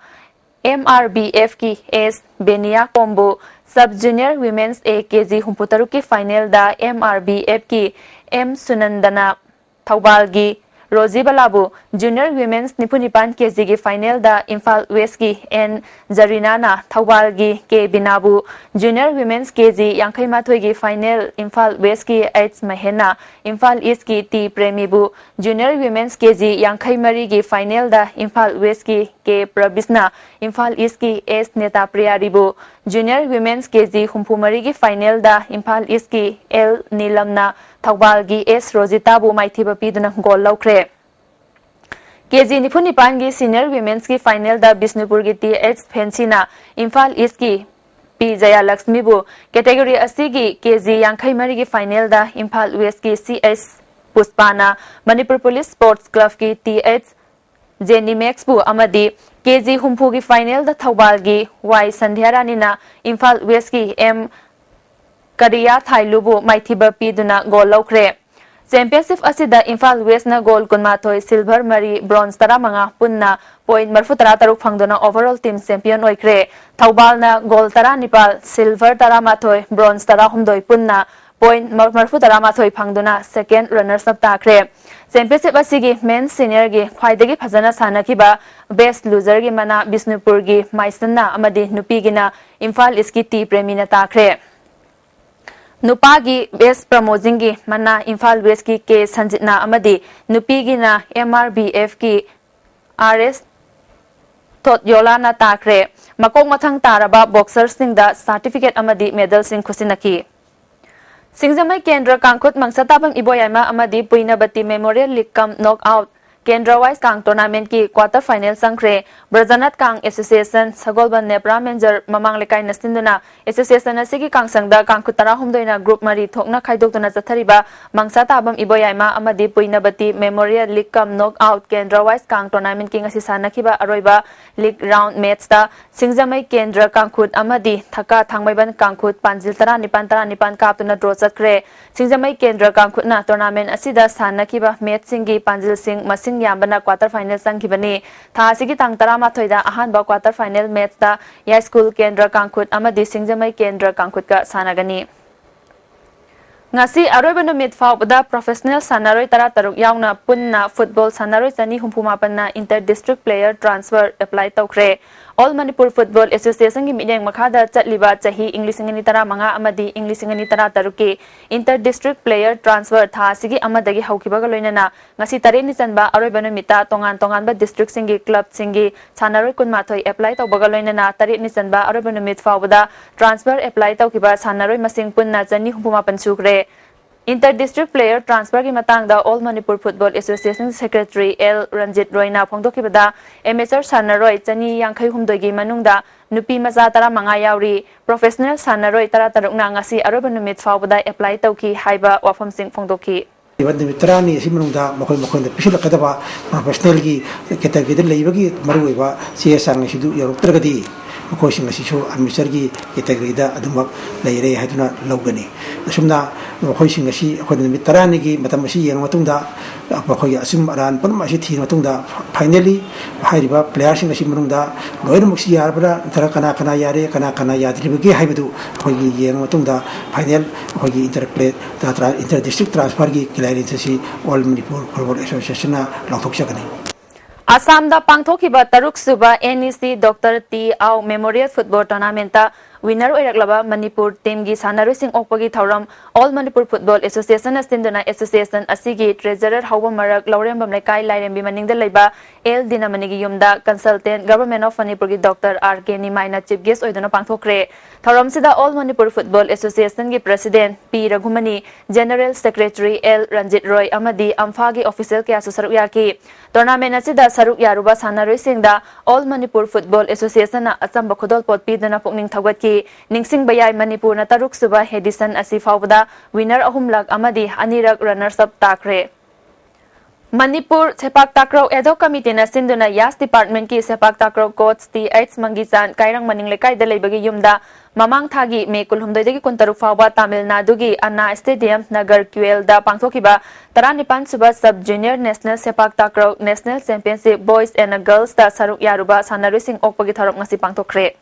M R B F ꯀꯤ S ꯕꯦꯅꯤꯌꯥ ꯀꯣꯝꯕꯨ, Sub Junior Women's A kg ꯍꯨꯝꯐꯨ ꯇꯔꯨꯛ ꯀꯤ final ꯗ M R B F ꯀꯤ M ꯁꯨꯅꯟꯗꯅ ꯊꯧꯕꯥꯜꯒꯤ ꯔꯣꯖꯤꯕꯂꯥꯕꯨ, Junior Women's ꯅꯤꯐꯨ ꯅꯤꯄꯥꯟ kg ꯒꯤ final ꯗ ꯏꯝꯐꯥꯜ West ꯀꯤ N ꯖꯔꯤꯅꯥꯅ ꯊꯧꯕꯥꯜꯒꯤ K ꯕꯤꯅꯥꯕꯨ, Junior Women's kg ꯌꯥꯡꯈꯩ ꯃꯥꯊꯣꯏ ꯒꯤ final ꯏꯝꯐꯥꯜ West ꯀꯤ H ꯃꯍꯦꯟꯅ ꯏꯝꯐꯥꯜ East ꯀꯤ T ꯄ꯭ꯔꯦꯃꯤꯕꯨ, Junior Women's kg ꯌꯥꯡꯈꯩ ꯃꯔꯤ ꯒꯤ final ꯗ ꯏꯝꯐꯥꯜ West ꯀꯤ K ꯄ꯭ꯔꯕꯤꯁꯅ ꯏꯝꯐꯥꯜ East ꯀꯤ S ꯅꯦꯇꯥꯄ꯭ꯔꯤꯌꯥꯔꯤꯕꯨ, Junior Women's kg ꯍꯨꯝꯐꯨ ꯃꯔꯤ ꯒꯤ final ꯗ ꯏꯝꯐꯥꯜ East ꯀꯤ L ꯅꯤꯂꯝꯅ ꯊꯧꯕꯥꯜꯒꯤ S ꯔꯣꯖꯤꯇꯥꯕꯨ ꯃꯥꯏꯊꯤꯕ ꯄꯤꯗꯨꯅ gold ꯂꯧꯈ꯭ꯔꯦ꯫ Kg ꯅꯤꯐꯨ ꯅꯤꯄꯥꯟ ꯒꯤ Senior Women's ꯀꯤ final ꯗ ꯕꯤꯁꯅꯨꯄꯨꯔꯒꯤ T H ꯐꯦꯟꯁꯤꯅ ꯏꯝꯐꯥꯜ East ꯀꯤ P ꯖꯌꯥꯂꯛꯁꯃꯤꯕꯨ, category ꯑꯁꯤꯒꯤ Kg ꯌꯥꯡꯈꯩ ꯃꯔꯤ ꯒꯤ final ꯗ ꯏꯝꯐꯥꯜ West ꯀꯤ C H ꯄꯨꯁꯄꯥꯅ ꯃꯅꯤꯄꯨꯔ ꯄꯨꯂꯤꯁ Sports Club ꯀꯤ T H ꯖꯦꯅꯤꯃꯦꯛꯁꯄꯨ ꯑꯃꯗꯤ Kg ꯍꯨꯝꯐꯨ ꯒꯤ final ꯗ ꯊꯧꯕꯥꯜꯒꯤ Y ꯁꯟꯙ꯭ꯌꯥꯔꯥꯅꯤꯅ ꯏꯝꯐꯥꯜ West ꯀꯤ M ꯀꯔꯤꯌꯥ ꯊꯥꯏꯂꯨꯕꯨ ꯃꯥꯏꯊꯤꯕ ꯄꯤꯗꯨꯅ gold ꯂꯧꯈ꯭ꯔꯦ꯫ Championship ꯑꯁꯤꯗ ꯏꯝꯐꯥꯜ West ꯅ gold ꯀꯨꯟꯃꯥꯊꯣꯏ, silver ꯃꯔꯤ, bronze ꯇꯔꯥꯃꯉꯥ, ꯄꯨꯟꯅ point ꯃꯔꯤꯐꯨ ꯇꯔꯥ ꯇꯔꯨꯛ ꯐꯪꯗꯨꯅ overall team champion ꯑꯣꯏꯈ꯭ꯔꯦ꯫ ꯊꯧꯕꯥꯜꯅ gold ꯇꯔꯥꯅꯤꯄꯥꯜ, silver ꯇꯔꯥꯃꯥꯊꯣꯏ, bronze ꯇꯔꯥꯍꯨꯝꯗꯣꯏ, ꯄꯨꯟꯅ point ꯃꯔꯤꯐꯨ ꯇꯔꯥꯃꯥꯊꯣꯏ ꯐꯪꯗꯨꯅ second runners up ꯇꯥꯈ꯭ꯔꯦ꯫ Championship ꯑꯁꯤꯒꯤ men's senior ꯒꯤ ꯈ꯭ꯋꯥꯏꯗꯒꯤ ꯐꯖꯅ ꯁꯥꯟꯅꯈꯤꯕ best loser ꯒꯤ ꯃꯅꯥ ꯕꯤꯁꯅꯨꯄꯨꯔꯒꯤ ꯃꯥꯏꯁꯟꯅ ꯑꯃꯗꯤ ꯅꯨꯄꯤꯒꯤꯅ ꯏꯝꯐꯥꯜ East ꯀꯤ T ꯄ꯭ꯔꯦꯃꯤꯅ ꯇꯥꯈ꯭ꯔꯦ꯫ ꯅꯨꯄꯥꯒꯤ best promoting ꯒꯤ ꯃꯅꯥ ꯏꯝꯐꯥꯜ West ꯀꯤ K ꯁꯟꯖꯤꯠꯅ ꯑꯃꯗꯤ ꯅꯨꯄꯤꯒꯤꯅ M R B F ꯀꯤ R S ꯊꯣꯠꯌꯣꯂꯥꯅ ꯇꯥꯈ꯭ꯔꯦ꯫ ꯃꯀꯣꯛ ꯃꯊꯪ ꯇꯥꯔꯕ boxer ꯁꯤꯡꯗ certificate ꯑꯃꯗꯤ medal ꯁꯤꯡ ꯈꯨꯠꯁꯤꯟꯅꯈꯤ꯫ ꯁꯤꯡꯖꯃꯩ ꯀꯦꯟꯗ꯭ꯔ ꯀꯥꯡꯈꯨꯠ ꯃꯪꯁꯥꯇꯥꯕꯝ ꯏꯕꯣꯌꯥꯏꯃ ꯑꯃꯗꯤ ꯄꯨꯏꯅꯕꯇꯤ Memorial League cum Knock Out ꯀꯦꯟꯗ꯭ꯔ ꯋꯥꯏꯁ ꯀꯥꯡ ꯇꯣꯔꯅꯥꯃꯦꯟꯠꯀꯤ ꯀ꯭ꯋꯥꯇꯔ ꯐꯥꯏꯅꯦꯜ ꯆꯪꯈ꯭ꯔꯦ꯫ ꯕ꯭ꯔꯖꯅꯥꯊ ꯀꯥꯡ ꯑꯦꯁꯣꯁꯤꯌꯦꯁꯟ, ꯁꯒꯣꯜꯕꯟ ꯅꯦꯄ꯭ꯔꯥ ꯃꯦꯟꯖꯔ ꯃꯃꯥꯡ ꯂꯩꯀꯥꯏꯅ ꯁꯤꯟꯗꯨꯅ ꯑꯦꯁꯣꯁꯤꯌꯦꯁꯟ ꯑꯁꯤꯒꯤ ꯀꯥꯡꯁꯪꯗ ꯀꯥꯡꯈꯨꯠ ꯇꯔꯥꯍꯨꯝꯗꯣꯏꯅ ꯒ꯭ꯔꯨꯞ ꯃꯔꯤ ꯊꯣꯛꯅ ꯈꯥꯏꯗꯣꯛꯇꯨꯅ ꯆꯠꯊꯔꯤꯕ ꯃꯪꯁꯥ ꯇꯥꯕꯝ ꯏꯕꯣꯌꯥꯏꯃ ꯑꯃꯗꯤ ꯄꯨꯏꯅꯕꯇꯤ ꯃꯦꯃꯣꯔꯤꯌꯦꯜ ꯂꯤꯒ ꯀꯝ ꯅꯣꯛ ꯑꯥꯎꯠ ꯀꯦꯟꯗ꯭ꯔ ꯋꯥꯏꯁ ꯀꯥꯡ ꯇꯣꯔꯅꯥꯃꯦꯟꯠꯀꯤ ꯉꯁꯤ ꯁꯥꯟꯅꯈꯤꯕ ꯑꯔꯣꯏꯕ ꯂꯤꯒ ꯔꯥꯎꯟꯗ ꯃꯦꯠꯆꯇ ꯁꯤꯡꯖꯃꯩ ꯀꯦꯟꯗ꯭ꯔ ꯀꯥꯡꯈꯨꯠ ꯑꯃꯗꯤ ꯊꯀꯥ ꯊꯥꯡꯃꯩꯕꯟ ꯀꯥꯡꯈꯨꯠ ꯄꯥꯟꯖꯤꯜ ꯇꯔꯥꯅꯤꯄꯥꯟ ꯇꯔꯥꯅꯤꯄꯥꯟ ꯀꯥꯞꯇꯨꯅ ꯗ꯭ꯔꯣ ꯆꯠꯈ꯭ꯔꯦ꯫ ꯁꯤꯡꯖꯃꯩ ꯀꯦꯟꯗ꯭ꯔ ꯀꯥꯡꯈꯨꯠꯅ ꯇꯣꯔꯅꯥꯃꯦꯟꯠ ꯑꯁꯤꯗ ꯁꯥꯟꯅꯈꯤꯕ ꯃꯦꯠꯆꯁꯤꯡꯒꯤ ꯄꯥꯟꯖꯤꯜꯁꯤꯡ ꯃꯁꯤꯡ ꯌꯥꯝꯕꯅ ꯀ꯭ꯋꯥꯇꯔ ꯐꯥꯏꯅꯦꯜ ꯆꯪꯈꯤꯕꯅꯤ꯫ ꯊꯥ ꯑꯁꯤꯒꯤ ꯇꯥꯡ ꯇꯔꯥꯃꯥꯊꯣꯏꯗ ꯑꯍꯥꯟꯕ ꯀ꯭ꯋꯥꯇꯔ ꯐꯥꯏꯅꯦꯜ ꯃꯦꯠꯆꯇ ꯌꯥꯏꯁ꯭ꯀꯨꯜ ꯀꯦꯟꯗ꯭ꯔ ꯀꯥꯡꯈꯨꯠ ꯑꯃꯗꯤ ꯁꯤꯡꯖꯃꯩ ꯀꯦꯟꯗ꯭ꯔ ꯀꯥꯡꯈꯨꯠꯀ ꯁꯥꯟꯅꯒꯅꯤ꯫ ꯉꯁꯤ ꯑꯔꯣꯏꯕ ꯅꯨꯃꯤꯠ ꯐꯥꯎꯕꯗ ꯄ꯭ꯔꯣꯐꯦꯁꯅꯦꯜ ꯁꯥꯟꯅꯔꯣꯏ ꯇꯔꯥꯇꯔꯨꯛ ꯌꯥꯎꯅ ꯄꯨꯟꯅ ꯐꯨꯠꯕꯣꯜ ꯁꯥꯟꯅꯔꯣꯏ ꯆꯅꯤ ꯍꯨꯝꯐꯨ ꯃꯥꯄꯟꯅ inter district player transfer apply ꯇꯧꯈ꯭ꯔꯦ꯫ ꯑꯣꯜ ꯃꯅꯤꯄꯨꯔ ꯐꯨꯠꯕꯣꯜ ꯑꯦꯁꯣꯁꯤꯌꯦꯁꯟꯒꯤ ꯃꯤꯠꯌꯦꯡ ꯃꯈꯥꯗ ꯆꯠꯂꯤꯕ ꯆꯍꯤ ꯏꯪ ꯂꯤꯁꯤꯡ ꯑꯅꯤ ꯇꯔꯥꯃꯉꯥ ꯑꯃꯗꯤ ꯏꯪ ꯂꯤꯁꯤꯡ ꯑꯅꯤ ꯇꯔꯥꯇꯔꯨꯛꯀꯤ ꯏꯟꯇꯔ ꯗꯤꯁꯇ꯭ꯔꯤꯛ ꯄ꯭ꯂꯦꯌꯔ ꯇ꯭ꯔꯥꯟꯁꯐꯔ ꯊꯥ ꯑꯁꯤꯒꯤ ꯑꯃꯗꯒꯤ ꯍꯧꯈꯤꯕꯒ ꯂꯣꯏꯅꯅ ꯉꯁꯤ ꯇꯔꯦꯠꯅꯤ ꯆꯟꯕ ꯑꯔꯣꯏꯕ ꯅꯨꯃꯤꯠꯇ ꯇꯣꯉꯥꯟ ꯇꯣꯉꯥꯟꯕ ꯗꯤꯁꯇ꯭ꯔꯤꯛꯁꯤꯡꯒꯤ ꯀ꯭ꯂꯕꯁꯤꯡꯒꯤ ꯁꯥꯟꯅꯔꯣꯏ ꯀꯨꯟꯃꯥꯊꯣꯏ ꯑꯦꯄ꯭ꯂꯥꯏ ꯇꯧꯕꯒ ꯂꯣꯏꯅꯅ ꯇꯔꯦꯠꯅꯤ ꯆꯟꯕ ꯑꯔꯣꯏꯕ ꯅꯨꯃꯤꯠ ꯐꯥꯎꯕꯗ ꯇ꯭ꯔꯥꯟꯁꯐꯔ ꯑꯦꯄ꯭ꯂꯥꯏ ꯇꯧꯈꯤꯕ ꯁꯥꯟꯅꯔꯣꯏ ꯃꯁꯤꯡ ꯄꯨꯟꯅ ꯆꯅꯤ ꯍꯨꯝꯐꯨ ꯃꯥꯄꯟ ꯁꯨꯈ꯭ꯔꯦ꯫ ꯏꯟꯇꯔ ꯗꯤꯁꯇ꯭ꯔꯤꯛ ꯄ꯭ꯂꯦꯌꯔ ꯇ꯭ꯔꯥꯟꯁꯐꯔꯒꯤ ꯃꯇꯥꯡꯗ all Manipur football association secretary L Ranjit ꯔꯣꯏꯅ ꯐꯣꯡꯗꯣꯛꯈꯤꯕꯗ, ꯑꯦꯃꯦꯆꯔ ꯁꯥꯟꯅꯔꯣꯏ ꯆꯅꯤ ꯌꯥꯡꯈꯩ ꯍꯨꯝꯗꯣꯏꯒꯤ ꯃꯅꯨꯡꯗ ꯅꯨꯄꯤ ꯃꯆꯥ ꯇꯔꯥꯃꯉꯥ ꯌꯥꯎꯔꯤ꯫ ꯄ꯭ꯔꯣꯐꯦꯁꯅꯦꯜ ꯁꯥꯟꯅꯔꯣꯏ ꯇꯔꯥꯇꯔꯨꯛꯅ ꯉꯁꯤ ꯑꯔꯣꯏꯕ ꯅꯨꯃꯤꯠ ꯐꯥꯎꯕꯗ ꯑꯦꯄ꯭ꯂꯥꯏ ꯇꯧꯈꯤ ꯍꯥꯏꯕ ꯋꯥꯐꯝꯁꯤꯡ ꯐꯣꯡꯗꯣꯛꯈꯤ꯫ ꯅꯨꯃꯤꯠ ꯇꯔꯥꯅꯤ ꯑꯁꯤ ꯃꯅꯨꯡꯗ ꯃꯈꯣꯏ ꯃꯈꯣꯏꯅ ꯄꯤꯁꯤꯜꯂꯛꯀꯗꯕ ꯄ꯭ꯔꯣꯐꯦꯁꯅꯦꯜꯒꯤ ꯀꯦꯇꯒꯣꯔꯤꯗ ꯂꯩꯕꯒꯤ ꯃꯔꯨꯑꯣꯏꯕ ꯆꯦ ꯆꯥꯡ ꯑꯁꯤꯗꯨ ꯌꯧꯔꯛꯇ꯭ꯔꯒꯗꯤ, ꯃꯈꯣꯏꯁꯤꯡ ꯑꯁꯤꯁꯨ ꯑꯦꯃꯦꯆꯔꯒꯤ ꯀꯦꯇꯒꯣꯔꯤꯗ ꯑꯗꯨꯃꯛ ꯂꯩꯔꯦ ꯍꯥꯏꯗꯨꯅ ꯂꯧꯒꯅꯤ꯫ ꯑꯁꯨꯝꯅ ꯃꯈꯣꯏꯁꯤꯡ ꯑꯁꯤ ꯑꯩꯈꯣꯏꯅ ꯅꯨꯃꯤꯠ ꯇꯔꯥꯅꯤꯒꯤ ꯃꯇꯝ ꯑꯁꯤ ꯌꯦꯡꯂꯕ ꯃꯇꯨꯡꯗ, ꯃꯈꯣꯏꯒꯤ ꯑꯆꯨꯝ ꯑꯔꯥꯟ ꯄꯨꯝꯅꯃꯛ ꯑꯁꯤ ꯊꯤꯔꯕ ꯃꯇꯨꯡꯗ, ꯐꯥꯏꯅꯦꯜꯂꯤ ꯍꯥꯏꯔꯤꯕ ꯄ꯭ꯂꯦꯌꯥꯔꯁꯤꯡ ꯑꯁꯤ ꯃꯅꯨꯡꯗ ꯂꯣꯏꯅꯃꯛꯁꯤ ꯌꯥꯔꯕ꯭ꯔꯥ ꯅꯠꯇ꯭ꯔꯒ ꯀꯅꯥ ꯀꯅꯥ ꯌꯥꯔꯦ, ꯀꯅꯥ ꯀꯅꯥ ꯌꯥꯗ꯭ꯔꯤꯕꯒꯦ ꯍꯥꯏꯕꯗꯨ ꯑꯩꯈꯣꯏꯒꯤ ꯌꯦꯡꯂꯕ ꯃꯇꯨꯡꯗ, ꯐꯥꯏꯅꯦꯜ ꯑꯩꯈꯣꯏꯒꯤ ꯏꯟꯇꯔ ꯄ꯭ꯂꯦ ꯇ꯭ꯔꯥ-, ꯏꯟꯇꯔ ꯗꯤꯁꯇ꯭ꯔꯤꯛ ꯇ꯭ꯔꯥꯟꯁꯐꯔꯒꯤ ꯀ꯭ꯂꯤꯌꯥꯔꯦꯟꯁ ꯑꯁꯤ ꯑꯣꯜ ꯃꯅꯤꯄꯨꯔ ꯐꯨꯠꯕꯣꯜ ꯑꯦꯁꯣꯁꯤꯌꯦꯁꯟꯅ ꯂꯥꯎꯊꯣꯛꯆꯒꯅꯤ꯫ ꯑꯁꯥꯝꯗ ꯄꯥꯡꯊꯣꯛꯈꯤꯕ ꯇꯔꯨꯛ ꯁꯨꯕ ꯑꯦꯟ ꯏ ꯁꯤ ꯗꯣꯛꯇꯔ ꯇꯤ ꯑꯥꯎ ꯃꯦꯃꯣꯔꯤꯌꯦꯜ ꯐꯨꯠꯕꯣꯜ ꯇꯣꯔꯅꯥꯃꯦꯟꯠꯇ Winner ꯑꯣꯏꯔꯛꯂꯕ ꯃꯅꯤꯄꯨꯔ teamꯒꯤ ꯁꯥꯟꯅꯔꯣꯏꯁꯤꯡ ꯑꯣꯛꯄꯒꯤ ꯊꯧꯔꯝ All Manipur Football Associationꯅ ꯁꯤꯟꯗꯨꯅ association ꯑꯁꯤꯒꯤ treasurer ꯍꯧꯕ ꯃꯔꯛ ꯂꯧꯔꯦꯝꯕꯝ ꯂꯩꯀꯥꯏ ꯂꯥꯏꯔꯦꯝꯕꯤ ꯃꯅꯤꯡꯗ ꯂꯩꯕ ꯑꯦꯜ ꯗꯤꯅꯃꯅꯤꯒꯤ ꯌꯨꯝꯗ consultant Government of Manipurꯒꯤ Doctor R K ꯅꯤꯃꯥꯏꯅ chief guest ꯑꯣꯏꯗꯨꯅ ꯄꯥꯡꯊꯣꯛꯈ꯭ꯔꯦ꯫ ꯊꯧꯔꯝꯁꯤꯗ All Manipur Football Associationꯒꯤ president P ꯔꯘꯨꯃꯅꯤ, general secretary L ꯔꯟꯖꯤꯠ ꯔꯣꯏ ꯑꯃꯗꯤ ꯑꯝꯐꯥꯒꯤ official ꯀꯌꯥꯁꯨ ꯁꯔꯨꯛ ꯌꯥꯈꯤ꯫ Tournament ꯑꯁꯤꯗ ꯁꯔꯨꯛ ꯌꯥꯔꯨꯕ ꯁꯥꯟꯅꯔꯣꯏꯁꯤꯡꯗ All Manipur Football Associationꯅ ꯑꯆꯝꯕ ꯈꯨꯗꯣꯜꯄꯣꯠ ꯄꯤꯗꯨꯅ ꯄꯨꯛꯅꯤꯡ ꯊꯧꯒꯠꯈꯤ꯫ ꯅꯤꯡꯁꯤꯡꯕ ꯌꯥꯏ, ꯃꯅꯤꯄꯨꯔꯅ ꯇꯔꯨꯛ ꯁꯨꯕ edition ꯑꯁꯤ ꯐꯥꯎꯕꯗ winner ꯑꯍꯨꯝꯂꯛ ꯑꯃꯗꯤ ꯑꯅꯤꯔꯛ runners up ꯇꯥꯈ꯭ꯔꯦ꯫ ꯃꯅꯤꯄꯨꯔ ꯁꯦꯄꯥꯛ ꯇꯥꯀ꯭ꯔꯧ ad hoc committeeꯅ ꯁꯤꯟꯗꯨꯅ ꯌꯥꯁ departmentꯀꯤ ꯁꯦꯄꯥꯛ ꯇꯥꯀ꯭ꯔꯧ coach T H ꯃꯪꯒꯤꯆꯥꯟ ꯀꯥꯏꯔꯪ ꯃꯅꯤꯡ ꯂꯩꯀꯥꯏꯗ ꯂꯩꯕꯒꯤ ꯌꯨꯝꯗ ꯃꯃꯥꯡ ꯊꯥꯒꯤ ꯃꯦ ꯀꯨꯟꯍꯨꯝꯗꯣꯏꯗꯒꯤ ꯀꯨꯟꯇꯔꯨꯛ ꯐꯥꯎꯕ ꯇꯥꯃꯤꯜ ꯅꯥꯗꯨꯒꯤ ꯑꯟꯅꯥ stadium ꯅꯒꯔ ꯀ꯭ꯌꯨꯑꯦꯜꯗ ꯄꯥꯡꯊꯣꯛꯈꯤꯕ ꯇꯔꯥꯅꯤꯄꯥꯟ ꯁꯨꯕ sub junior national ꯁꯦꯄꯥꯛ ꯇꯥꯀ꯭ꯔꯧ national championship boys and girlsꯇ ꯁꯔꯨꯛ ꯌꯥꯔꯨꯕ ꯁꯥꯟꯅꯔꯣꯏꯁꯤꯡ ꯑꯣꯛꯄꯒꯤ ꯊꯧꯔꯝ ꯉꯁꯤ ꯄꯥꯡꯊꯣꯛꯈ꯭ꯔꯦ꯫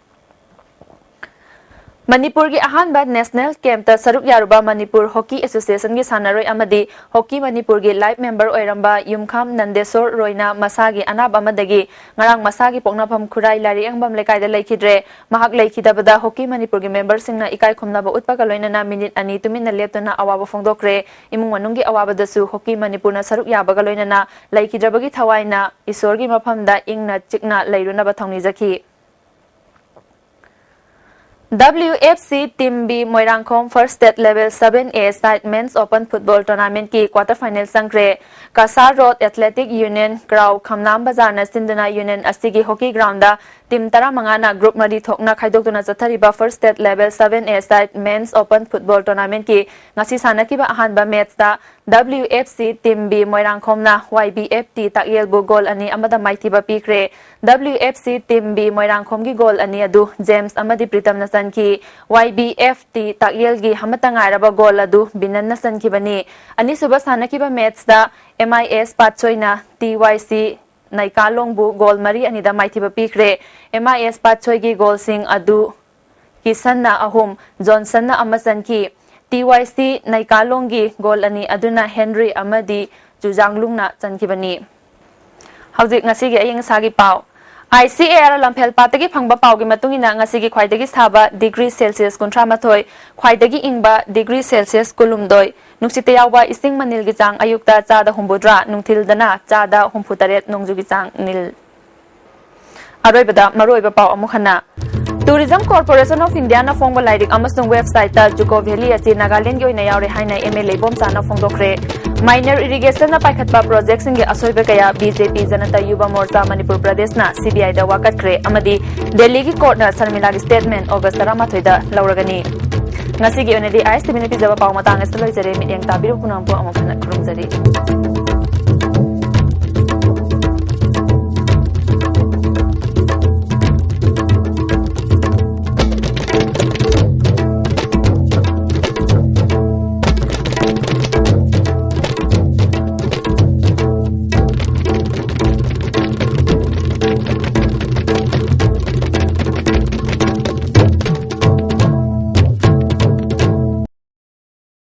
ꯃꯅꯤꯄꯨꯔꯒꯤ ꯑꯍꯥꯟꯕ national campꯇ ꯁꯔꯨꯛ ꯌꯥꯔꯨꯕ ꯃꯅꯤꯄꯨꯔ Hockey Associationꯒꯤ ꯁꯥꯟꯅꯔꯣꯏ ꯑꯃꯗꯤ Hockey ꯃꯅꯤꯄꯨꯔꯒꯤ life member ꯑꯣꯏꯔꯝꯕ ꯌꯨꯝꯈꯥꯝ ꯅꯟꯗꯦꯁꯣꯔ ꯔꯣꯏꯅ ꯃꯁꯥꯒꯤ ꯑꯅꯥꯕ ꯑꯃꯗꯒꯤ ꯉꯔꯥꯡ ꯃꯁꯥꯒꯤ ꯄꯣꯛꯅꯐꯝ ꯈꯨꯔꯥꯏ ꯂꯥꯏꯔꯤꯛꯌꯦꯡꯕꯝ ꯂꯩꯀꯥꯏꯗ ꯂꯩꯈꯤꯗ꯭ꯔꯦ꯫ ꯃꯍꯥꯛ ꯂꯩꯈꯤꯗꯕꯗ Hockey ꯃꯅꯤꯄꯨꯔꯒꯤ memberꯁꯤꯡꯅ ꯏꯀꯥꯏ ꯈꯨꯝꯅꯕ ꯎꯠꯄꯒ ꯂꯣꯏꯅꯅ minute ꯑꯅꯤ ꯇꯨꯃꯤꯟꯅ ꯂꯦꯞꯇꯨꯅ ꯑꯋꯥꯕ ꯐꯣꯡꯗꯣꯛꯈ꯭ꯔꯦ꯫ ꯏꯃꯨꯡ ꯃꯅꯨꯡꯒꯤ ꯑꯋꯥꯕꯗꯁꯨ Hockey ꯃꯅꯤꯄꯨꯔꯅ ꯁꯔꯨꯛ ꯌꯥꯕꯒ ꯂꯣꯏꯅꯅ ꯂꯩꯈꯤꯗ꯭ꯔꯕꯒꯤ ꯊꯋꯥꯏꯅ ꯏꯁꯣꯔꯒꯤ ꯃꯐꯝꯗ ꯏꯪꯅ ꯆꯤꯛꯅ ꯂꯩꯔꯨꯅꯕ ꯊꯧꯅꯤꯖꯈꯤ꯫ W F C Team B Moirangkhom First State Level seven A side Men's Open Football Tournamentꯀꯤ quarter final ꯆꯪꯈ꯭ꯔꯦ꯫ Cachar Road Athletic Union Ground ꯈꯝꯂꯥꯝ ꯕꯖꯥꯔꯅ ꯁꯤꯟꯗꯨꯅ union ꯑꯁꯤꯒꯤ hockey groundꯗ team ꯇꯔꯥꯃꯉꯥꯅ group ꯃꯔꯤ ꯊꯣꯛꯅ ꯈꯥꯏꯗꯣꯛꯇꯨꯅ ꯆꯠꯊꯔꯤꯕ First State Level seven A side Men's Open Football Tournamentꯀꯤ ꯉꯁꯤ ꯁꯥꯟꯅꯈꯤꯕ ꯑꯍꯥꯟꯕ matchꯇ W F C Team B ꯃꯣꯏꯔꯥꯡꯈꯣꯝꯅ Y B F T ꯇꯥꯛꯌꯦꯜꯕꯨ goal ꯑꯅꯤ ꯑꯃꯗ ꯃꯥꯏꯊꯤꯕ ꯄꯤꯈ꯭ꯔꯦ꯫ W F C Team B ꯃꯣꯏꯔꯥꯡꯈꯣꯝꯒꯤ goal ꯑꯅꯤ ꯑꯗꯨ ꯖꯦꯝꯁ ꯑꯃꯗꯤ ꯄ꯭ꯔꯤꯇꯝꯅ ꯆꯟꯈꯤ꯫ Y B F T ꯇꯥꯛꯌꯦꯜꯒꯤ ꯑꯃꯠꯇ ꯉꯥꯏꯔꯕ goal ꯑꯗꯨ ꯕꯤꯅꯟꯅ ꯆꯟꯈꯤꯕꯅꯤ꯫ ꯑꯅꯤꯁꯨꯕ ꯁꯥꯟꯅꯈꯤꯕ matchꯇ M I S ꯄꯥꯠꯁꯣꯏꯅ T Y C ꯅꯩꯀꯥꯂꯣꯡꯕꯨ goal ꯃꯔꯤ ꯑꯅꯤꯗ ꯃꯥꯏꯊꯤꯕ ꯄꯤꯈ꯭ꯔꯦ꯫ M I S ꯄꯥꯠꯁꯣꯏꯒꯤ goalꯁꯤꯡ ꯑꯗꯨ ꯀꯤꯁꯟꯅ ꯑꯍꯨꯝ, ꯖꯣꯟꯁꯟꯅ ꯑꯃ ꯆꯟꯈꯤ꯫ T Y C ꯅꯩꯀꯥꯂꯣꯡꯒꯤ goal ꯑꯅꯤ ꯑꯗꯨꯅ ꯍꯦꯟꯔꯤ ꯑꯃꯗꯤ ꯆꯨꯖꯥꯡꯂꯨꯡꯅ ꯆꯟꯈꯤꯕꯅꯤ꯫ ꯍꯧꯖꯤꯛ ꯉꯁꯤꯒꯤ ꯑꯏꯪ ꯑꯁꯥꯒꯤ ꯄꯥꯎ꯫ ꯑꯥꯏ ꯁꯤ ꯑꯦ ꯑꯥꯔ ꯂꯝꯐꯦꯜ ꯄꯥꯠꯇꯒꯤ ꯐꯪꯕ ꯄꯥꯎꯒꯤ ꯃꯇꯨꯡ ꯏꯟꯅ, ꯉꯁꯤꯒꯤ ꯈ꯭ꯋꯥꯏꯗꯒꯤ ꯁꯥꯕ ꯗꯤꯒ꯭ꯔꯤ ꯁꯦꯜꯁꯤꯌꯁ ꯀꯨꯟꯊ꯭ꯔꯥ ꯃꯥꯊꯣꯏ, ꯈ꯭ꯋꯥꯏꯗꯒꯤ ꯏꯪꯕ ꯗꯤꯒ꯭ꯔꯤ ꯁꯦꯜꯁꯤꯌꯁ ꯀꯨꯟꯍꯨꯝꯗꯣꯏ, ꯅꯨꯡꯁꯤꯠꯇ ꯌꯥꯎꯕ ꯏꯁꯤꯡ ꯃꯅꯤꯜꯒꯤ ꯆꯥꯡ ꯑꯌꯨꯛꯇ ꯆꯥꯗ ꯍꯨꯝꯐꯨꯇꯔꯥ, ꯅꯨꯡꯊꯤꯜꯗꯅ ꯆꯥꯗ ꯍꯨꯝꯐꯨꯇꯔꯦꯠ, ꯅꯣꯡꯖꯨꯒꯤ ꯆꯥꯡ ꯅꯤꯜ꯫ ꯑꯔꯣꯏꯕꯗ ꯃꯔꯨꯑꯣꯏꯕ ꯄꯥꯎ ꯑꯃꯨꯛ ꯍꯟꯅ꯫ Tourism Corporation of Indiaꯅ ꯐꯣꯡꯕ ꯂꯥꯏꯔꯤꯛ ꯑꯃꯁꯨꯡ websiteꯇ Juko Valley ꯑꯁꯤ ꯅꯥꯒꯥꯂꯦꯟꯗꯒꯤ ꯑꯣꯏꯅ ꯌꯥꯎꯔꯦ ꯍꯥꯏꯅ ꯑꯦꯝ ꯑꯦꯜ ꯏꯕꯣꯝꯆꯥꯅ ꯐꯣꯡꯗꯣꯛꯈ꯭ꯔꯦ꯫ Minor Irrigationꯅ ꯄꯥꯏꯈꯠꯄ projectꯁꯤꯡꯒꯤ ꯑꯁꯣꯏꯕ ꯀꯌꯥ ꯕꯤ ꯖꯦ ꯄꯤ ꯖꯅꯇ ꯌꯨꯕ ꯃꯣꯔꯆꯥ ꯃꯅꯤꯄꯨꯔ ꯄ꯭ꯔꯗꯦꯁꯅ ꯁꯤ ꯕꯤ ꯑꯥꯏꯗ ꯋꯥꯀꯠꯈ꯭ꯔꯦ ꯑꯃꯗꯤ ꯗꯦꯜꯂꯤꯒꯤ courtꯅ ꯁꯔꯃꯤꯂꯥꯒꯤ statement August ꯇꯔꯥꯃꯥꯊꯣꯏꯗ ꯂꯧꯔꯒꯅꯤ꯫ ꯉꯁꯤꯒꯤ ꯑꯣꯏꯅꯗꯤ ꯑꯥꯏ ꯑꯦꯁ ꯇꯤ ꯚꯤꯅ ꯄꯤꯖꯕ ꯄꯥꯎ ꯃꯇꯥꯡ ꯑꯁꯤꯗ ꯂꯣꯏꯖꯔꯦ꯫ ꯃꯤꯠꯌꯦꯡ ꯇꯥꯕꯤꯔꯤꯕ ꯄꯨꯝꯅꯃꯛꯄꯨ ꯑꯃꯨꯛ ꯍꯟꯅ ꯈꯨꯔꯨꯝꯖꯔꯤ꯫